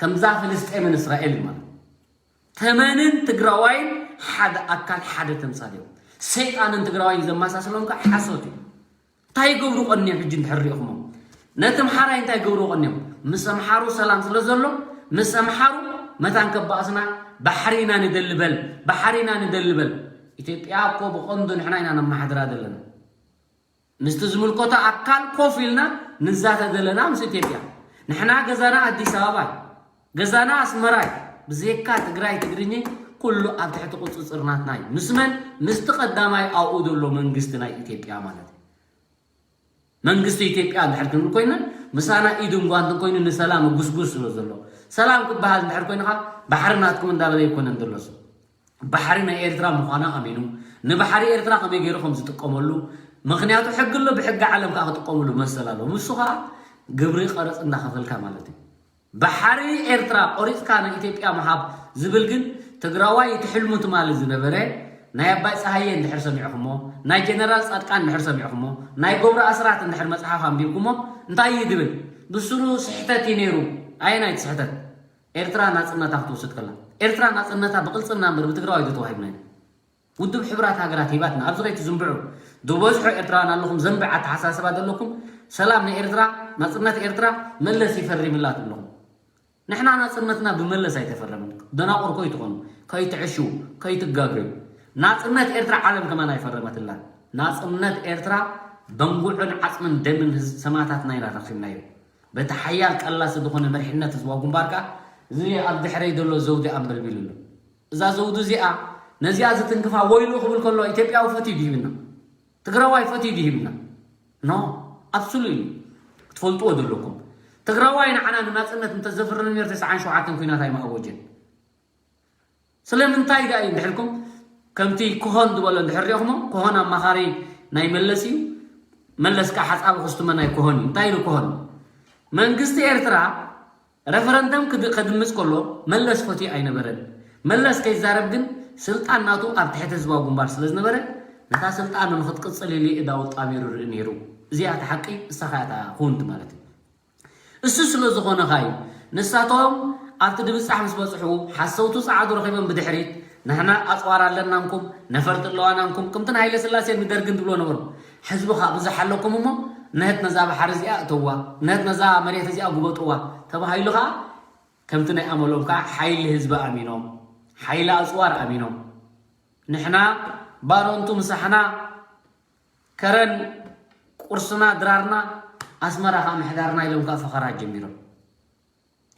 ከምዛ ፍልስጤምን እስራኤልን ማለት ተመንን ትግራዋይን ሓደ ኣካል ሓደ ተምሳል እዮም። ሰይጣንን ትግራዋይን ዘመሳስሎም ከዓ ሓሶት እዩ። እንታይ ይገብሩ ቀንዮም ሕጂ እንድሕር ሪኢኹሞም ነቲ ኣምሓራይ እንታይ ይገብሩ ቀንዮም ምስ ኣምሓሩ ሰላም ስለ ዘሎ ምስ ኣምሓሩ መታን ከባእስና ባሕሪ ኢና ንደሊ በል ባሕሪ ኢና ንደሊ በል ኢትዮጵያ እኮ ብቐንዱ ንሕና ኢና ነመሓድራ ዘለና ምስቲ ዝምልከቶ ኣካል ኮፍ ኢልና ንዛተ ዘለና ምስ ኢትዮጵያ ንሕና ገዛና ኣዲስ ኣበባ እዩ ገዛና ኣስመራ እዩ ብዘይካ ትግራይ ትግርኝ ኩሉ ኣብ ትሕቲ ቁፅፅር ናትና እዩ ምስ መን ምስቲ ቀዳማይ ኣብኡ ዘሎ መንግስቲ ናይ ኢትዮጵያ ማለት እዩ መንግስቲ ኢትዮጵያ እንድሕር ክንብል ኮይና ምሳና ኢድን ጓንትን ኮይኑ ንሰላም ጉስጉስ ስለ ዘሎ ሰላም ክበሃል እንድሕር ኮይኑ ከዓ ባሕሪ ናትኩም እንዳበለ ኣይኮነን ዘሎ ሰብ ባሕሪ ናይ ኤርትራ ምዃና ኣሚኑ ንባሕሪ ኤርትራ ከመይ ገይሩ ከም ዝጥቀመሉ ምኽንያቱ ሕጊ ኣሎ ብሕጊ ዓለም ከዓ ክጥቀመሉ መሰል ኣለዎ ንሱ ከዓ ግብሪ ቀረፅ እንዳኸፈልካ ማለት እዩ ባሕሪ ኤርትራ ቆሪፅካ ንኢትዮጵያ ምሃብ ዝብል ግን ትግራዋይ እቲ ሕልሙ ትማሊ ዝነበረ ናይ ኣባይ ፀሃየ እንድሕር ሰሚዕኹሞ ናይ ጀነራል ፃድቃን እንድሕር ሰሚዕኹሞ ናይ ገብሩ ኣስራት እንድሕር መፅሓፍ ኣንቢብኩሞ እንታይ እዩ ዝብል ብስሩ ስሕተት እዩ ነይሩ ኣየናይቲ ስሕተት ኤርትራ ናፅነታ ክትወስድ ከላ ኤርትራ ናፅነታ ብቅልፅምና እምበር ብትግራዋይ ዶ ተዋሂብና ኢና ውድብ ሕቡራት ሃገራት ሂባትና ኣብዚ ከይትዝንብዑ ዝበዝሑ ኤርትራውያን ኣለኹም ዘንብዕ ኣተሓሳስባ ዘለኩም ሰላም ንኤርትራ ናፅነት ኤርትራ መለስ ይፈሪምላ ትብለኹም ንሕና ናፅነትና ብመለስ ኣይተፈረመን ደናቑር ኮይትኾኑ ከይትዕሽዉ ከይትጋገዩ ናፅነት ኤርትራ ዓለም ከማን ኣይፈረመትላን ናፅነት ኤርትራ በንጉዕን ዓፅምን ደምን ሰማእታትና ኢና ረኺብናዮ በቲ ሓያል ቀላሲ ዝኾነ መሪሕነት ህዝባዊ ግንባር ከዓ እዚ ኣብ ድሕረይ ዘሎ ዘውዲ ኣንበልቢሉ ኣሎ እዛ ዘውዲ እዚኣ ነዚኣ ዝትንክፋ ወይሉ ክብል ከሎ ኢትዮጵያዊ ፈትዩ ድሂብና? ትግራዋይ ፈትዩ ድሂብና? ኖ፣ ኣብሱሉ እዩ ክትፈልጥዎ ዘለኩም። ትግራዋይ ንዓና ንናፅነት እንተዘፍርኒ ነር ተስዓን ሸውዓተን ኩናት ኣይማእወጀን። ስለምንታይ ዳ እዩ እንድሕልኩም ከምቲ ክሆን ዝበሎ እንድሕር ሪኦኹሞ፣ ክሆን ኣማኻሪ ናይ መለስ እዩ። መለስ ከዓ ሓፃቢ ክስቱመ ናይ ክሆን እዩ። እንታይ ኢሉ ክሆን? መንግስቲ ኤርትራ ረፈረንደም ክድ- ከድምፅ ከሎ መለስ ፈትዩ ኣይነበረን። መለስ ከይዛረብ ግን ስልጣን ናቱ ኣብ ትሕቲ ህዝባዊ ግንባር ስለ ዝነበረ ነታ ስልጣን ንክትቅፅል ኢሉ እዳው ጣቢሩ ርኢ ነይሩ። እዚኣ እቲ ሓቂ እሳኻ እያ እታ ክውንቲ ማለት እዩ። እሱ ስለ ዝኾነ ኻዩ ንሳቶም ኣብቲ ድብጻሕ ምስ በጽሑ ሓሰውቱ ጸዓዱ ረኺቦም ብድሕሪት ንሕና ኣጽዋር ኣለናንኩም ነፈርቲ ኣለዋናንኩም ከምቲ ንሃይለ ስላሴ ንደርግን ትብሎ ነበሩ። ሕዝቢ ኸዓ ብዙሕ ኣለኩም እሞ ነህት ነዛ ባሕሪ እዚኣ እተዋ፣ ነህት ነዛ መሬት እዚኣ ጉበጥዋ ተባሂሉ ኸዓ ከምቲ ናይ ኣመሎም ከዓ ሓይሊ ህዝቢ ኣሚኖም፣ ሓይሊ ኣፅዋር ኣሚኖም፣ ንሕና ባሮንቱ ምሳሕና ከረን ቁርስና ድራርና ኣስመራ ከዓ ምሕዳርና ኢሎም ከዓ ፈኸራ ጀሚሮም።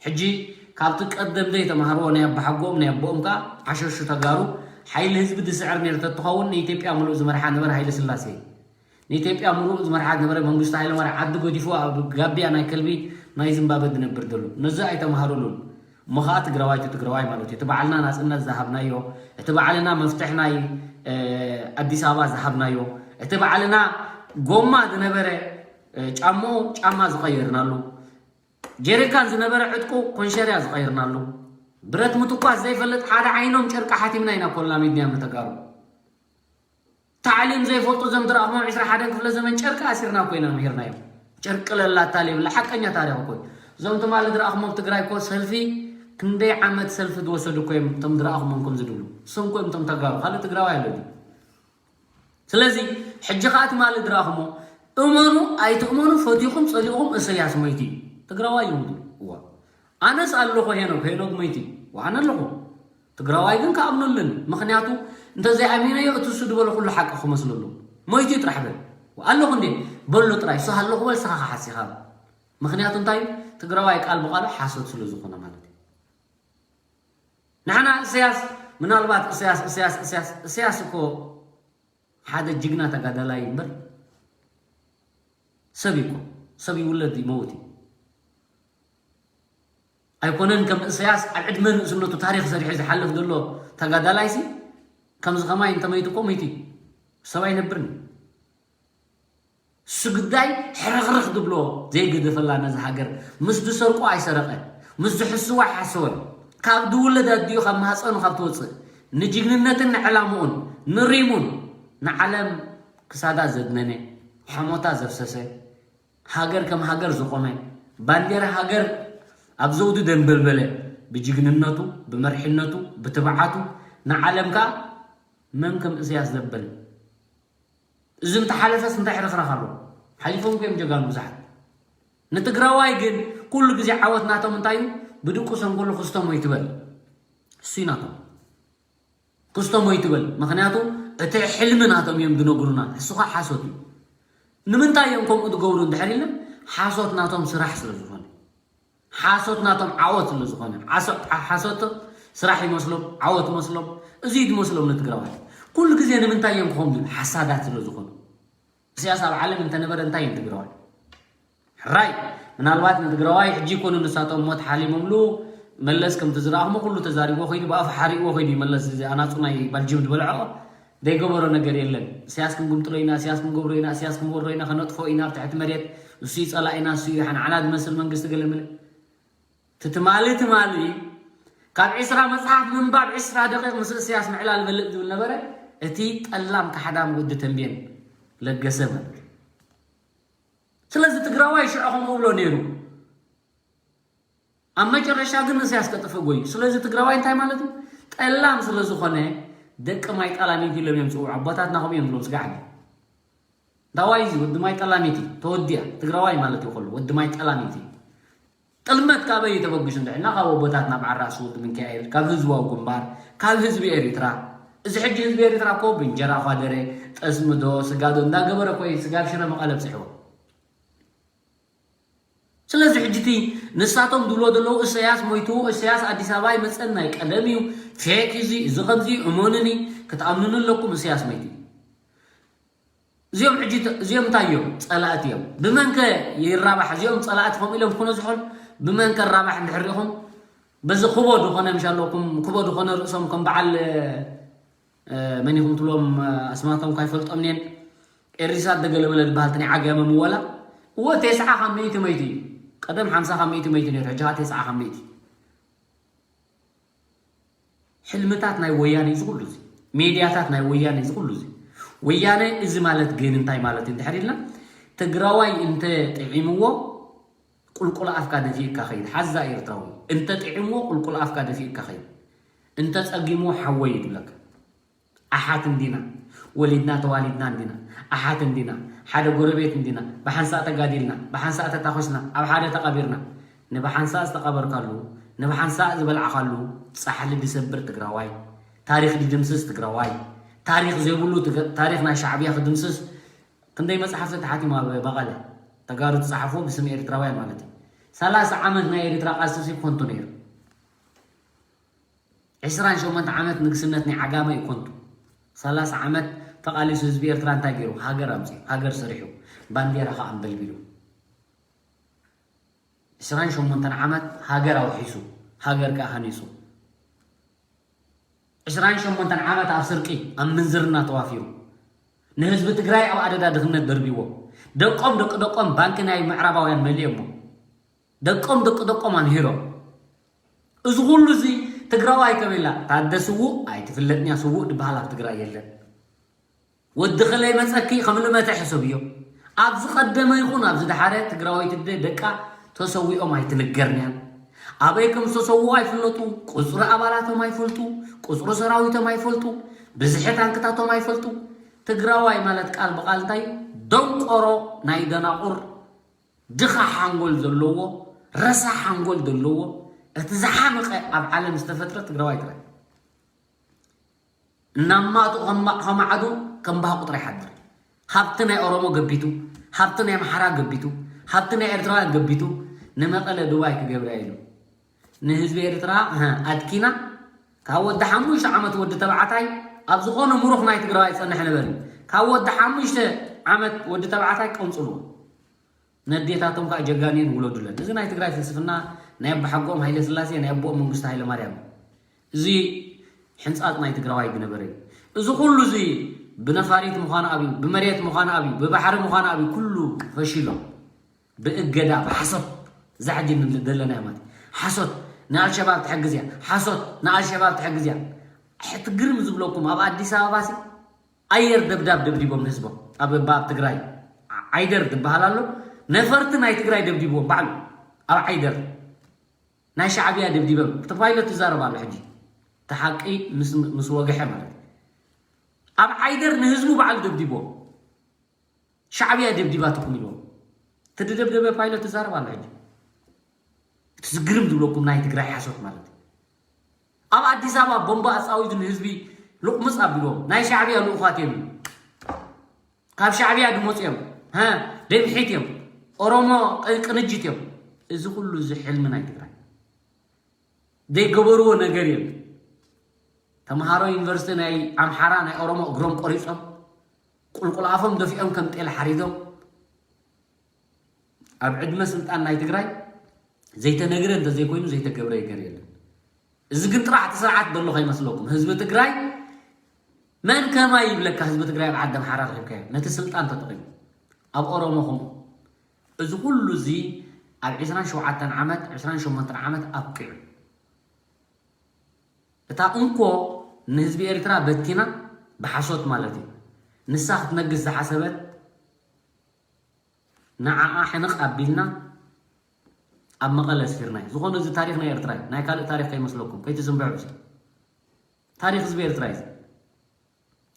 ሕጂ ካብቲ ቀደም ዘይተማሃርዎ ናይ ኣባሓጎኦም ናይ ኣቦኦም ከዓ ዓሸሹ ተጋሩ ሓይሊ ህዝቢ ዝስዕር ነይሩ ተትኸውን ንኢትዮጵያ ምሉእ ዝመርሓ ነበረ ሃይለ ስላሴ እዩ። ንኢትዮጵያ ምሉእ ዝመርሓ ዝነበረ መንግስቱ ሃይለማርያም ዓዲ ገዲፉ ኣብ ጋቢያ ናይ ከልቢ ናይ ዝምባበ ዝነብር ዘሎ ነዚ ኣይተማሃሩሉን። እሞ ከዓ ትግራዋይ እቲ ትግራዋይ ማለት እዩ እቲ ባዕልና ናፅነት ዝሃብናዮ እቲ ባዕልና መፍትሕ ናይ ኣዲስ ኣበባ ዝሃብናዮ እቲ ባዕልና ጎማ ዝነበረ ጫምኡ ጫማ ዝቀየርናሉ ጀሪካን ዝነበረ ዕጥቁ ኮንሸርያ ዝቀይርናሉ ብረት ምትኳስ ዘይፈልጥ ሓደ ዓይኖም ጨርቂ ሓቲምና ኢና ኮላሚድናዮም ንተጋሩ። ታዕሊም ዘይፈልጡ እዞም ድረኣኹሞም ዕስራ ሓደን ክፍለ ዘመን ጨርቂ ኣሲርና እኮ ኢና ምሂርናዮም። ጨርቂ ለላታ ዘይብላ ሓቀኛ ታሪኽ እኮ እዩ። እዞም ትማሊ ድረኣኹሞም ትግራይ እኮ ሰልፊ ክንደይ ዓመት ሰልፊ ዝወሰዱ እኮ እዮም እቶም ድረኣኹሞም ከምዚ ድብሉ። እሶም እኮ እዮም እቶም ተጋሩ ካልእ ትግራዋይ ኣሎ ድዩ? ስለዚ ሕጂ ከዓ ትማሊ ድረኣኹሞ እመኑ ኣይትእመኑ ፈቲኹም ፀሊእኹም እሰያስ መይቱ እዩ። ትግራዋይ እዩ እዋ ኣነስ ኣለኹ ሄኖግ ሄኖግ መይቱ እዩ። ኣነ ኣለኹ ትግራዋይ ግን ክኣምነሉን ምኽንያቱ እንተዘይኣሚነዮ እቲ እሱ ዝበሎ ኩሉ ሓቂ ክመስለሉ ሞይቱ ጥራሕ በል ኣለኹ እንዴ በሎ ጥራይ እሱ ኣለኹ በል ስኻ ክሓሲኻ ምኽንያቱ እንታይ ትግራዋይ ቃል ብቃሉ ሓሶት ስለ ዝኾነ ማለት እዩ ንሕና እሰያስ ምናልባት እሰያስ እሰያስ እሰያስ እሰያስ እኮ ሓደ ጅግና ተጋዳላይ እምበር ሰብ እኮ ሰብ ይውለድ ይመውት እዩ ኣይኮነን ከም እሰያስ ኣብ ዕድመ ንእስነቱ ታሪኽ ሰሪሑ ዝሓልፍ ዘሎ ተጋዳላይሲ ከምዚ ከማይ እንተመይቱ እኮ መይቱ እዩ ሰብ ኣይነብርን እሱ ግዳይ ሕርኽርኽ ዝብሎ ዘይገደፈላ ነዚ ሃገር ምስ ዝሰርቆ ኣይሰረቐ ምስ ዝሕስዎ ኣይሓሰወን ካብ ዝውለድ ኣዲኡ ካብ ማህፀኑ ካብ ትወፅእ ንጅግንነትን ንዕላምኡን ንሪሙን ንዓለም ክሳዳ ዘድነነ ሓሞታ ዘፍሰሰ ሃገር ከም ሃገር ዝቆመ ባንዴራ ሃገር ኣብ ዘውዲ ደንበልበለ ብጅግንነቱ ብመርሕነቱ ብትብዓቱ ንዓለም ከዓ መን ከም እስያስ ዘበል እዚ እንተሓለፈስ እንታይ ሕርኽራኽ ኣሎ ሓሊፎም እዮም ጀጋኑ ብዙሓት ንትግራዋይ ግን ኩሉ ግዜ ዓወት ናቶም እንታይ እዩ ብድቁሶም ኩሉ ክስቶም ወይ ትበል እሱ ናቶም ክስቶም ወይ ትበል ምኽንያቱ እቲ ሕልሚ ናቶም እዮም ዝነግሩና እሱ ከዓ ሓሶት እዩ ንምንታይ እዮም ከምኡ ዝገብሩ እንድሕር ኢልና ሓሶት ናቶም ስራሕ ስለ ዝኾነ ሓሶት ናቶም ዓወት ስለ ዝኾነ ሓሶት ስራሕ ይመስሎም ዓወት ይመስሎም እዚ ዝመስሎም ንትግራዋይ ኩሉ ግዜ ንምንታይ እዮም ክኾኑ ሓሳዳት ስለ ዝኾኑ እስያስ ኣብ ዓለም እንተነበረ እንታይ እዮም ትግራዋይ ሕራይ ምናልባት ንትግራዋይ ሕጂ ይኮኑ ንሳቶም ሞት ሓሊሞምሉ መለስ ከምቲ ዝረኣኹሞ ኩሉ ተዛሪቦ ኮይዱ ብኣፍ ሓሪእዎ ኮይዱ መለስ ኣናፁ ናይ ባልጅም ዝበልዖ ዘይገበሮ ነገር የለን። እስያስ ክንጉምጥሎ ኢና፣ እስያስ ክንገብሮ ኢና፣ እስያስ ክንወርዶ ኢና፣ ከነጥፎ ኢና ኣብ ትሕቲ መሬት፣ እሱ እዩ ጸላኢና፣ እሱ እዩ ንዓና ዝመስል መንግስቲ ገለ መለ። እቲ ትማሊ ትማሊ ካብ ዕስራ መጽሓፍ ምንባብ ዕስራ ደቂቕ ምስ እስያስ ምዕላል በልጥ ዝብል ነበረ። እቲ ጠላም ካሕዳም ወዲ ተንቤን ለገሰ ማለት እዩ። ስለዚ ትግራዋይ ሽዑ ከምኡ ብሎ ነይሩ። ኣብ መጨረሻ ግን ንእስያስ ከጥፍእ ጎዩ። ስለዚ ትግራዋይ እንታይ ማለት እዩ? ጠላም ስለ ዝኾነ ደቂ ማይ ጠላሚት ኢሎም እዮም ዝፅውዑ። ኣቦታትና ከምኡ እዮም ዝብሎም ስጋዕ። ዳዋይ እዚ ወዲ ማይ ጠላሚት እዩ። ተወዲኣ ትግራዋይ ማለት እዩ ከሎ ወዲ ማይ ጠላሚት እዩ። ጥልመት ካበይ እዩ ተበጊሱ እንድሕና ካብ ኣቦታትና በዓል ራእሲ ወዲ ሚካኤል ካብ ህዝባዊ ግንባር ካብ ህዝቢ ኤሪትራ እዚ ሕጂ ህዝቢ ኤሪትራ እኮ ብእንጀራ ኳደረ ጠስሚ ዶ ስጋ ዶ እንዳገበረ እኮ እዩ ስጋ ኣብ ሽረ መቐለ ኣብፅሕዎ። ስለዚ ሕጂ እቲ ንሳቶም ዝብሎ ዘለዉ እሰያስ ሞይቱ፣ እሰያስ ኣዲስ ኣበባ ይመፀን ናይ ቀደም እዩ፣ ፌክ እዚ እዚ ከምዚ እመኑኒ፣ ክትኣምኑኒ ኣለኩም። እሰያስ ሞይቱ እዩ። እዚኦም ሕጂ እዚኦም እንታይ እዮም? ፀላእቲ እዮም። ብመንከ ይራባሕ? እዚኦም ፀላእቲ ከምኡ ኢሎም ክኾኑ ዝኽእል ብመንከ ራባሕ እንድሕር ኢኹም በዚ ክቦ ዝኾነ ምሽ ኣለኩም ክቦ ዝኾነ ርእሶም ከም በዓል መን ኢኹም ትብሎም ኣስማቶም ካይፈልጦም ኔን ኤሪሳት ደገለበለ ዝበሃል ናይ ዓጋመ ምወላ እወ ተስዓ ካብ ሚእቲ መይቱ እዩ። ቀደም ሓምሳ ካብ ሚእቲ መይቱ ነይሩ፣ ሕጂ ከዓ ተስዓ ካብ ሚእቲ። ሕልምታት ናይ ወያነ እዚ ኩሉ እዚ ሜድያታት ናይ ወያነ እዚ ኩሉ እዚ ወያነ እዚ ማለት ግን እንታይ ማለት እዩ እንድሕር ኢልና ትግራዋይ እንተ ጥዒምዎ ቁልቁል ኣፍካ ደፊእካ ኸይድ ሓዛ ኤርትራዊ እንተ ጥዒምዎ ቁልቁል ኣፍካ ደፊእካ ኸይድ እንተ ጸጊምዎ ሓወይ ይብለካ ኣሓት እንዲና ወሊድና ተዋሊድና እንዲና ኣሓት እንዲና ሓደ ጎረቤት እንዲና ብሓንሳእ ተጋዲልና ብሓንሳእ ተታኾስና ኣብ ሓደ ተቐቢርና ንብሓንሳእ ዝተቐበርካሉ ንብሓንሳእ ዝበልዓኻሉ ጻሕሊ ድሰብር ትግራዋይ ታሪኽ ድድምስስ ትግራዋይ ታሪኽ ዘይብሉ ታሪኽ ናይ ሻዕብያ ክድምስስ ክንደይ መጽሓፍ ተሓቲሙ ኣብ መቐለ ተጋሩ ዝጸሓፍዎ ብስም ኤርትራውያን ማለት እዩ ሰላሳ ዓመት ናይ ኤርትራ ቃልሲ ሲ ኮንቱ ነይሩ ዕስራን ሸሞንተ ዓመት ንግስነት ናይ ዓጋመ እዩ ኮንቱ ሰላሳ ዓመት ተቓሊሱ ህዝቢ ኤርትራ እንታይ ገይሩ ሃገር ኣምፂኡ ሃገር ሰሪሑ ባንዴራ ከዓ ኣንበልቢሉ ዕስራን ሸሞንተን ዓመት ሃገር ኣውሒሱ ሃገር ከዓ ሃኒፁ ዕስራን ሸሞንተን ዓመት ኣብ ስርቂ ኣብ ምንዝርና ተዋፊሩ ንህዝቢ ትግራይ ኣብ ኣደዳ ድኽነት ደርቢዎ ደቆም ደቂ ደቆም ባንኪ ናይ ምዕራባውያን መሊኦሞ ደቆም ደቂ ደቆም ኣንሂሮም እዚ ኩሉ እዚ ትግራዋይ ከበላ ታደ ስዉእ ኣይትፍለጥንያ ስዉእ ድበሃል ኣብ ትግራይ የለን ወዲ ከለይ መፀኪ ከምልመተ ሕሰብዮ ኣብ ዝቀደመ ይኹን ኣብ ዝደሓረ ትግራወይቲ ደ ደቃ ተሰዊኦም ኣይትንገርንያን ኣበይ ከም ዝተሰውኡ ኣይፍለጡ ቁፅሪ ኣባላቶም ኣይፈልጡ ቁፅሪ ሰራዊቶም ኣይፈልጡ ብዝሒ ታንክታቶም ኣይፈልጡ ትግራዋይ ማለት ቃል ብቃል እንታይ ደንቆሮ ናይ ደናቁር ድኻ ሓንጎል ዘለዎ ረሳሕ ሓንጎል ዘለዎ እቲ ዝሓመቐ ኣብ ዓለም ዝተፈጥረ ትግራዋይ ጥራይ እናማጡ ከማዕዱ ከም ባህ ቁጥሪ ይሓድር ሃብቲ ናይ ኦሮሞ ገቢቱ ሃብቲ ናይ ኣምሓራ ገቢቱ ሃብቲ ናይ ኤርትራውያን ገቢቱ ንመቐለ ዱባይ ክገብርያ ኢሉ ንህዝቢ ኤርትራ ኣድኪና ካብ ወዲ ሓሙሽተ ዓመት ወዲ ተባዕታይ ኣብ ዝኾነ ምሩኽ ናይ ትግራዋይ ፀንሕ ንበሪ ካብ ወዲ ሓሙሽተ ዓመት ወዲ ተባዕታይ ቀንፅልዎ ነዴታቶም ከዓ ጀጋንየን ውለዱለን እዚ ናይ ትግራይ ፍልስፍና ናይ ኣባሓጎኦም ሃይለ ስላሴ ናይ ኣቦኦም መንግስቱ ሃይለ ማርያም እዚ ሕንፃፅ ናይ ትግራዋይ ዝነበረ እዩ እዚ ኩሉ እዚ ብነፋሪት ምዃኑ ኣብዩ ብመሬት ምዃኑ ኣብዩ ብባሕሪ ምዃኑ ኣብዩ ኩሉ ፈሺሎም ብእገዳ ብሓሶት ዛሕጂ ንብል ዘለና ማለት ሓሶት ንኣልሸባብ ትሕግዝ እያ ሓሶት ንኣልሸባብ ትሕግዝ እያ ሕትግርም ዝብለኩም ኣብ ኣዲስ ኣበባ ሲ ኣየር ደብዳብ ደብዲቦም ንህዝቦም ኣብ ኣብ ትግራይ ዓይደር ዝበሃል ኣሎ ነፈርቲ ናይ ትግራይ ደብዲብዎም ባዕሉ ኣብ ዓይደር ናይ ሻዕብያ ደብዲቦም እቲ ፓይለት ትዛረብ ኣሎ ሕጂ እቲ ሓቂ ምስ ወግሐ ማለት ኣብ ዓይደር ንህዝቡ ባዕሉ ደብዲብዎም ሻዕብያ ደብዲባትኩም ኢልዎም እቲ ዝደብደበ ፓይለት ትዛረብ ኣሎ ሕጂ እቲ ዝግርም ዝብለኩም ናይ ትግራይ ሓሶት ማለት እዩ ኣብ ኣዲስ ኣበባ ቦምባ ኣፃዊዱ ንህዝቢ ልቕምፅ ኣቢልዎም ናይ ሻዕብያ ልኡኻት እዮም ካብ ሻዕብያ ድመፁ እዮም ደምሒት እዮም ኦሮሞ ቅንጅት እዮም እዚ ኩሉ እዚ ሕልሚ ናይ ትግራይ ዘይገበርዎ ነገር የለን ተምሃሮ ዩኒቨርሲቲ ናይ ኣምሓራ ናይ ኦሮሞ እግሮም ቆሪፆም ቁልቁል ኣፎም ደፊኦም ከም ጤል ሓሪዶም ኣብ ዕድመ ስልጣን ናይ ትግራይ ዘይተነግረ እንተዘይኮይኑ ዘይተገብረ ነገር የለን እዚ ግን ጥራሕ እቲ ስርዓት ዘሎ ከይመስለኩም ህዝቢ ትግራይ መን ከማይ ይብለካ ህዝቢ ትግራይ ኣብ ዓዲ ኣምሓራ ረኺብካዮ ነቲ ስልጣን ተጠቒሙ ኣብ ኦሮሞ ከምኡ እዚ ኩሉ እዚ ኣብ ዕስራን ሸውዓተን ዓመት ዕስራን ሸሞንተን ዓመት ኣብቂዑ እታ እንኮ ንህዝቢ ኤርትራ በቲና ብሓሶት ማለት እዩ ንሳ ክትነግስ ዝሓሰበት ንዓኣ ሕንቕ ኣቢልና ኣብ መቐለ ኣስፊርና እዩ ዝኾነ እዚ ታሪኽ ናይ ኤርትራ እዩ ናይ ካልእ ታሪኽ ከይመስለኩም ከይትዝንብዑ እዚ ታሪኽ ህዝቢ ኤርትራ እዩ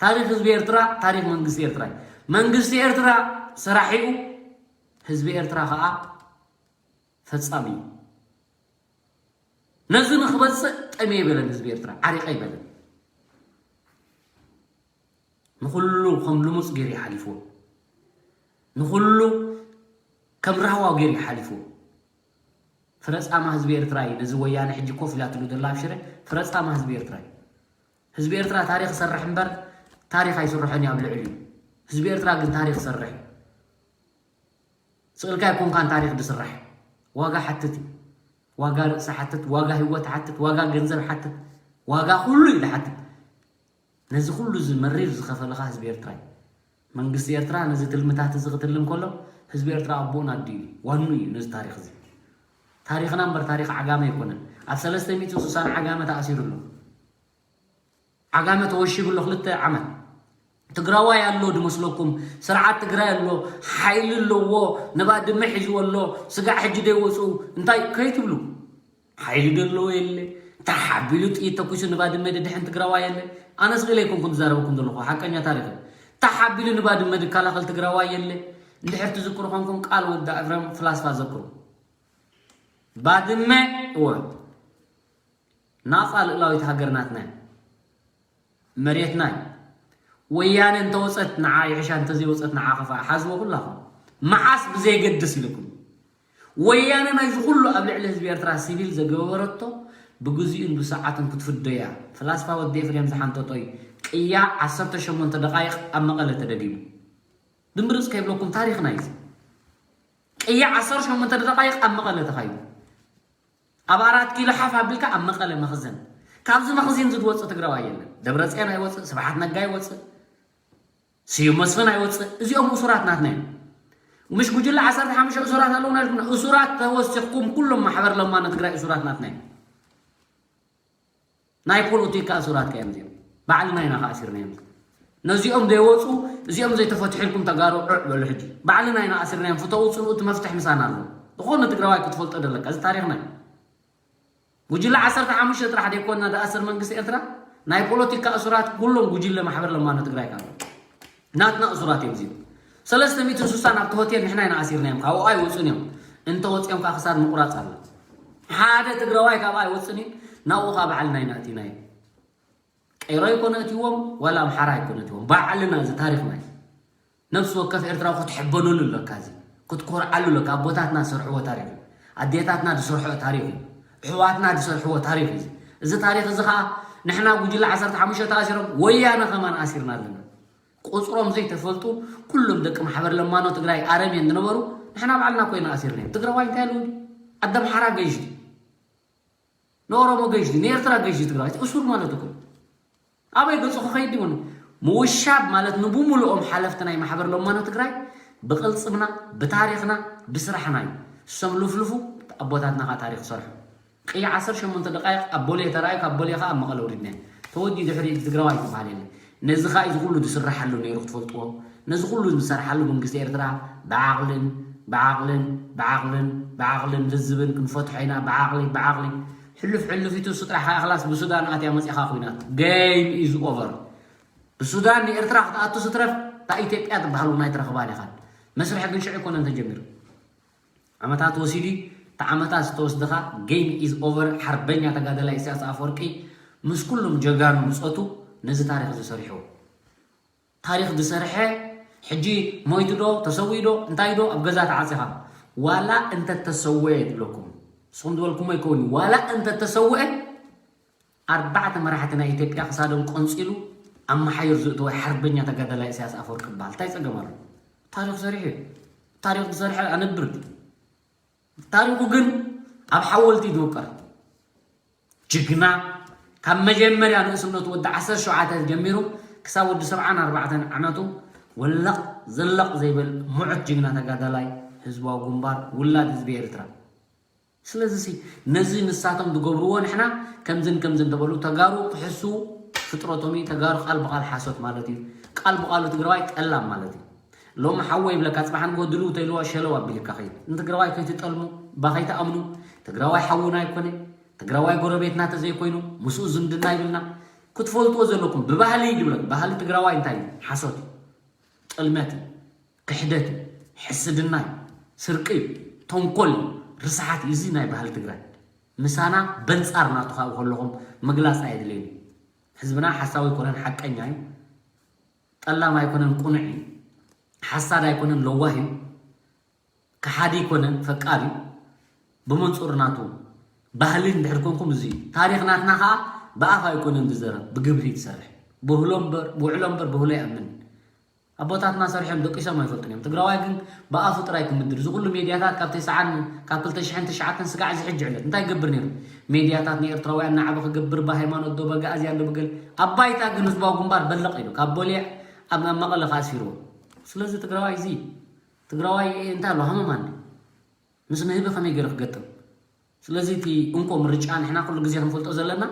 ታሪኽ ህዝቢ ኤርትራ ታሪኽ መንግስቲ ኤርትራ እዩ መንግስቲ ኤርትራ ሰራሒኡ ህዝቢ ኤርትራ ከዓ ፈጻሚ እዩ ነዚ ንክበፅእ ጠመየ በለን ህዝቢ ኤርትራ ዓሪቐ ይበለን ንኩሉ ከም ልሙፅ ገይሩ ይሓሊፍዎ ንኩሉ ከም ራህዋ ገይሩ ይሓሊፍዎ ፍረጻማ ህዝቢ ኤርትራ እዩ። ነዚ ወያነ ሕጂ ኮፍ ኢላትሉ ዘላ ኣብ ሽረ ፍረጻማ ህዝቢ ኤርትራ እዩ። ህዝቢ ኤርትራ ታሪኽ ይሰርሕ እምበር ታሪኽ ኣይስርሖን እዩ ኣብ ልዕሊኡ። ህዝቢ ኤርትራ ግን ታሪኽ ይሰርሕ እዩ። ስእልካ ኣይኮንካን ታሪኽ ዝስራሕ። ዋጋ ሓትት እዩ። ዋጋ ርእሲ ሓትት፣ ዋጋ ህይወት ሓትት፣ ዋጋ ገንዘብ ሓትት፣ ዋጋ ኩሉ እዩ ዝሓትት። ነዚ ኩሉ እዚ መሪር ዝኸፈለኻ ህዝቢ ኤርትራ እዩ። መንግስቲ ኤርትራ ነዚ ትልምታት እዚ ክትልም ከሎ ህዝቢ ኤርትራ ኣቦን ኣዲኡ እዩ። ዋኑ እዩ ነዚ ታሪኽ እዚ። ታሪኽና እምበር ታሪኽ ዓጋመ ኣይኮነን። ኣብ ሰለስተ ሚእቲ ስሳን ዓጋመ ተኣሲሩ ኣሎ። ዓጋመ ተወሺቡ ኣሎ ክልተ ዓመት። ትግራዋይ ኣሎ ድመስለኩም፣ ስርዓት ትግራይ ኣሎ፣ ሓይሊ ኣለዎ፣ ንባድመ ሒዝዎ ኣሎ፣ ስጋዕ ሕጂ ደይወፁ እንታይ ከይትብሉ። ሓይሊ ደለዎ የለ፣ እንታይ ሓቢሉ ጥይት ተኩሱ ንባድመ ድድሕን ትግራዋይ የለ። ኣነስ ቂለ ኣይኮንኩን ዝዛረበኩም ዘለኹ፣ ሓቀኛ ታሪኽ እዩ። እንታይ ሓቢሉ ንባድመ ድከላኸል ትግራዋይ የለ። እንድሕር ትዝክሩ ኮንኩም ቃል ወዲ ኤፍሬም ፍላስፋ ዘክሩ። ባድመ እወ ናጻ ልእላዊት ሃገር ናትና እዩ። መሬትና እዩ። ወያነ እንተወፀት ንዓ ይሕሻ፣ እንተዘይወፀት ንዓ ከፋ ሓዝዎ ኩላኹም። መዓስ ብዘየገድስ ኢልኩም። ወያነ ናይዚ ኩሉ ኣብ ልዕሊ ህዝቢ ኤርትራ ሲቪል ዘገበረቶ ብግዚኡን ብሰዓቱን ክትፍደያ። ፍላስፋ ወዲ ኤፍሬም ዝሓንጠጦ እዩ። ቅያ ዓሰርተ ሸሞንተ ደቃይቕ ኣብ መቐለ ተደጊሙ። ድምብርፅ ከይብለኩም ታሪኽና እዩ። ቅያ ዓሰርተ ሸሞንተ ደቃይቕ ኣብ መቐለ ተኻይዱ። ኣብ ኣራት ኪሎ ሓፍ ኣቢልካ ኣብ መቐለ መኽዘን። ካብዚ መኽዚን ዝወፅእ ትግራዋይ የለን። ደብረፅዮን ኣይወፅእ፣ ስብሓት ነጋ ኣይወፅእ፣ ስዩም መስፍን ኣይወፅእ። እዚኦም እሱራት ናትና እዮም። ምሽ ጉጅለ ዓሰርተ ሓሙሽተ እሱራት ኣለውና ኢልኩም፣ እሱራት ተወሲኽኩም ኩሎም ማሕበር ለማኖ ትግራይ እሱራት ናትና እዮም። ናይ ፖለቲካ እሱራት ከ እዮም እዚኦም። ባዕልና ኢና ከኣሲርናዮም። ነዚኦም ዘይወፁ፣ እዚኦም ዘይተፈትሑ ኢልኩም ተጋሩ ዕዕ በሉ ሕጂ። ባዕልና ኢና ኣሲርናዮም። ፍተው ፅልኡ፣ እቲ መፍትሒ ምሳና ኣሎ። ዝኾነ ትግራዋይ ክትፈልጦ ደለካ። እዚ ታሪኽና እዩ። ጉጅለ ዓሰርተ ሓሙሽተ ጥራሕ ደይኮንና ዝኣስር መንግስቲ ኤርትራ፣ ናይ ፖለቲካ እሱራት ኩሎም ጉጅለ ማሕበር ለማኖ ትግራይ ካብ ናትና እሱራት እዮም እዚኦም። ሰለስተ ሚእትን ስሳን ኣብቲ ሆቴል ንሕና ኢና ኣሲርናዮም፣ ካብኡ ኣይወፁን እዮም። እንተወፂኦም ከዓ ክሳድ ምቁራፅ ኣሎ። ሓደ ትግራዋይ ካብኣ ኣይወፅን እዩ፣ ናብኡ ከዓ ባዕልና ኢና ኣእቲናዮ። ቀይሮ ኣይኮነ እትዎም፣ ዋላ ኣምሓራ ኣይኮነ እትዎም። ባዕልና እዚ ታሪኽና እዩ። ነፍሲ ወከፍ ኤርትራዊ ክትሕበነሉ ኣለካ፣ እዚ ክትኮርዓሉ ኣለካ። ኣቦታትና ዝሰርሕዎ ታሪኽ እዩ። ኣዴታትና ዝሰርሕኦ ታሪኽ እዩ። ኣሕዋትና ዝሰርሕዎ ታሪኽ እዩ። እዚ ታሪኽ እዚ ኸዓ ንሕና ጉጅለ ዓሰርተ ሓሙሽተ ተኣሲሮም ወያነ ኸማን ኣሲርና ኣለና። ቁፅሮም ዘይተፈልጡ ኩሎም ደቂ ማሕበር ለማኖ ትግራይ ኣረሜን ዝነበሩ ንሕና ባዕልና ኮይና ኣሲርና እዮም። ትግራዋይ እንታይ ኣለዎ? ዓዲ ኣምሓራ ገዥ፣ ንኦሮሞ ገዥ፣ ንኤርትራ ገዥ ትግራዋይ እሱር ማለት እኮ እዩ። ኣበይ ገጹ ክኸይድ ይብሉ። ምውሻብ ማለት ንብሙሉኦም ሓለፍቲ ናይ ማሕበር ለማኖ ትግራይ ብቕልጽምና፣ ብታሪኽና፣ ብስራሕና እዩ። እሶም ልፍልፉ ኣቦታትና ኸዓ ታሪኽ ሰርሑ። ቅያ ዓሰርተ ሸሞንተ ደቃይቕ ኣብ ቦሌ ተራእዩ፣ ካብ ቦሌ ኸዓ ኣብ መቐለ ወሪድና። ተወዲኡ ድሕሪ ትግራዋይ ዝበሃል የለን። ነዚ ኸዓ እዚ ኩሉ ዝስራሓሉ ነይሩ ክትፈልጥዎ። ነዚ ኩሉ ዝሰርሓሉ መንግስቲ ኤርትራ ብዓቕልን ብዓቕልን ብዓቕልን ብዓቕልን ልዝብን ክንፈትሖ ኢና። ብዓቕሊ ብዓቕሊ ሕሉፍ ሕሉፊቱ እሱ ጥራሕ ኸዓ ኸላስ ብሱዳን ኣትያ መፂኻ ኩናት። Game is over። ብሱዳን ንኤርትራ ክትኣቱ ስትረፍ እታ ኢትዮጵያ ትበሃል እውን ኣይትረኽባን ኢኻን። መስርሕ ግን ሽዑ ኣይኮነን ተጀሚሩ። ዓመታት ወሲዱ። እቲ ዓመታት ዝተወስደ ኸዓ game is over። ሓርበኛ ተጋዳላይ ኢሳያስ ኣፈወርቂ ምስ ኩሎም ጀጋኑ ብጾቱ ነዚ ታሪኽ እዚ ሰሪሕዎ። ታሪኽ ዝሰርሐ ሕጂ ሞይቱ ዶ ተሰዊኡ ዶ እንታይ ዶ ኣብ ገዛ ተዓፂኻ ዋላ እንተተሰወአ ይብለኩም። ንስኹም ዝበልኩሞ ይከውን እዩ። ዋላ እንተተሰወአ ኣርባዕተ መራሕቲ ናይ ኢትዮጵያ ክሳዶም ቆንፂሉ ኣብ መሓዩር ዝእተወ ሓርበኛ ተጋዳላይ ኢሳያስ ኣፈወርቂ ይበሃል። እንታይ ፀገም ኣሎ? ታሪኽ ሰሪሑ እዩ። ታሪኽ ዝሰርሐ ኣነብር ድዩ? ታሪኹ ግን ኣብ ሓወልቲ እዩ ዝውቀር። ጅግና ካብ መጀመርያ ንእስነቱ ወዲ ዓሰርተ ሸውዓተ ጀሚሩ ክሳብ ወዲ ሰብዓን ኣርባዕተን ዓመቱ ወለቕ ዘለቕ ዘይብል ሙዑት ጅግና ተጋዳላይ ህዝባዊ ግንባር ውላድ ህዝቢ ኤርትራ። ስለዚ ሲ ነዚ ንሳቶም ዝገብርዎ ንሕና ከምዝን ከምዝን ተበሉ ተጋሩ ክሕስዉ ፍጥረቶም እዩ። ተጋሩ ቃል ብቃል ሓሶት ማለት እዩ። ቃል ብቃሉ ትግራዋይ ጠላም ማለት እዩ። ሎሚ ሓወ ይብለካ ጽባሕ ንግሆ ድልው ተይልዋ ሸለው ኣቢልካ ኸይድ። ንትግራዋይ ከይትጠልሙ፣ ባ ከይትኣምኑ። ትግራዋይ ሓውና ኣይኮነ። ትግራዋይ ጎረቤትና ተዘይኮይኑ ምስኡ ዝምድና ይብልና። ክትፈልጥዎ ዘለኩም ብባህሊ ይብለኩም። ባህሊ ትግራዋይ እንታይ እዩ? ሓሶት እዩ። ጥልመት እዩ። ክሕደት እዩ። ሕስድና እዩ። ስርቂ እዩ። ተንኮል እዩ። ርስሓት እዩ። እዚ ናይ ባህሊ ትግራይ ምሳና በንጻር ናቱ ካብኡ ከለኹም ምግላጽ ኣየድልየኒ። ህዝብና ሓሳዊ ኣይኮነን፣ ሓቀኛ እዩ። ጠላም ኣይኮነን፣ ቁኑዕ እዩ። ሓሳድ ኣይኮነን፣ ለዋህ እዩ። ከሓዲ ኣይኮነን፣ ፈቃር እዩ። ብመንፅር ናቱ ባህሊ እንድሕር ኮንኩም እዚ ታሪኽ ናትና ከዓ ብኣፍ ኣይኮነን ዝዘረብ፣ ብግብሪ ትሰርሕ። ብህሎ እምበር ብውዕሎ እምበር ብህሎ ይኣምን። ኣቦታትና ሰሪሖም ደቂሶም ኣይፈልጡን እዮም። ትግራዋይ ግን ብኣፉ ጥራይ ክምድር። እዚ ኩሉ ሜድያታት ካብ ተስዓን ካብ ክልተ ሽሕን ትሽዓተን ስጋዕ እዚ ሕጂ ዕለት እንታይ ይገብር ነይሩ? ሜድያታት ንኤርትራውያን ናዕቢ ክገብር ብሃይማኖት ዶ በጋእዝያን ዶ ብገል ኣብ ባይታ ግን ህዝባዊ ግንባር በለቕ ኢሉ ካብ ቦሌዕ ኣብ ናብ መቐለ ከኣስፊርዎ። ስለዚ ትግራዋይ እዚ ትግራዋይ እንታይ ኣሎ ሃመማን ምስ ንህቢ ከመይ ገይሩ ክገጥም? ስለዚ እቲ እንኮ ምርጫ ንሕና ኩሉ ግዜ ክንፈልጦ ዘለና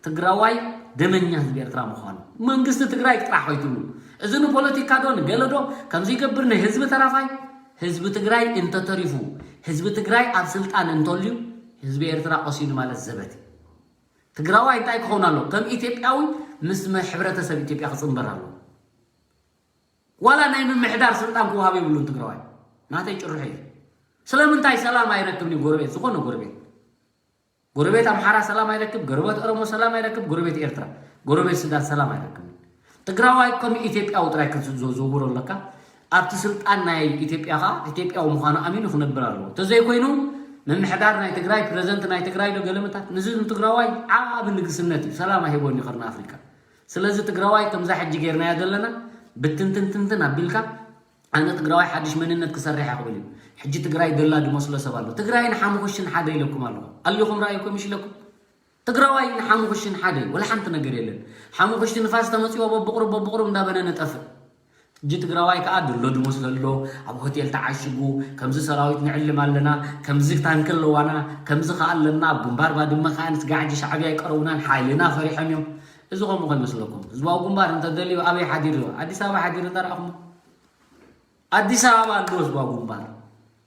ትግራዋይ ደመኛ ህዝቢ ኤርትራ ምዃኑ መንግስቲ ትግራይ ጥራሕ ከይትብሉ፣ እዚ ንፖለቲካ ዶ ንገለ ዶ ከምዚ ይገብር ንህዝቢ ተራፋይ። ህዝቢ ትግራይ እንተተሪፉ ህዝቢ ትግራይ ኣብ ስልጣን እንተልዩ ህዝቢ ኤርትራ ቆሲኑ ማለት ዘበት እዩ። ትግራዋይ እንታይ ክኸውን ኣሎ? ከም ኢትዮጵያዊ ምስ ሕብረተሰብ ኢትዮጵያ ክፅንበር ኣሎ። ዋላ ናይ ምምሕዳር ስልጣን ክወሃብ የብሉን ትግራዋይ። ናተይ ጭርሖ እዩ። ስለምንታይ ሰላም ኣይረክብን እዩ ጎረቤት ዝኾነ ጎረቤት? ጎረቤት ኣምሓራ ሰላም ኣይረክብ፣ ጎረቤት ኦሮሞ ሰላም ኣይረክብ፣ ጎረቤት ኤርትራ፣ ጎረቤት ሱዳን ሰላም ኣይረክብን። ትግራዋይ ከም ኢትዮጵያዊ ጥራይ ክትዘውሮ ኣለካ። ኣብቲ ስልጣን ናይ ኢትዮጵያ ከዓ ኢትዮጵያዊ ምዃኑ ኣሚኑ ክነብር ኣለዎ። እንተዘይኮይኑ ምምሕዳር ናይ ትግራይ ፕረዚደንት ናይ ትግራይ ዶ ገለመታት ንዚ ንትግራዋይ ዓቢ ንግስነት እዩ። ሰላም ኣይህቦን እዩ ቀርኒ ኣፍሪካ። ስለዚ ትግራዋይ ከምዛ ሕጂ ጌርናያ ዘለና ብትንትንትንትን ኣቢልካ ኣነ ትግራዋይ ሓድሽ መንነት ክሰርሕ እያ ክብል እዩ። ሕጂ ትግራይ ደላ ድመስሎ ሰብ ኣሎ። ትግራይን ሓሙኽሽን ሓደ ኢለኩም ኣለኹ። ኣሊኹም ራእይኩም ይሽለኩም። ትግራዋይ ንሓሙኽሽን ሓደ ወላ ሓንቲ ነገር የለን። ሓሙኽሽቲ ንፋስ ተመፅዎ በብቑሩብ በብቑሩብ እንዳበነ ነጠፍእ። ሕጂ ትግራዋይ ከዓ ድሎ ድመስሎ ኣሎ። ኣብ ሆቴል ተዓሽጉ ከምዚ ሰራዊት ንዕልም ኣለና፣ ከምዚ ታንክ ኣለዋና፣ ከምዚ ከዓ ኣለና። ኣብ ግንባር ባድመ ከዓ ንስጋዕ ሕጂ ሻዕብያ ኣይቀረቡናን ሓይልና ፈሪሖም እዮም። እዚ ከምኡ ከይመስለኩም። ህዝባዊ ግንባር እንተደልዩ ኣበይ ሓዲሩ? ኣዲስ ኣበባ ሓዲሩ እንተረኣኹሞ ኣዲስ ኣበባ ኣሎ ህዝባዊ ግንባር።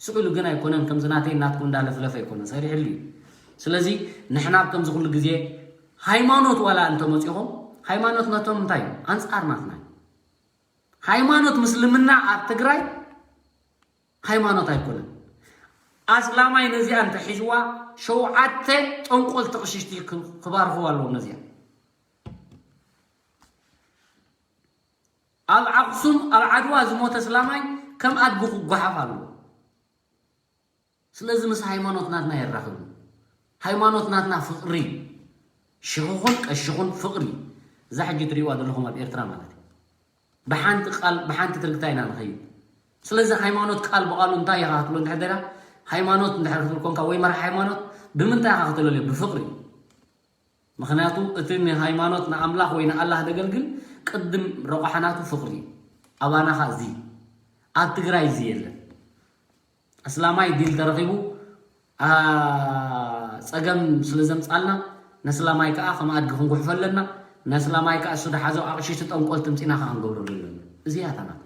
ስቕ ኢሉ ግን ኣይኮነን፣ ከምዚ ናተይ ናትኩም እንዳለፍለፈ ኣይኮነን፣ ሰሪሕሉ እዩ። ስለዚ ንሕና ኣብ ከምዚ ኩሉ ግዜ ሃይማኖት ዋላ እንተመፂኹም፣ ሃይማኖት ነቶም እንታይ እዩ? ኣንፃር ናትና እዩ። ሃይማኖት ምስልምና ኣብ ትግራይ ሃይማኖት ኣይኮነን። ኣስላማይ ነዚኣ እንተሒዝዋ ሸውዓተ ጠንቆልቲ ቅሽሽቲ ክባርኽዋ ኣለዎም ነዚኣ። ኣብ ኣኽሱም ኣብ ዓድዋ ዝሞተ ኣስላማይ ከም ኣድጊ ክጓሓፍ ኣለዎ። ስለዚ ምስ ሃይማኖት ናትና የራኽብን። ሃይማኖት ናትና ፍቕሪ፣ ሽኽኹን ቀሽኹን ፍቕሪ። እዛ ሕጂ ትሪእዋ ዘለኹም ኣብ ኤርትራ ማለት እዩ። ብሓንቲ ቃል ብሓንቲ ትርግታ ኢና ንኸይድ። ስለዚ ሃይማኖት ቃል ብቓሉ እንታይ ኢኻ ክትብሎ እንድሕር ደኣ ሃይማኖት እንድሕር ክትብል ኮንካ ወይ መራሕ ሃይማኖት ብምንታይ ኢኻ ክተለልዮ? ብፍቕሪ። ምኽንያቱ እቲ ንሃይማኖት ንኣምላኽ ወይ ንኣላህ ደገልግል ቅድም ረቋሓናቱ ፍቕሪ። ኣባና ኸኣ እዚ ኣብ ትግራይ እዚ የለን። ኣስላማይ ዲል ተረኺቡ ጸገም ስለ ዘምጻልና ነስላማይ ከዓ ከም ኣድጊ ክንጉሕፎ ኣለና። ነስላማይ ከዓ እሱ ድሓዞ ኣቕሽቲ ጠንቆል ትምፂና ከዓ ክንገብረሉ ኣለና። እዚኣ እያ እታ ናቱ።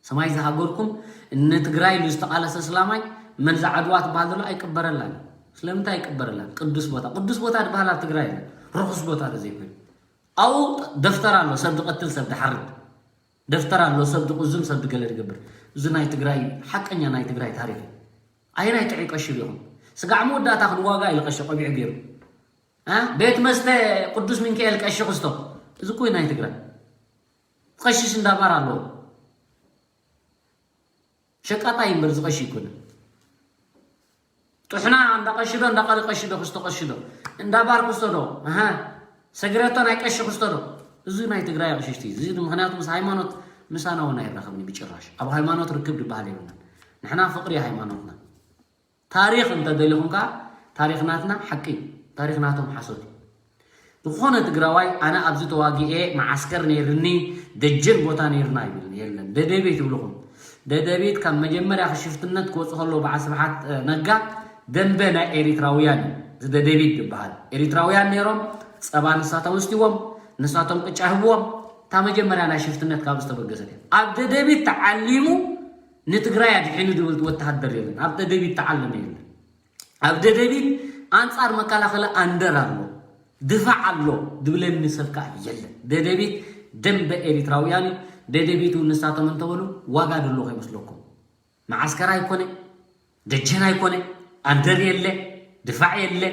ሰማይ ዝሃገርኩም ንትግራይ ኢሉ ዝተቓለሰ ስላማይ መን ዝዓድዋ ትበሃል ዘሎ ኣይቅበረላን። ስለምንታይ ኣይቅበረላን? ቅዱስ ቦታ ቅዱስ ቦታ ዝበሃል ኣብ ትግራይ የለን። ርኹስ ቦታ ተዘይኮይኑ ኣብኡ ደፍተር ኣሎ፣ ሰብ ዝቐትል ሰብ ዝሓርድ ደፍተር ኣሎ፣ ሰብ ዝቕዝም ሰብ ዝገለ ዝገብር። እዚ ናይ ትግራይ ሓቀኛ ናይ ትግራይ ታሪክ እዩ። ኣየናይ ጥዑይ ቀሺ ዲኹም? ስጋዕ መወዳእታ ክንዋጋ ኢሉ ቀሺ ቆቢዕ ገይሩ ቤት መስተ ቅዱስ ሚካኤል ቀሺ ክስቶ። እዚ እኮ ናይ ትግራይ ቀሺስ እንዳባር ኣለዎ። ሸቃጣይ እምበር ዝቐሺ ይኮነ። ጥሕና እንዳቐሺዶ እንዳቐሪ ቀሺዶ ክስቶ ቀሺዶ እንዳባር ክስቶ ዶ ሰግረቶ ናይ ቀሺ ክስቶ ዶ? እዚ ናይ ትግራይ ኣቕሽሽቲ እዚ ምክንያቱ ምስ ሃይማኖት ምሳና እውን ኣይራኸብኒ ብጭራሽ። ኣብ ሃይማኖት ርክብ ዝበሃል የብልናን። ንሕና ፍቕሪ ሃይማኖትና። ታሪኽ እንተደሊኹም ከዓ ታሪኽ ናትና ሓቂ እዩ፣ ታሪኽ ናቶም ሓሶት እዩ። ዝኾነ ትግራዋይ ኣነ ኣብዚ ተዋጊኤ መዓስከር ነይርኒ ደጀን ቦታ ነይርና ይብል የለን። ደደቢት ይብልኹም። ደደቢት ካብ መጀመርያ ሽፍትነት ክወፁ ከለዉ በዓል ስብሓት ነጋ ደንበ ናይ ኤሪትራውያን እዩ። እዚ ደደቢት ዝበሃል ኤሪትራውያን ነይሮም፣ ፀባ ንሳቶም ወስድዎም፣ ንሳቶም ቅጫ ህብዎም። እታ መጀመርያ ናይ ሽፍትነት ካብ ዝተበገሰት እያ። ኣብ ደደቢት ተዓሊሙ ንትግራይ ኣድሒኑ ዝብል ወተሃደር የለን። ኣብ ደደቢት ተዓለመ የለን። ኣብ ደደቢት ኣንጻር መከላኸሊ ኣንደር ኣሎ፣ ድፋዕ ኣሎ ድብለኒ ሰብ ከኣ የለን። ደደቢት ደንበ ኤሪትራውያን እዩ። ደደቢት እውን ንሳቶም እንተበሉ ዋጋ ደሎ ከይመስለኩም። መዓስከር ኣይኮነ፣ ደጀን ኣይኮነ፣ ኣንደር የለ፣ ድፋዕ የለ፣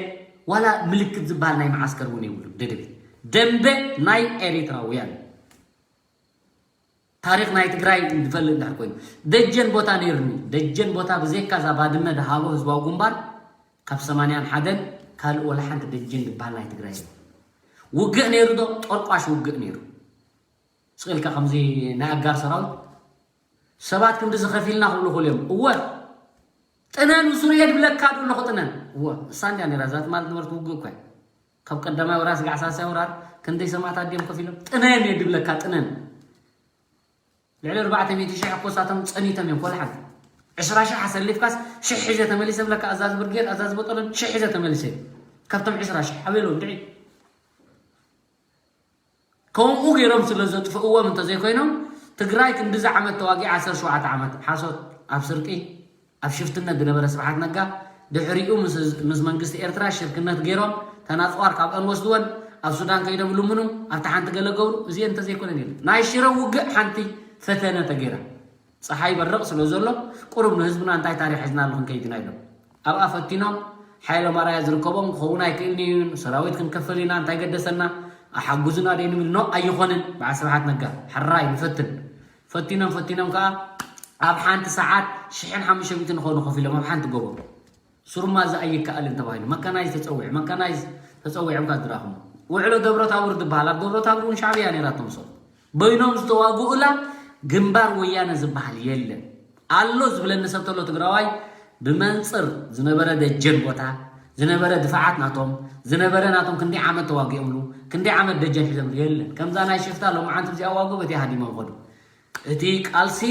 ዋላ ምልክት ዝበሃል ናይ መዓስከር እውን የብሉን። ደደቢት ደንበ ናይ ኤሪትራውያን። ታሪኽ ናይ ትግራይ ዝፈልጥ እንድሕር ኮይኑ፣ ደጀን ቦታ ነይሩኒ። ደጀን ቦታ ብዘይካ እዛ ባድመ ድሃቦ ህዝባዊ ግንባር፣ ካብ ሰማንያን ሓደን ካልእ ወላ ሓንቲ ደጀን ዝበሃል ናይ ትግራይ የለን። ውግእ ነይሩ ዶ? ጠርቋሽ ውግእ ነይሩ። ስቕ ኢልካ ከምዚ ናይ ኣጋር ሰራዊት ሰባት ክንዲ ዝኸፊልና ክብሉ ክእሉ እዮም። እወ፣ ጥነን ውሱር እየ ድብለካ ዶ ኣለኹ፣ ጥነን። እወ፣ እሳ እንድያ ነይራ፣ እዛ ትማል ነበርት ውግእ እኳ እያ። ካብ ቀዳማይ ወራር ስጋዕ ሳልሳይ ወራር ክንደይ ሰማእታት ድዮም ከፊሎም? ጥነን እየ ድብለካ፣ ጥነን። ልዕሊ ኣርባዕተ ሚእቲ ሽሕ እኮ እሳቶም ጸኒቶም እዮም፣ ኮልሓን። ዕስራ ሽሕ ኣሰሊፍካስ ሽሕ ሒዘ ተመሊሰ ብለካ፣ ኣዛዚ ብርጌድ፣ ኣዛዚ በጠሎን ሽሕ ሒዘ ተመሊሰ። ካብቶም ዕስራ ሽሕ ኣበይ ኣለዉ? እንድዒ። ከምኡ ገይሮም ስለ ዘጥፍእዎም እንተዘይኮይኖም፣ ትግራይ ክንድዚ ዓመት ተዋጊዓ፣ ዓሰርተ ሸውዓተ ዓመት ሓሶት፣ ኣብ ስርቂ፣ ኣብ ሽፍትነት ዝነበረ ስብሓት ነጋ፣ ድሕሪኡ ምስ፣ ምስ መንግስቲ ኤርትራ ሽርክነት ገይሮም፣ ተናጽዋር ካብኣን ወስድወን፣ ኣብ ሱዳን ከይዶም ልምኑ፣ ኣብታ ሓንቲ ገለ ገብሩ፣ እዚኤን እንተዘይኮነን የለን። ናይ ሽረ ውግእ ሓንቲ ፈተነ ተገይራ። ጸሓይ በርቕ ስለ ዘሎ፣ ቁሩብ ንህዝብና እንታይ ታሪኽ ሒዝናሉ ክንከይድ ኢና ኢሎም። ኣብኣ ፈቲኖም፣ ሓይሎም ኣርኣያ ዝርከቦም ክኸውን ኣይክእልን እዩ፣ ሰራዊት ክንከፍል ኢና፣ እንታይ ገደሰና፣ ኣሓጉዙና ደይ ንብል፣ ኖ ኣይኾንን፣ በዓል ስብሓት ነጋ፣ ሕራይ ንፈትን። ፈቲኖም፣ ፈቲኖም ከኣ ኣብ ሓንቲ ሰዓት ሽሕን ሓሙሽተ ሚእትን ዝኾኑ ከፊሎም ኣብ ሓንቲ ጎቦ። ሱርማ እዚ ኣይከኣልን ተባሂሉ፣ መካናይዝ ተጸዊዑ፣ መካናይዝ ተጸዊዖም ካብ ዝራኽሙ። ውዕሎ ደብረ ታቦር ዝበሃል፣ ኣብ ደብረ ታቦር እውን ሻዕብያ ነይራቶም፣ ሰው በይኖም ዝተዋግኡላ ግንባር ወያነ ዝበሃል የለን። ኣሎ ዝብለኒ ሰብ ተሎ ትግራዋይ ብመንጽር ዝነበረ ደጀን ቦታ፣ ዝነበረ ድፋዓት ናቶም፣ ዝነበረ ናቶም ክንደይ ዓመት ተዋጊኦምሉ፣ ክንደይ ዓመት ደጀን ሒዞምሉ የለን። ከምዛ ናይ ሽፍታ ሎማዓንቲ እዚኣ ዋግኡ በቲ ሃዲሞም ኸዱ። እቲ ቃልሲ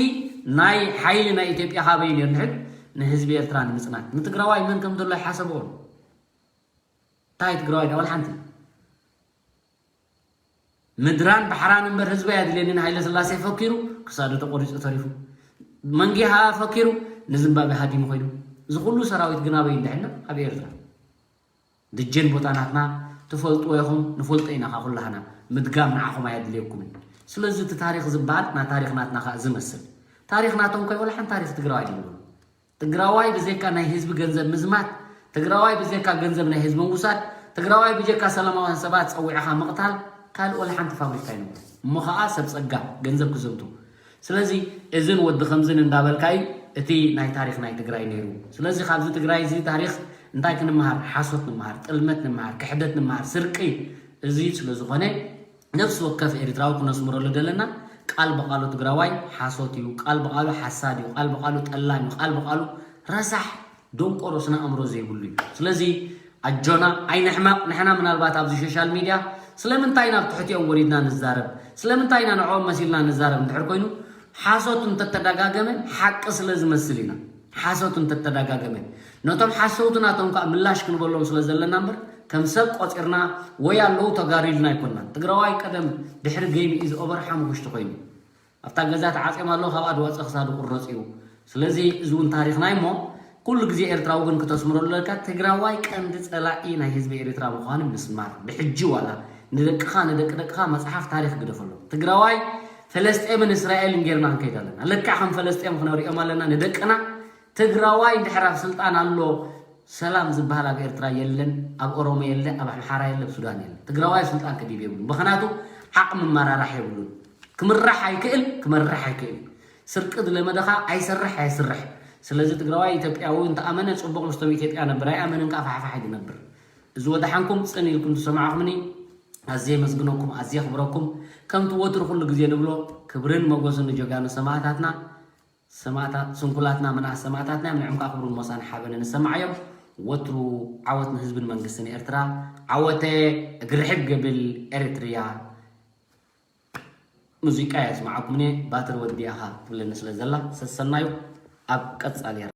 ናይ ሓይሊ ናይ ኢትዮጵያ ካበይ ነይሩ ንሕድ ንህዝቢ ኤርትራ ንምጽናት። ንትግራዋይ መን ከም ዘሎ ኣይሓሰብዎን። እንታይ ትግራዋይ ዳ ወላ ሓንቲ? ምድራን ባሕራን እምበር ህዝቢ ኣየድልየንን ሃይለ ስላሴ ፈኪሩ ክሳዱ ተቆሪጹ ተሪፉ። መንጌሃ ፈኪሩ ንዝምባብዌ ሃዲሙ ኮይኑ። እዚ ኩሉ ሰራዊት ግን ኣበይ እንድሕና? ኣብ ኤርትራ። ድጅን ቦታ ናትና ትፈልጥዎ ኢኹም፣ ንፈልጦ ኢና ኸዓ ኩላህና። ምድጋም ንዓኹም ኣየድልየኩምን። ስለዚ እቲ ታሪኽ ዝበሃል ና ታሪኽ ናትና ኸዓ ዝመስል። ታሪኽ ናቶም ኮይ ወላ ሓንቲ ታሪኽ ትግራዋይ ኣይድልዎ። ትግራዋይ ብዘይካ ናይ ህዝቢ ገንዘብ ምዝማት፣ ትግራዋይ ብዘይካ ገንዘብ ናይ ህዝቢ ምውሳድ፣ ትግራዋይ ብጀካ ሰላማውያን ሰባት ጸዊዕኻ ምቕታል፣ ካልእ ወላ ሓንቲ ፋብሪካ ኣይነበሮን። እሞ ኸዓ ሰብ ጸጋ ገንዘብ ክዘምቱ። ስለዚ እዝን ወዲ ከምዝን እንዳበልካ እዩ እቲ ናይ ታሪኽ ናይ ትግራይ ነይሩ። ስለዚ ካብዚ ትግራይ እዚ ታሪኽ እንታይ ክንመሃር? ሓሶት ንምሃር፣ ጥልመት ንምሃር፣ ክሕደት ንምሃር፣ ስርቂ። እዚ ስለ ዝኾነ ነፍሲ ወከፍ ኤርትራዊ ክነስምረሉ ዘለና ቃል ብቃሉ ትግራዋይ ሓሶት እዩ፣ ቃል ብቃሉ ሓሳድ እዩ፣ ቃል ብቃሉ ጠላም እዩ፣ ቃል ብቃሉ ረሳሕ ደንቆሮ ስነ ኣእምሮ ዘይብሉ እዩ። ስለዚ ኣጆና ኣይንሕመቕ። ንሕና ምናልባት ኣብዚ ሶሻል ሚድያ ስለምንታይ ኢና ኣብ ትሕቲኦም ወሪድና ንዛረብ፣ ስለምንታይ ኢና ንዕኦም መሲልና ንዛረብ እንድሕር ኮይኑ፣ ሓሶት እንተተደጋገመ ሓቂ ስለ ዝመስል ኢና። ሓሶት እንተተደጋገመ ነቶም ሓሰውቲ ናቶም ከዓ ምላሽ ክንበሎም ስለ ዘለና እምበር፣ ከም ሰብ ቆፂርና ወይ ኣለዉ ተጋሩ ኢልና ኣይኮንናን። ትግራዋይ ቀደም ድሕሪ game is over ሓሙኽሽቲ ኮይኑ ኣብታ ገዛ ተዓፅዮም ኣለዉ፣ ካብኣ ድወፀ ክሳዱ ቁረፅ እዩ። ስለዚ እዚ እውን ታሪኽና እዩ እሞ፣ ኩሉ ግዜ ኤርትራዊ ግን ክተስምረሉ ኣለካ፣ ትግራዋይ ቀንዲ ፀላኢ ናይ ህዝቢ ኤርትራ ምዃኑ ምስማር። ብሕጂ ዋላ ንደቅኻ፣ ንደቂ ደቅኻ መፅሓፍ ታሪኽ ግደፈሎም። ትግራዋይ ፈለስጤምን እስራኤልን ጌርና ክንከይድ ኣለና። ልክዕ ከም ፈለስጤም ክነሪኦም ኣለና ንደቅና። ትግራዋይ እንድሕር ኣብ ስልጣን ኣሎ፣ ሰላም ዝበሃል ኣብ ኤርትራ የለን፣ ኣብ ኦሮሞ የለ፣ ኣብ ኣምሓራ የለ፣ ኣብ ሱዳን የለ። ትግራዋይ ኣብ ስልጣን ክድይብ የብሉን። ምኽንያቱ ዓቕሚ መራራሕ የብሉን። ክምራሕ ኣይክእል፣ ክመርሕ ኣይክእል። ስርቂ ዝለመደ ኸዓ ኣይሰርሕ፣ ኣይስርሕ። ስለዚ ትግራዋይ ኢትዮጵያዊ እንተኣመነ ጽቡቕ ምስቶም ኢትዮጵያ ነብር፣ ኣይኣመንን ከኣ ፋሕፋሕ እዩ ዝነብር። እዚ ወደሓንኩም ጽን ኢልኩም ዝሰማዕኹምኒ ኣዝየ የመስግነኩም፣ ኣዝየ የኽብረኩም። ከምቲ ወትሩ ኩሉ ግዜ ንብሎ ክብርን መጎስን ንጀጋኑ ሰማእታትና። ሰማእታት ስንኩላትና ምንኣስ ሰማእታትና እዮም፣ ንዕም ከኣ ክብርን ሞሳን ሓበንን ንሰማዓዮም። ወትሩ ዓወት ንህዝብን መንግስትን ኤርትራ። ዓወተ እግሪ ሕግ ብል ኤርትርያ። ሙዚቃ እየ ኣስማዓኩም እኔ፣ ባትሪ ወዲኣኻ ትብለኒ ስለ ዘላ፣ ሰሰናዩ ኣብ ቀጻሊ።